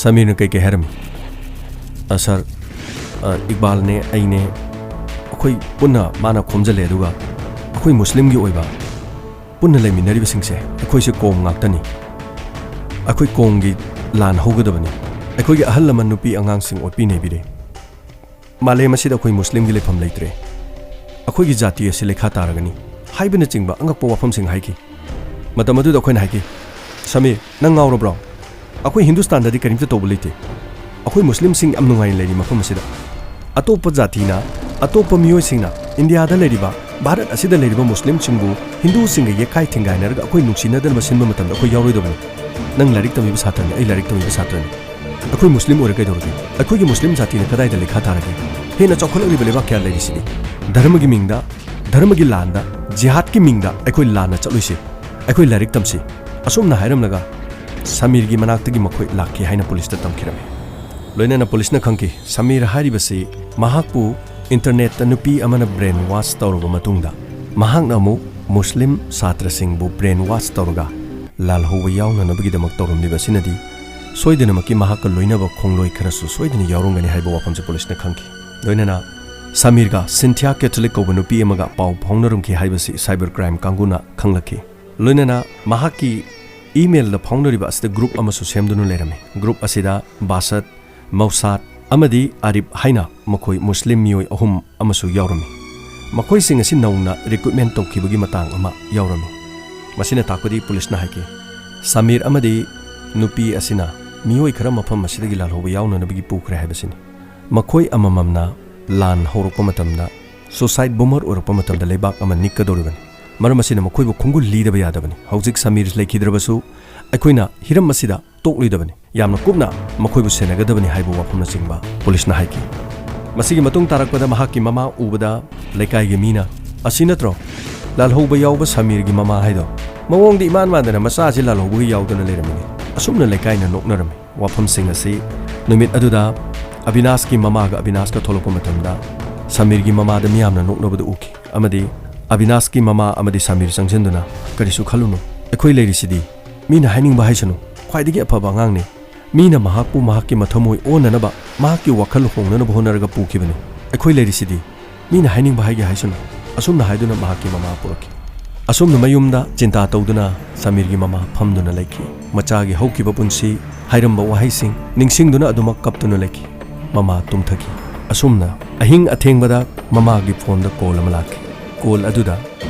ꯁꯃꯤꯔꯅ ꯀꯩ ꯀꯩ ꯍꯥꯏꯔꯝꯃꯤ?" "ꯑ, sir, ꯑ, ꯏꯛꯕꯥꯜꯅꯦ, ꯑꯩꯅꯦ, ꯑꯩꯈꯣꯏ ꯄꯨꯟꯅ ꯃꯥꯅ ꯈꯣꯝꯖꯜꯂꯦ, ꯑꯗꯨꯒ ꯑꯩꯈꯣꯏ ꯃꯨꯁꯂꯤꯝꯒꯤ ꯑꯣꯏꯕ ꯄꯨꯟꯅ ꯂꯩꯃꯤꯟꯅꯔꯤꯕꯁꯤꯡꯁꯦ ꯑꯩꯈꯣꯏꯁꯦ ꯀꯣꯝ ꯉꯥꯛꯇꯅꯤ꯫ ꯑꯩꯈꯣꯏ ꯀꯣꯝꯒꯤ ꯂꯥꯟ ꯍꯧꯒꯗꯕꯅꯤ꯫ ꯑꯩꯈꯣꯏꯒꯤ ꯑꯍꯜ ꯂꯃꯟ ꯅꯨꯄꯤ ꯑꯉꯥꯡꯁꯤꯡ ꯑꯣꯠꯄꯤ ꯅꯩꯕꯤꯔꯦ꯫ ꯃꯥꯂꯦꯝ ꯑꯁꯤꯗ ꯑꯩꯈꯣꯏ ꯃꯨꯁꯂꯤꯝꯒꯤ ꯂꯩꯐꯝ ꯂꯩꯇ꯭ꯔꯦ꯫ ꯑꯩꯈꯣꯏꯒꯤ ꯖꯥꯇꯤ ꯑꯁꯤ ꯂꯩꯈꯥ ꯇꯥꯔꯒꯅꯤ" ꯍꯥꯏꯕꯅꯆꯤꯡꯕ ꯑꯉꯛꯄ ꯋꯥꯐꯝꯁꯤꯡ ꯍꯥꯏꯈꯤ꯫ ꯃꯇꯝ ꯑꯗꯨꯗ ꯑꯩꯈꯣꯏꯅ ꯍꯥꯏꯈꯤ, "ꯁꯃꯤꯔ, ꯅꯪ ꯉꯥꯎꯔꯕ꯭ꯔꯣ? ꯑꯩꯈꯣꯏ ꯍꯤꯟꯗꯨꯁꯇꯥꯟꯗꯗꯤ ꯀꯔꯤꯝꯇ ꯇꯧꯕ ꯂꯩꯇꯦ꯫ ꯑꯩꯈꯣꯏ ꯃꯨꯁꯂꯤꯝꯁꯤꯡ ꯌꯥꯝ ꯅꯨꯡꯉꯥꯏꯅ ꯂꯩꯔꯤ ꯃꯐꯝ ꯑꯁꯤꯗ꯫ ꯑꯇꯣꯞꯄ ꯖꯥꯇꯤꯅ, ꯑꯇꯣꯞꯄ ꯃꯤꯑꯣꯏꯁꯤꯡꯅ ꯏꯟꯗꯤꯌꯥꯗ ꯂꯩꯔꯤꯕ, ꯚꯥꯔꯠ ꯑꯁꯤꯗ ꯂꯩꯔꯤꯕ ꯃꯨꯁꯂꯤꯝꯁꯤꯡꯕꯨ ꯍꯤꯟꯗꯨꯁꯤꯡꯒ ꯌꯦꯛꯈꯥꯏ ꯊꯤꯡꯒꯥꯏꯅꯔꯒ ꯑꯩꯈꯣꯏ ꯅꯨꯡꯁꯤꯅꯗꯅꯕ ꯁꯤꯟꯕ ꯃꯇꯝꯗ ꯑꯩꯈꯣꯏ ꯌꯥꯎꯔꯣꯏꯗꯕꯅꯤ꯫ ꯅꯪ ꯂꯥꯏꯔꯤꯛ ꯇꯝꯃꯤꯕ ꯁꯥꯇ꯭ꯔꯅꯤ, ꯑꯩ ꯂꯥꯏꯔꯤꯛ ꯇꯝꯃꯤꯕ ꯁꯥꯇ꯭ꯔꯅꯤ꯫ ꯑꯩꯈꯣꯏ ꯃꯨꯁꯂꯤꯝ ꯑꯣꯏꯔ ꯀꯩꯗꯧꯔꯒꯦ? ꯑꯩꯈꯣꯏꯒꯤ ꯃꯨꯁꯂꯤꯝ ꯖꯥꯇꯤꯅ ꯀꯗꯥꯏꯗ ꯂꯩꯈꯥ ꯊꯥꯔꯒꯦ? ꯍꯦꯟꯅ ꯆꯥꯎꯈꯠꯂꯛꯂꯤꯕ ꯂꯩꯕꯥꯛ ꯀꯌꯥ ꯂꯩꯔꯤꯁꯤꯗꯤ꯫ ꯙꯔꯃꯒꯤ ꯃꯤꯡꯗ, ꯙꯔꯃꯒꯤ ꯂꯥꯟꯗ, ꯖꯤꯍꯥꯗꯀꯤ ꯃꯤꯡꯗ ꯑꯩꯈꯣꯏ ꯂꯥꯟꯅ ꯆꯠꯂꯣꯏꯁꯤ꯫ ꯑꯩꯈꯣꯏ ꯂꯥꯏꯔꯤꯛ ꯇꯝꯁꯤ꯫ ꯑꯁꯨꯝꯅ ꯍꯥꯏꯔꯝꯂꯒ ꯁꯃꯤꯔꯒꯤ ꯃꯅꯥꯛꯇꯒꯤ ꯃꯈꯣꯏ ꯂꯥꯛꯈꯤ ꯍꯥꯏꯅ ꯄꯨꯂꯤꯁꯇ ꯇꯝꯈꯤꯔꯝꯃꯤ꯫ ꯂꯣꯏꯅꯅ ꯄꯨꯂꯤꯁꯅ ꯈꯪꯈꯤ, ꯁꯃꯤꯔ ꯍꯥꯏꯔꯤꯕꯁꯤ ꯃꯍꯥꯛꯄꯨ ꯏꯟꯇꯔꯅꯦꯠꯇ ꯅꯨꯄꯤ ꯑꯃꯅ ꯕ꯭ꯔꯦꯟ ꯋꯥꯁ ꯇꯧꯔꯕ ꯃꯇꯨꯡꯗ, ꯃꯍꯥꯛꯅ ꯑꯃꯨꯛ ꯃꯨꯁꯂꯤꯝ ꯁꯥꯇ꯭ꯔꯁꯤꯡꯕꯨ ꯕ꯭ꯔꯦꯟ ꯋꯥꯁ ꯇꯧꯔꯒ ꯂꯥꯜꯍꯧꯕ ꯌꯥꯎꯅꯅꯕꯒꯤꯗꯃꯛ ꯇꯧꯔꯝꯂꯤꯕ ꯑꯁꯤꯅꯗꯤ ꯁꯣꯏꯗꯅꯃꯛꯀꯤ ꯃꯍꯥꯛꯀ ꯂꯣꯏꯅꯕ ꯈꯣꯡꯂꯣꯏ ꯈꯔꯁꯨ ꯁꯣꯏꯗꯅ ꯌꯥꯎꯔꯝꯒꯅꯤ ꯍꯥꯏꯕ ꯋꯥꯐꯝꯁꯤ ꯄꯨꯂꯤꯁꯅ ꯈꯪꯈꯤ꯫ ꯂꯣꯏꯅꯅ ꯁꯃꯤꯔꯒ ꯁꯤꯟꯊꯤꯌꯥ ꯀꯦꯊꯣꯂꯤꯛ ꯀꯧꯕ ꯅꯨꯄꯤ ꯑꯃꯒ ꯄꯥꯎ ꯐꯥꯎꯅꯔꯝꯈꯤ ꯍꯥꯏꯕꯁꯤ ꯁꯥꯏꯕꯔ ꯀ꯭ꯔꯥꯏꯝ ꯀꯥꯡꯕꯨꯅ ꯈꯪꯂꯛꯈꯤ꯫ ꯂꯣꯏꯅꯅ ꯃꯍꯥꯛꯀꯤ ꯏꯃꯦꯜꯗ ꯐꯥꯎꯅꯔꯤꯕ ꯑꯁꯤꯗ ꯒ꯭ꯔꯨꯞ ꯑꯃꯁꯨ ꯁꯦꯝꯗꯨꯅ ꯂꯩꯔꯝꯃꯤ꯫ ꯒ꯭ꯔꯨꯞ ꯑꯁꯤꯗ ꯕꯥꯁꯠ, ꯃꯧꯁꯥꯠ ꯑꯃꯗꯤ ꯑꯥꯔꯤꯐ ꯍꯥꯏꯅ ꯃꯈꯣꯏ ꯃꯨꯁꯂꯤꯝ ꯃꯤꯑꯣꯏ ꯑꯍꯨꯝ ꯑꯃꯁꯨ ꯌꯥꯎꯔꯝꯃꯤ꯫ ꯃꯈꯣꯏꯁꯤꯡ ꯑꯁꯤ ꯅꯧꯅ ꯔꯤꯀ꯭ꯔꯨꯠꯃꯦꯟ ꯇꯧꯈꯤꯕꯒꯤ ꯃꯇꯥꯡ ꯑꯃ ꯌꯥꯎꯔꯝꯃꯤ꯫ ꯃꯁꯤꯅ ꯇꯥꯛꯄꯗꯤ ꯄꯨꯂꯤꯁꯅ ꯍꯥꯏꯈꯤ, ꯁꯃꯤꯔ ꯑꯃꯗꯤ ꯅꯨꯄꯤ ꯑꯁꯤꯅ ꯃꯤꯑꯣꯏ ꯈꯔ ꯃꯐꯝ ꯑꯁꯤꯗꯒꯤ ꯂꯥꯜꯍꯧꯕ ꯌꯥꯎꯅꯅꯕꯒꯤ ꯄꯨꯈ꯭ꯔꯦ ꯍꯥꯏꯕꯁꯤꯅꯤ꯫ ꯃꯈꯣꯏ ꯑꯃꯃꯝꯅ ꯂꯥꯟ ꯍꯧꯔꯛꯄ ꯃꯇꯝꯗ, ꯁꯨꯁꯥꯏꯠ ꯕꯣꯃꯔ ꯑꯣꯏꯔꯛꯄ ꯃꯇꯝꯗ ꯂꯩꯕꯥꯛ ꯑꯃ ꯅꯤꯛꯀꯗꯧꯔꯤꯕꯅꯤ꯫ ꯃꯔꯝ ꯑꯁꯤꯅ ꯃꯈꯣꯏꯕꯨ ꯈꯣꯡꯒꯨꯜ ꯂꯤꯗꯕ ꯌꯥꯗꯕꯅꯤ꯫ ꯍꯧꯖꯤꯛ ꯁꯃꯤꯔ ꯂꯩꯈꯤꯗ꯭ꯔꯕꯁꯨ ꯑꯩꯈꯣꯏꯅ ꯍꯤꯔꯝ ꯑꯁꯤꯗ ꯇꯣꯛꯂꯣꯏꯗꯕꯅꯤ꯫ ꯌꯥꯝꯅ ꯀꯨꯞꯅ ꯃꯈꯣꯏꯕꯨ ꯁꯦꯟꯅꯒꯗꯕꯅꯤ ꯍꯥꯏꯕ ꯋꯥꯐꯝꯅꯆꯤꯡꯕ ꯄꯨꯂꯤꯁꯅ ꯍꯥꯏꯈꯤ꯫ ꯃꯁꯤꯒꯤ ꯃꯇꯨꯡ ꯇꯥꯔꯛꯄꯗ ꯃꯍꯥꯛꯀꯤ ꯃꯃꯥ ꯎꯕꯗ ꯂꯩꯀꯥꯏꯒꯤ ꯃꯤꯅ, "ꯑꯁꯤ ꯅꯠꯇ꯭ꯔꯣ ꯂꯥꯜꯍꯧꯕ ꯌꯥꯎꯕ ꯁꯃꯤꯔꯒꯤ ꯃꯃꯥ ꯍꯥꯏꯗꯣ? ꯃꯑꯣꯡꯗꯤ ꯏꯃꯥꯟ ꯃꯥꯟꯗꯅ ꯃꯆꯥꯁꯤ ꯂꯥꯜꯍꯧꯕꯒ ꯌꯥꯎꯗꯅ ꯂꯩꯔꯝꯃꯤꯅꯦ꯫" ꯑꯁꯨꯝꯅ ꯂꯩꯀꯥꯏꯅ ꯅꯣꯛꯅꯔꯝꯃꯤ꯫ ꯋꯥꯐꯝꯁꯤꯡ ꯑꯁꯤ ꯅꯨꯃꯤꯠ ꯑꯗꯨꯗ ꯑꯕꯤꯅꯥꯁꯀꯤ ꯃꯃꯥꯒ ꯑꯕꯤꯅꯥꯁꯀ ꯊꯣꯛꯂꯛꯄ ꯃꯇꯝꯗ ꯁꯃꯤꯔꯒꯤ ꯃꯃꯥꯗ ꯃꯤꯌꯥꯝꯅ ꯅꯣꯛꯅꯕꯗꯨ ꯎꯈꯤ ꯑꯃꯗꯤ ꯑꯕꯤꯅꯥꯁꯀꯤ ꯃꯃꯥ ꯑꯃꯗꯤ ꯁꯃꯤꯔ ꯆꯪꯁꯤꯟꯗꯨꯅ, "ꯀꯔꯤꯁꯨ ꯈꯜꯂꯨꯅꯨ, ꯑꯩꯈꯣꯏ ꯂꯩꯔꯤꯁꯤꯗꯤ꯫ ꯃꯤꯅ ꯍꯥꯏꯅꯤꯡꯕ ꯍꯥꯏꯁꯅꯨ, ꯈ꯭ꯋꯥꯏꯗꯒꯤ ꯑꯐꯕ ꯑꯉꯥꯡꯅꯤ꯫ ꯃꯤꯅ ꯃꯍꯥꯛꯄꯨ ꯃꯍꯥꯛꯀꯤ ꯃꯊꯃꯣꯏ ꯑꯣꯟꯅꯅꯕ, ꯃꯍꯥꯛꯀꯤ ꯋꯥꯈꯜ ꯍꯣꯡꯅꯅꯕ ꯍꯣꯠꯅꯔꯒ ꯄꯨꯈꯤꯕꯅꯤ꯫ ꯑꯩꯈꯣꯏ ꯂꯩꯔꯤꯁꯤꯗꯤ꯫ ꯃꯤꯅ ꯍꯥꯏꯅꯤꯡꯕ ꯍꯥꯏꯒꯦ ꯍꯥꯏꯁꯅꯨ꯫" ꯑꯁꯨꯝꯅ ꯍꯥꯏꯗꯨꯅ ꯃꯍꯥꯛꯀꯤ ꯃꯃꯥ ꯄꯨꯔꯛꯈꯤ꯫ ꯑꯁꯨꯝꯅ ꯃꯌꯨꯝꯗ ꯆꯤꯟꯇꯥ ꯇꯧꯗꯨꯅ ꯁꯃꯤꯔꯒꯤ ꯃꯃꯥ ꯐꯝꯗꯨꯅ ꯂꯩꯈꯤ꯫ ꯃꯆꯥꯒꯤ ꯍꯧꯈꯤꯕ ꯄꯨꯟꯁꯤ, ꯍꯥꯏꯔꯝꯕ ꯋꯥꯍꯩꯁꯤꯡ ꯅꯤꯡꯁꯤꯡꯗꯨꯅ ꯑꯗꯨꯃꯛ ꯀꯞꯇꯨꯅ ꯂꯩꯈꯤ꯫ ꯃꯃꯥ ꯇꯨꯝꯊꯈꯤ꯫ ꯑꯁꯨꯝꯅ ꯑꯍꯤꯡ ꯑꯊꯦꯡꯕꯗ ꯃꯃꯥꯒꯤ ꯐꯣꯟꯗ ꯀꯣꯜ ꯑꯃ ꯂꯥꯛꯈꯤ꯫ ꯀꯣꯜ ꯑꯗꯨꯗ,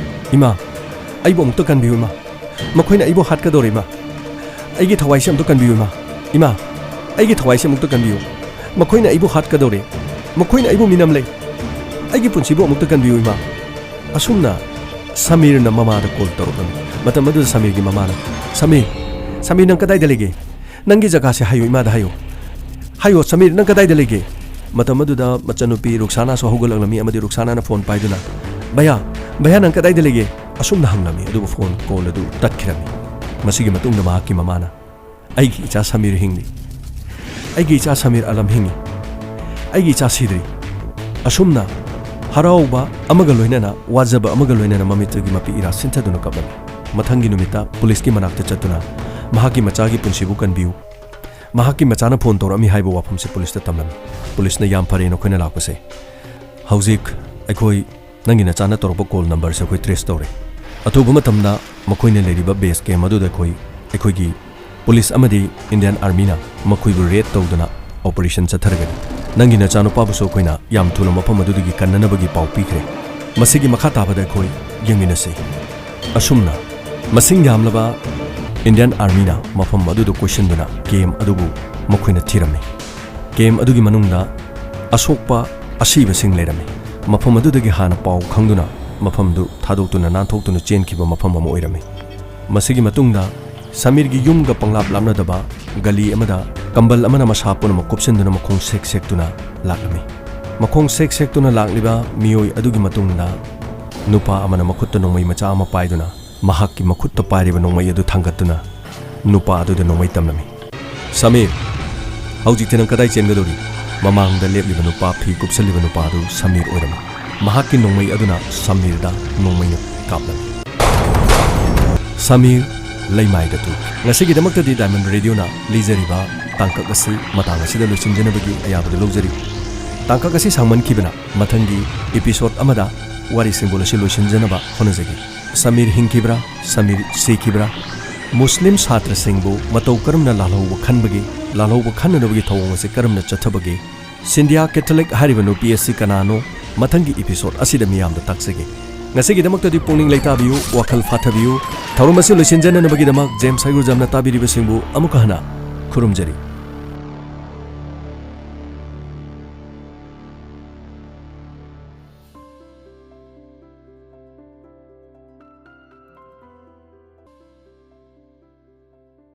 "ꯏꯃꯥ, ꯑꯩꯕꯨ ꯑꯃꯨꯛꯇ ꯀꯟꯕꯤꯌꯨ ꯏꯃꯥ꯫ ꯃꯈꯣꯏꯅ ꯑꯩꯕꯨ ꯍꯥꯠꯀꯗꯧꯔꯦ ꯏꯃꯥ꯫ ꯑꯩꯒꯤ ꯊꯋꯥꯏꯁꯦ ꯑꯃꯨꯛꯇ ꯀꯟꯕꯤꯌꯨ ꯏꯃꯥ꯫ ꯏꯃꯥ, ꯑꯩꯒꯤ ꯊꯋꯥꯏꯁꯦ ꯑꯃꯨꯛꯇ ꯀꯟꯕꯤꯌꯨ꯫ ꯃꯈꯣꯏꯅ ꯑꯩꯕꯨ ꯍꯥꯠꯀꯗꯧꯔꯦ꯫ ꯃꯈꯣꯏꯅ ꯑꯩꯕꯨ ꯃꯤꯅꯝꯂꯦ꯫ ꯑꯩꯒꯤ ꯄꯨꯟꯁꯤꯕꯨ ꯑꯃꯨꯛꯇ ꯀꯟꯕꯤꯌꯨ ꯏꯃꯥ꯫" ꯑꯁꯨꯝꯅ ꯁꯃꯤꯔꯅ ꯃꯃꯥꯗ ꯀꯣꯜ ꯇꯧꯔꯛꯂꯝꯃꯤ꯫ ꯃꯇꯝ ꯑꯗꯨꯗ ꯁꯃꯤꯔꯒꯤ ꯃꯃꯥꯅ, "ꯁꯃꯤꯔ, ꯁꯃꯤꯔ, ꯅꯪ ꯀꯗꯥꯏꯗ ꯂꯩꯒꯦ? ꯅꯪꯒꯤ ꯖꯒꯥꯁꯦ ꯍꯥꯏꯌꯨ, ꯏꯃꯥꯗ ꯍꯥꯏꯌꯨ꯫ "ꯍꯥꯏꯌꯣ ꯁꯃꯤꯔ, ꯅꯪ ꯀꯗꯥꯏꯗ ꯂꯩꯒꯦ?" ꯃꯇꯝ ꯑꯗꯨꯗ ꯃꯆꯟꯅꯨꯄꯤ ꯔꯨꯛꯁꯥꯅꯥꯁꯨ ꯍꯧꯒꯠꯂꯛꯂꯝꯃꯤ ꯑꯃꯗꯤ ꯔꯨꯛꯁꯥꯅꯥꯅ ꯐꯣꯟ ꯄꯥꯏꯗꯨꯅ, "ꯚꯌꯥ, ꯚꯌꯥ, ꯅꯪ ꯀꯗꯥꯏꯗ ꯂꯩꯒꯦ?" ꯑꯁꯨꯝꯅ ꯍꯪꯂꯝꯃꯤ, ꯑꯗꯨꯕꯨ ꯐꯣꯟ ꯀꯣꯜ ꯑꯗꯨ ꯇꯠꯈꯤꯔꯝꯃꯤ꯫ ꯃꯁꯤꯒꯤ ꯃꯇꯨꯡꯗ ꯃꯍꯥꯛꯀꯤ ꯃꯃꯥꯅ, "ꯑꯩꯒꯤ ꯏꯆꯥ ꯁꯃꯤꯔ ꯍꯤꯡꯂꯤ꯫ ꯑꯩꯒꯤ ꯏꯆꯥ ꯁꯃꯤꯔ ꯑꯂꯝ ꯍꯤꯡꯉꯤ꯫ ꯑꯩꯒꯤ ꯏꯆꯥ ꯁꯤꯗ꯭ꯔꯤ꯫" ꯑꯁꯨꯝꯅ ꯍꯔꯥꯎꯕ ꯑꯃꯒ ꯂꯣꯏꯅꯅ ꯋꯥꯖꯕ ꯑꯃꯒ ꯂꯣꯏꯅꯅ ꯃꯃꯤꯠꯇꯒꯤ ꯃꯄꯤ ꯏꯔꯥ ꯁꯤꯟꯊꯗꯨꯅ ꯀꯞꯂꯝꯃꯤ꯫ ꯃꯊꯪꯒꯤ ꯅꯨꯃꯤꯠꯇ ꯄꯨꯂꯤꯁꯀꯤ ꯃꯅꯥꯛꯇ ꯆꯠꯇꯨꯅ ꯃꯍꯥꯛꯀꯤ ꯃꯆꯥꯒꯤ ꯄꯨꯟꯁꯤꯕꯨ ꯀꯟꯕꯤꯌꯨ, ꯃꯍꯥꯛꯀꯤ ꯃꯆꯥꯅ ꯐꯣꯟ ꯇꯧꯔꯛꯑꯝꯃꯤ ꯍꯥꯏꯕ ꯋꯥꯐꯝꯁꯦ ꯄꯨꯂꯤꯁꯇ ꯇꯝꯂꯝꯃꯤ꯫ ꯄꯨꯂꯤꯁꯅ, "ꯌꯥꯝ ꯐꯔꯦ ꯅꯈꯣꯏꯅ ꯂꯥꯛꯄꯁꯦ꯫ ꯍꯧꯖꯤꯛ ꯑꯩꯈꯣꯏ ꯅꯪꯒꯤ ꯅꯆꯥꯅ ꯇꯧꯔꯛꯄ ꯀꯣꯜ ꯅꯝꯕꯔꯁꯦ ꯑꯩꯈꯣꯏ ꯇ꯭ꯔꯦꯁ ꯇꯧꯔꯦ꯫ ꯑꯊꯨꯕ ꯃꯇꯝꯗ ꯃꯈꯣꯏꯅ ꯂꯩꯔꯤꯕ ꯕꯦꯁ ꯀꯦꯝ ꯑꯗꯨꯗ ꯑꯩꯈꯣꯏ, ꯑꯩꯈꯣꯏꯒꯤ ꯄꯨꯂꯤꯁ ꯑꯃꯗꯤ ꯏꯟꯗꯤꯌꯟ ꯑꯥꯔꯃꯤꯅ ꯃꯈꯣꯏꯕꯨ ꯔꯦꯗ ꯇꯧꯗꯨꯅ ꯑꯣꯄꯔꯦꯁꯟ ꯆꯠꯊꯔꯒꯅꯤ꯫ ꯅꯪꯒꯤ ꯅꯆꯥꯅꯨꯄꯥꯕꯨꯁꯨ ꯑꯩꯈꯣꯏꯅ ꯌꯥꯝ ꯊꯨꯅ ꯃꯐꯝ ꯑꯗꯨꯗꯒꯤ ꯀꯟꯅꯅꯕꯒꯤ ꯄꯥꯎ ꯄꯤꯈ꯭ꯔꯦ꯫ ꯃꯁꯤꯒꯤ ꯃꯈꯥ ꯇꯥꯕꯗ ꯑꯩꯈꯣꯏ ꯌꯦꯡꯃꯤꯟꯅꯁꯤ꯫" ꯑꯁꯨꯝꯅ ꯃꯁꯤꯡ ꯌꯥꯝꯂꯕ ꯏꯟꯗꯤꯌꯟ ꯑꯥꯔꯃꯤꯅ ꯃꯐꯝ ꯑꯗꯨꯗ ꯀꯣꯏꯁꯤꯟꯗꯨꯅ ꯀꯦꯝ ꯑꯗꯨꯕꯨ ꯃꯈꯣꯏꯅ ꯊꯤꯔꯝꯃꯤ꯫ ꯀꯦꯝ ꯑꯗꯨꯒꯤ ꯃꯅꯨꯡꯗ ꯑꯁꯣꯛꯄ, ꯑꯁꯤꯕꯁꯤꯡ ꯂꯩꯔꯝꯃꯤ꯫ ꯃꯐꯝ ꯑꯗꯨꯗꯒꯤ ꯍꯥꯟꯅ ꯄꯥꯎ ꯈꯪꯗꯨꯅ ꯃꯐꯝꯗꯨ ꯊꯥꯗꯣꯛꯇꯨꯅ ꯅꯥꯟꯊꯣꯛꯇꯨꯅ ꯆꯦꯟꯈꯤꯕ ꯃꯐꯝ ꯑꯃ ꯑꯣꯏꯔꯝꯃꯤ꯫ ꯃꯁꯤꯒꯤ ꯃꯇꯨꯡꯗ ꯁꯃꯤꯔꯒꯤ ꯌꯨꯝꯒ ꯄꯪꯂꯥꯞ ꯂꯥꯞꯅꯗꯕ ꯒꯂꯤ ꯑꯃꯗ ꯀꯝꯕꯜ ꯑꯃꯅ ꯃꯁꯥ ꯄꯨꯝꯅꯃꯛ ꯀꯨꯞꯁꯤꯟꯗꯨꯅ ꯃꯈꯣꯡ ꯁꯦꯛ ꯁꯦꯛꯇꯨꯅ ꯂꯥꯛꯂꯝꯃꯤ꯫ ꯃꯈꯣꯡ ꯁꯦꯛ ꯁꯦꯛꯇꯨꯅ ꯂꯥꯛꯂꯤꯕ ꯃꯤꯑꯣꯏ ꯑꯗꯨꯒꯤ ꯃꯇꯨꯡꯗ ꯅꯨꯄꯥ ꯑꯃꯅ ꯃꯈꯨꯠꯇ ꯅꯣꯡꯃꯩ ꯃꯆꯥ ꯑꯃ ꯄꯥꯏꯗꯨꯅ ꯃꯍꯥꯛꯀꯤ ꯃꯈꯨꯠꯇ ꯄꯥꯏꯔꯤꯕ ꯅꯣꯡꯃꯩ ꯑꯗꯨ ꯊꯥꯡꯒꯠꯇꯨꯅ ꯅꯨꯄꯥ ꯑꯗꯨꯗ ꯅꯣꯡꯃꯩ ꯇꯝꯂꯝꯃꯤ꯫ "ꯁꯃꯤꯔ, ꯍꯧꯖꯤꯛꯇꯤ ꯅꯪ ꯀꯗꯥꯏ ꯆꯦꯟꯒꯗꯧꯔꯤ?" ꯃꯃꯥꯡꯗ ꯂꯦꯞꯂꯤꯕ ꯅꯨꯄꯥ, ꯐꯤ ꯀꯨꯞꯁꯜꯂꯤꯕ ꯅꯨꯄꯥ ꯑꯗꯨ ꯁꯃꯤꯔ ꯑꯣꯏꯔꯝꯃꯤ꯫ ꯃꯍꯥꯛꯀꯤ ꯅꯣꯡꯃꯩ ꯑꯗꯨꯅ ꯁꯃꯤꯔꯗ ꯅꯣꯡꯃꯩꯅ ꯀꯥꯞꯂꯝꯃꯤ꯫ ꯁꯃꯤꯔ ꯂꯩꯃꯥꯏꯗ ꯇꯨ꯫ ꯉꯁꯤꯒꯤꯗꯃꯛꯇꯗꯤ ꯗꯥꯏꯃꯟ ꯔꯦꯗꯤꯑꯣꯅ ꯂꯤꯖꯔꯤꯕ ꯇꯥꯡꯀꯛ ꯑꯁꯤ ꯃꯇꯥꯡ ꯑꯁꯤꯗ ꯂꯣꯏꯁꯤꯟꯖꯅꯕꯒꯤ ꯑꯌꯥꯕꯗꯨ ꯂꯧꯖꯔꯤ꯫ ꯇꯥꯡꯀꯛ ꯑꯁꯤ ꯁꯥꯡꯃꯟꯈꯤꯕꯅ ꯃꯊꯪꯒꯤ ꯏꯄꯤꯁꯣꯗ ꯑꯃꯗ ꯋꯥꯔꯤ ꯁꯤꯡꯕꯨꯜ ꯑꯁꯤ ꯂꯣꯏꯁꯤꯟꯖꯅꯕ ꯍꯣꯠꯅꯖꯒꯦ꯫ ꯁꯃꯤꯔ ꯍꯤꯡꯈꯤꯕ꯭ꯔꯥ? ꯁꯃꯤꯔ ꯁꯤꯈꯤꯕ꯭ꯔꯥ? ꯃꯨꯁꯂꯤꯝ ꯁꯥꯇ꯭ꯔꯁꯤꯡꯕꯨ ꯃꯇꯧ ꯀꯔꯝꯅ ꯂꯥꯜꯍꯧꯕ ꯈꯟꯕꯒꯦ? ꯂꯥꯜꯍꯧꯕ ꯈꯟꯅꯅꯕꯒꯤ ꯊꯧꯑꯣꯡ ꯑꯁꯤ ꯀꯔꯝꯅ ꯆꯠꯊꯕꯒꯦ? ꯁꯤꯟꯙꯤꯌꯥ ꯀꯦꯊꯣꯂꯤꯛ ꯍꯥꯏꯔꯤꯕ ꯅꯨꯄꯤ ꯑꯁꯤ ꯀꯅꯥꯅꯣ? ꯃꯊꯪꯒꯤ ꯏꯄꯤꯁꯣꯗ ꯑꯁꯤꯗ ꯃꯤꯌꯥꯝꯗ ꯇꯥꯛꯆꯒꯦ꯫ ꯉꯁꯤꯒꯤꯗꯃꯛꯇꯗꯤ ꯄꯨꯛꯅꯤꯡ ꯂꯩꯇꯥꯕꯤꯌꯨ, ꯋꯥꯈꯜ ꯐꯥꯊꯕꯤꯌꯨ꯫ ꯊꯧꯔꯝ ꯑꯁꯤ ꯂꯣꯏꯁꯤꯟꯖꯅꯅꯕꯒꯤꯗꯃꯛ ꯖꯦꯝꯁ ꯍꯩꯒ꯭ꯔꯨꯖꯝꯅ ꯇꯥꯕꯤꯔꯤꯕꯁꯤꯡꯕꯨ ꯑꯃꯨꯛꯀ ꯍꯟꯅ ꯈꯨꯔꯨꯝꯖꯔꯤ꯫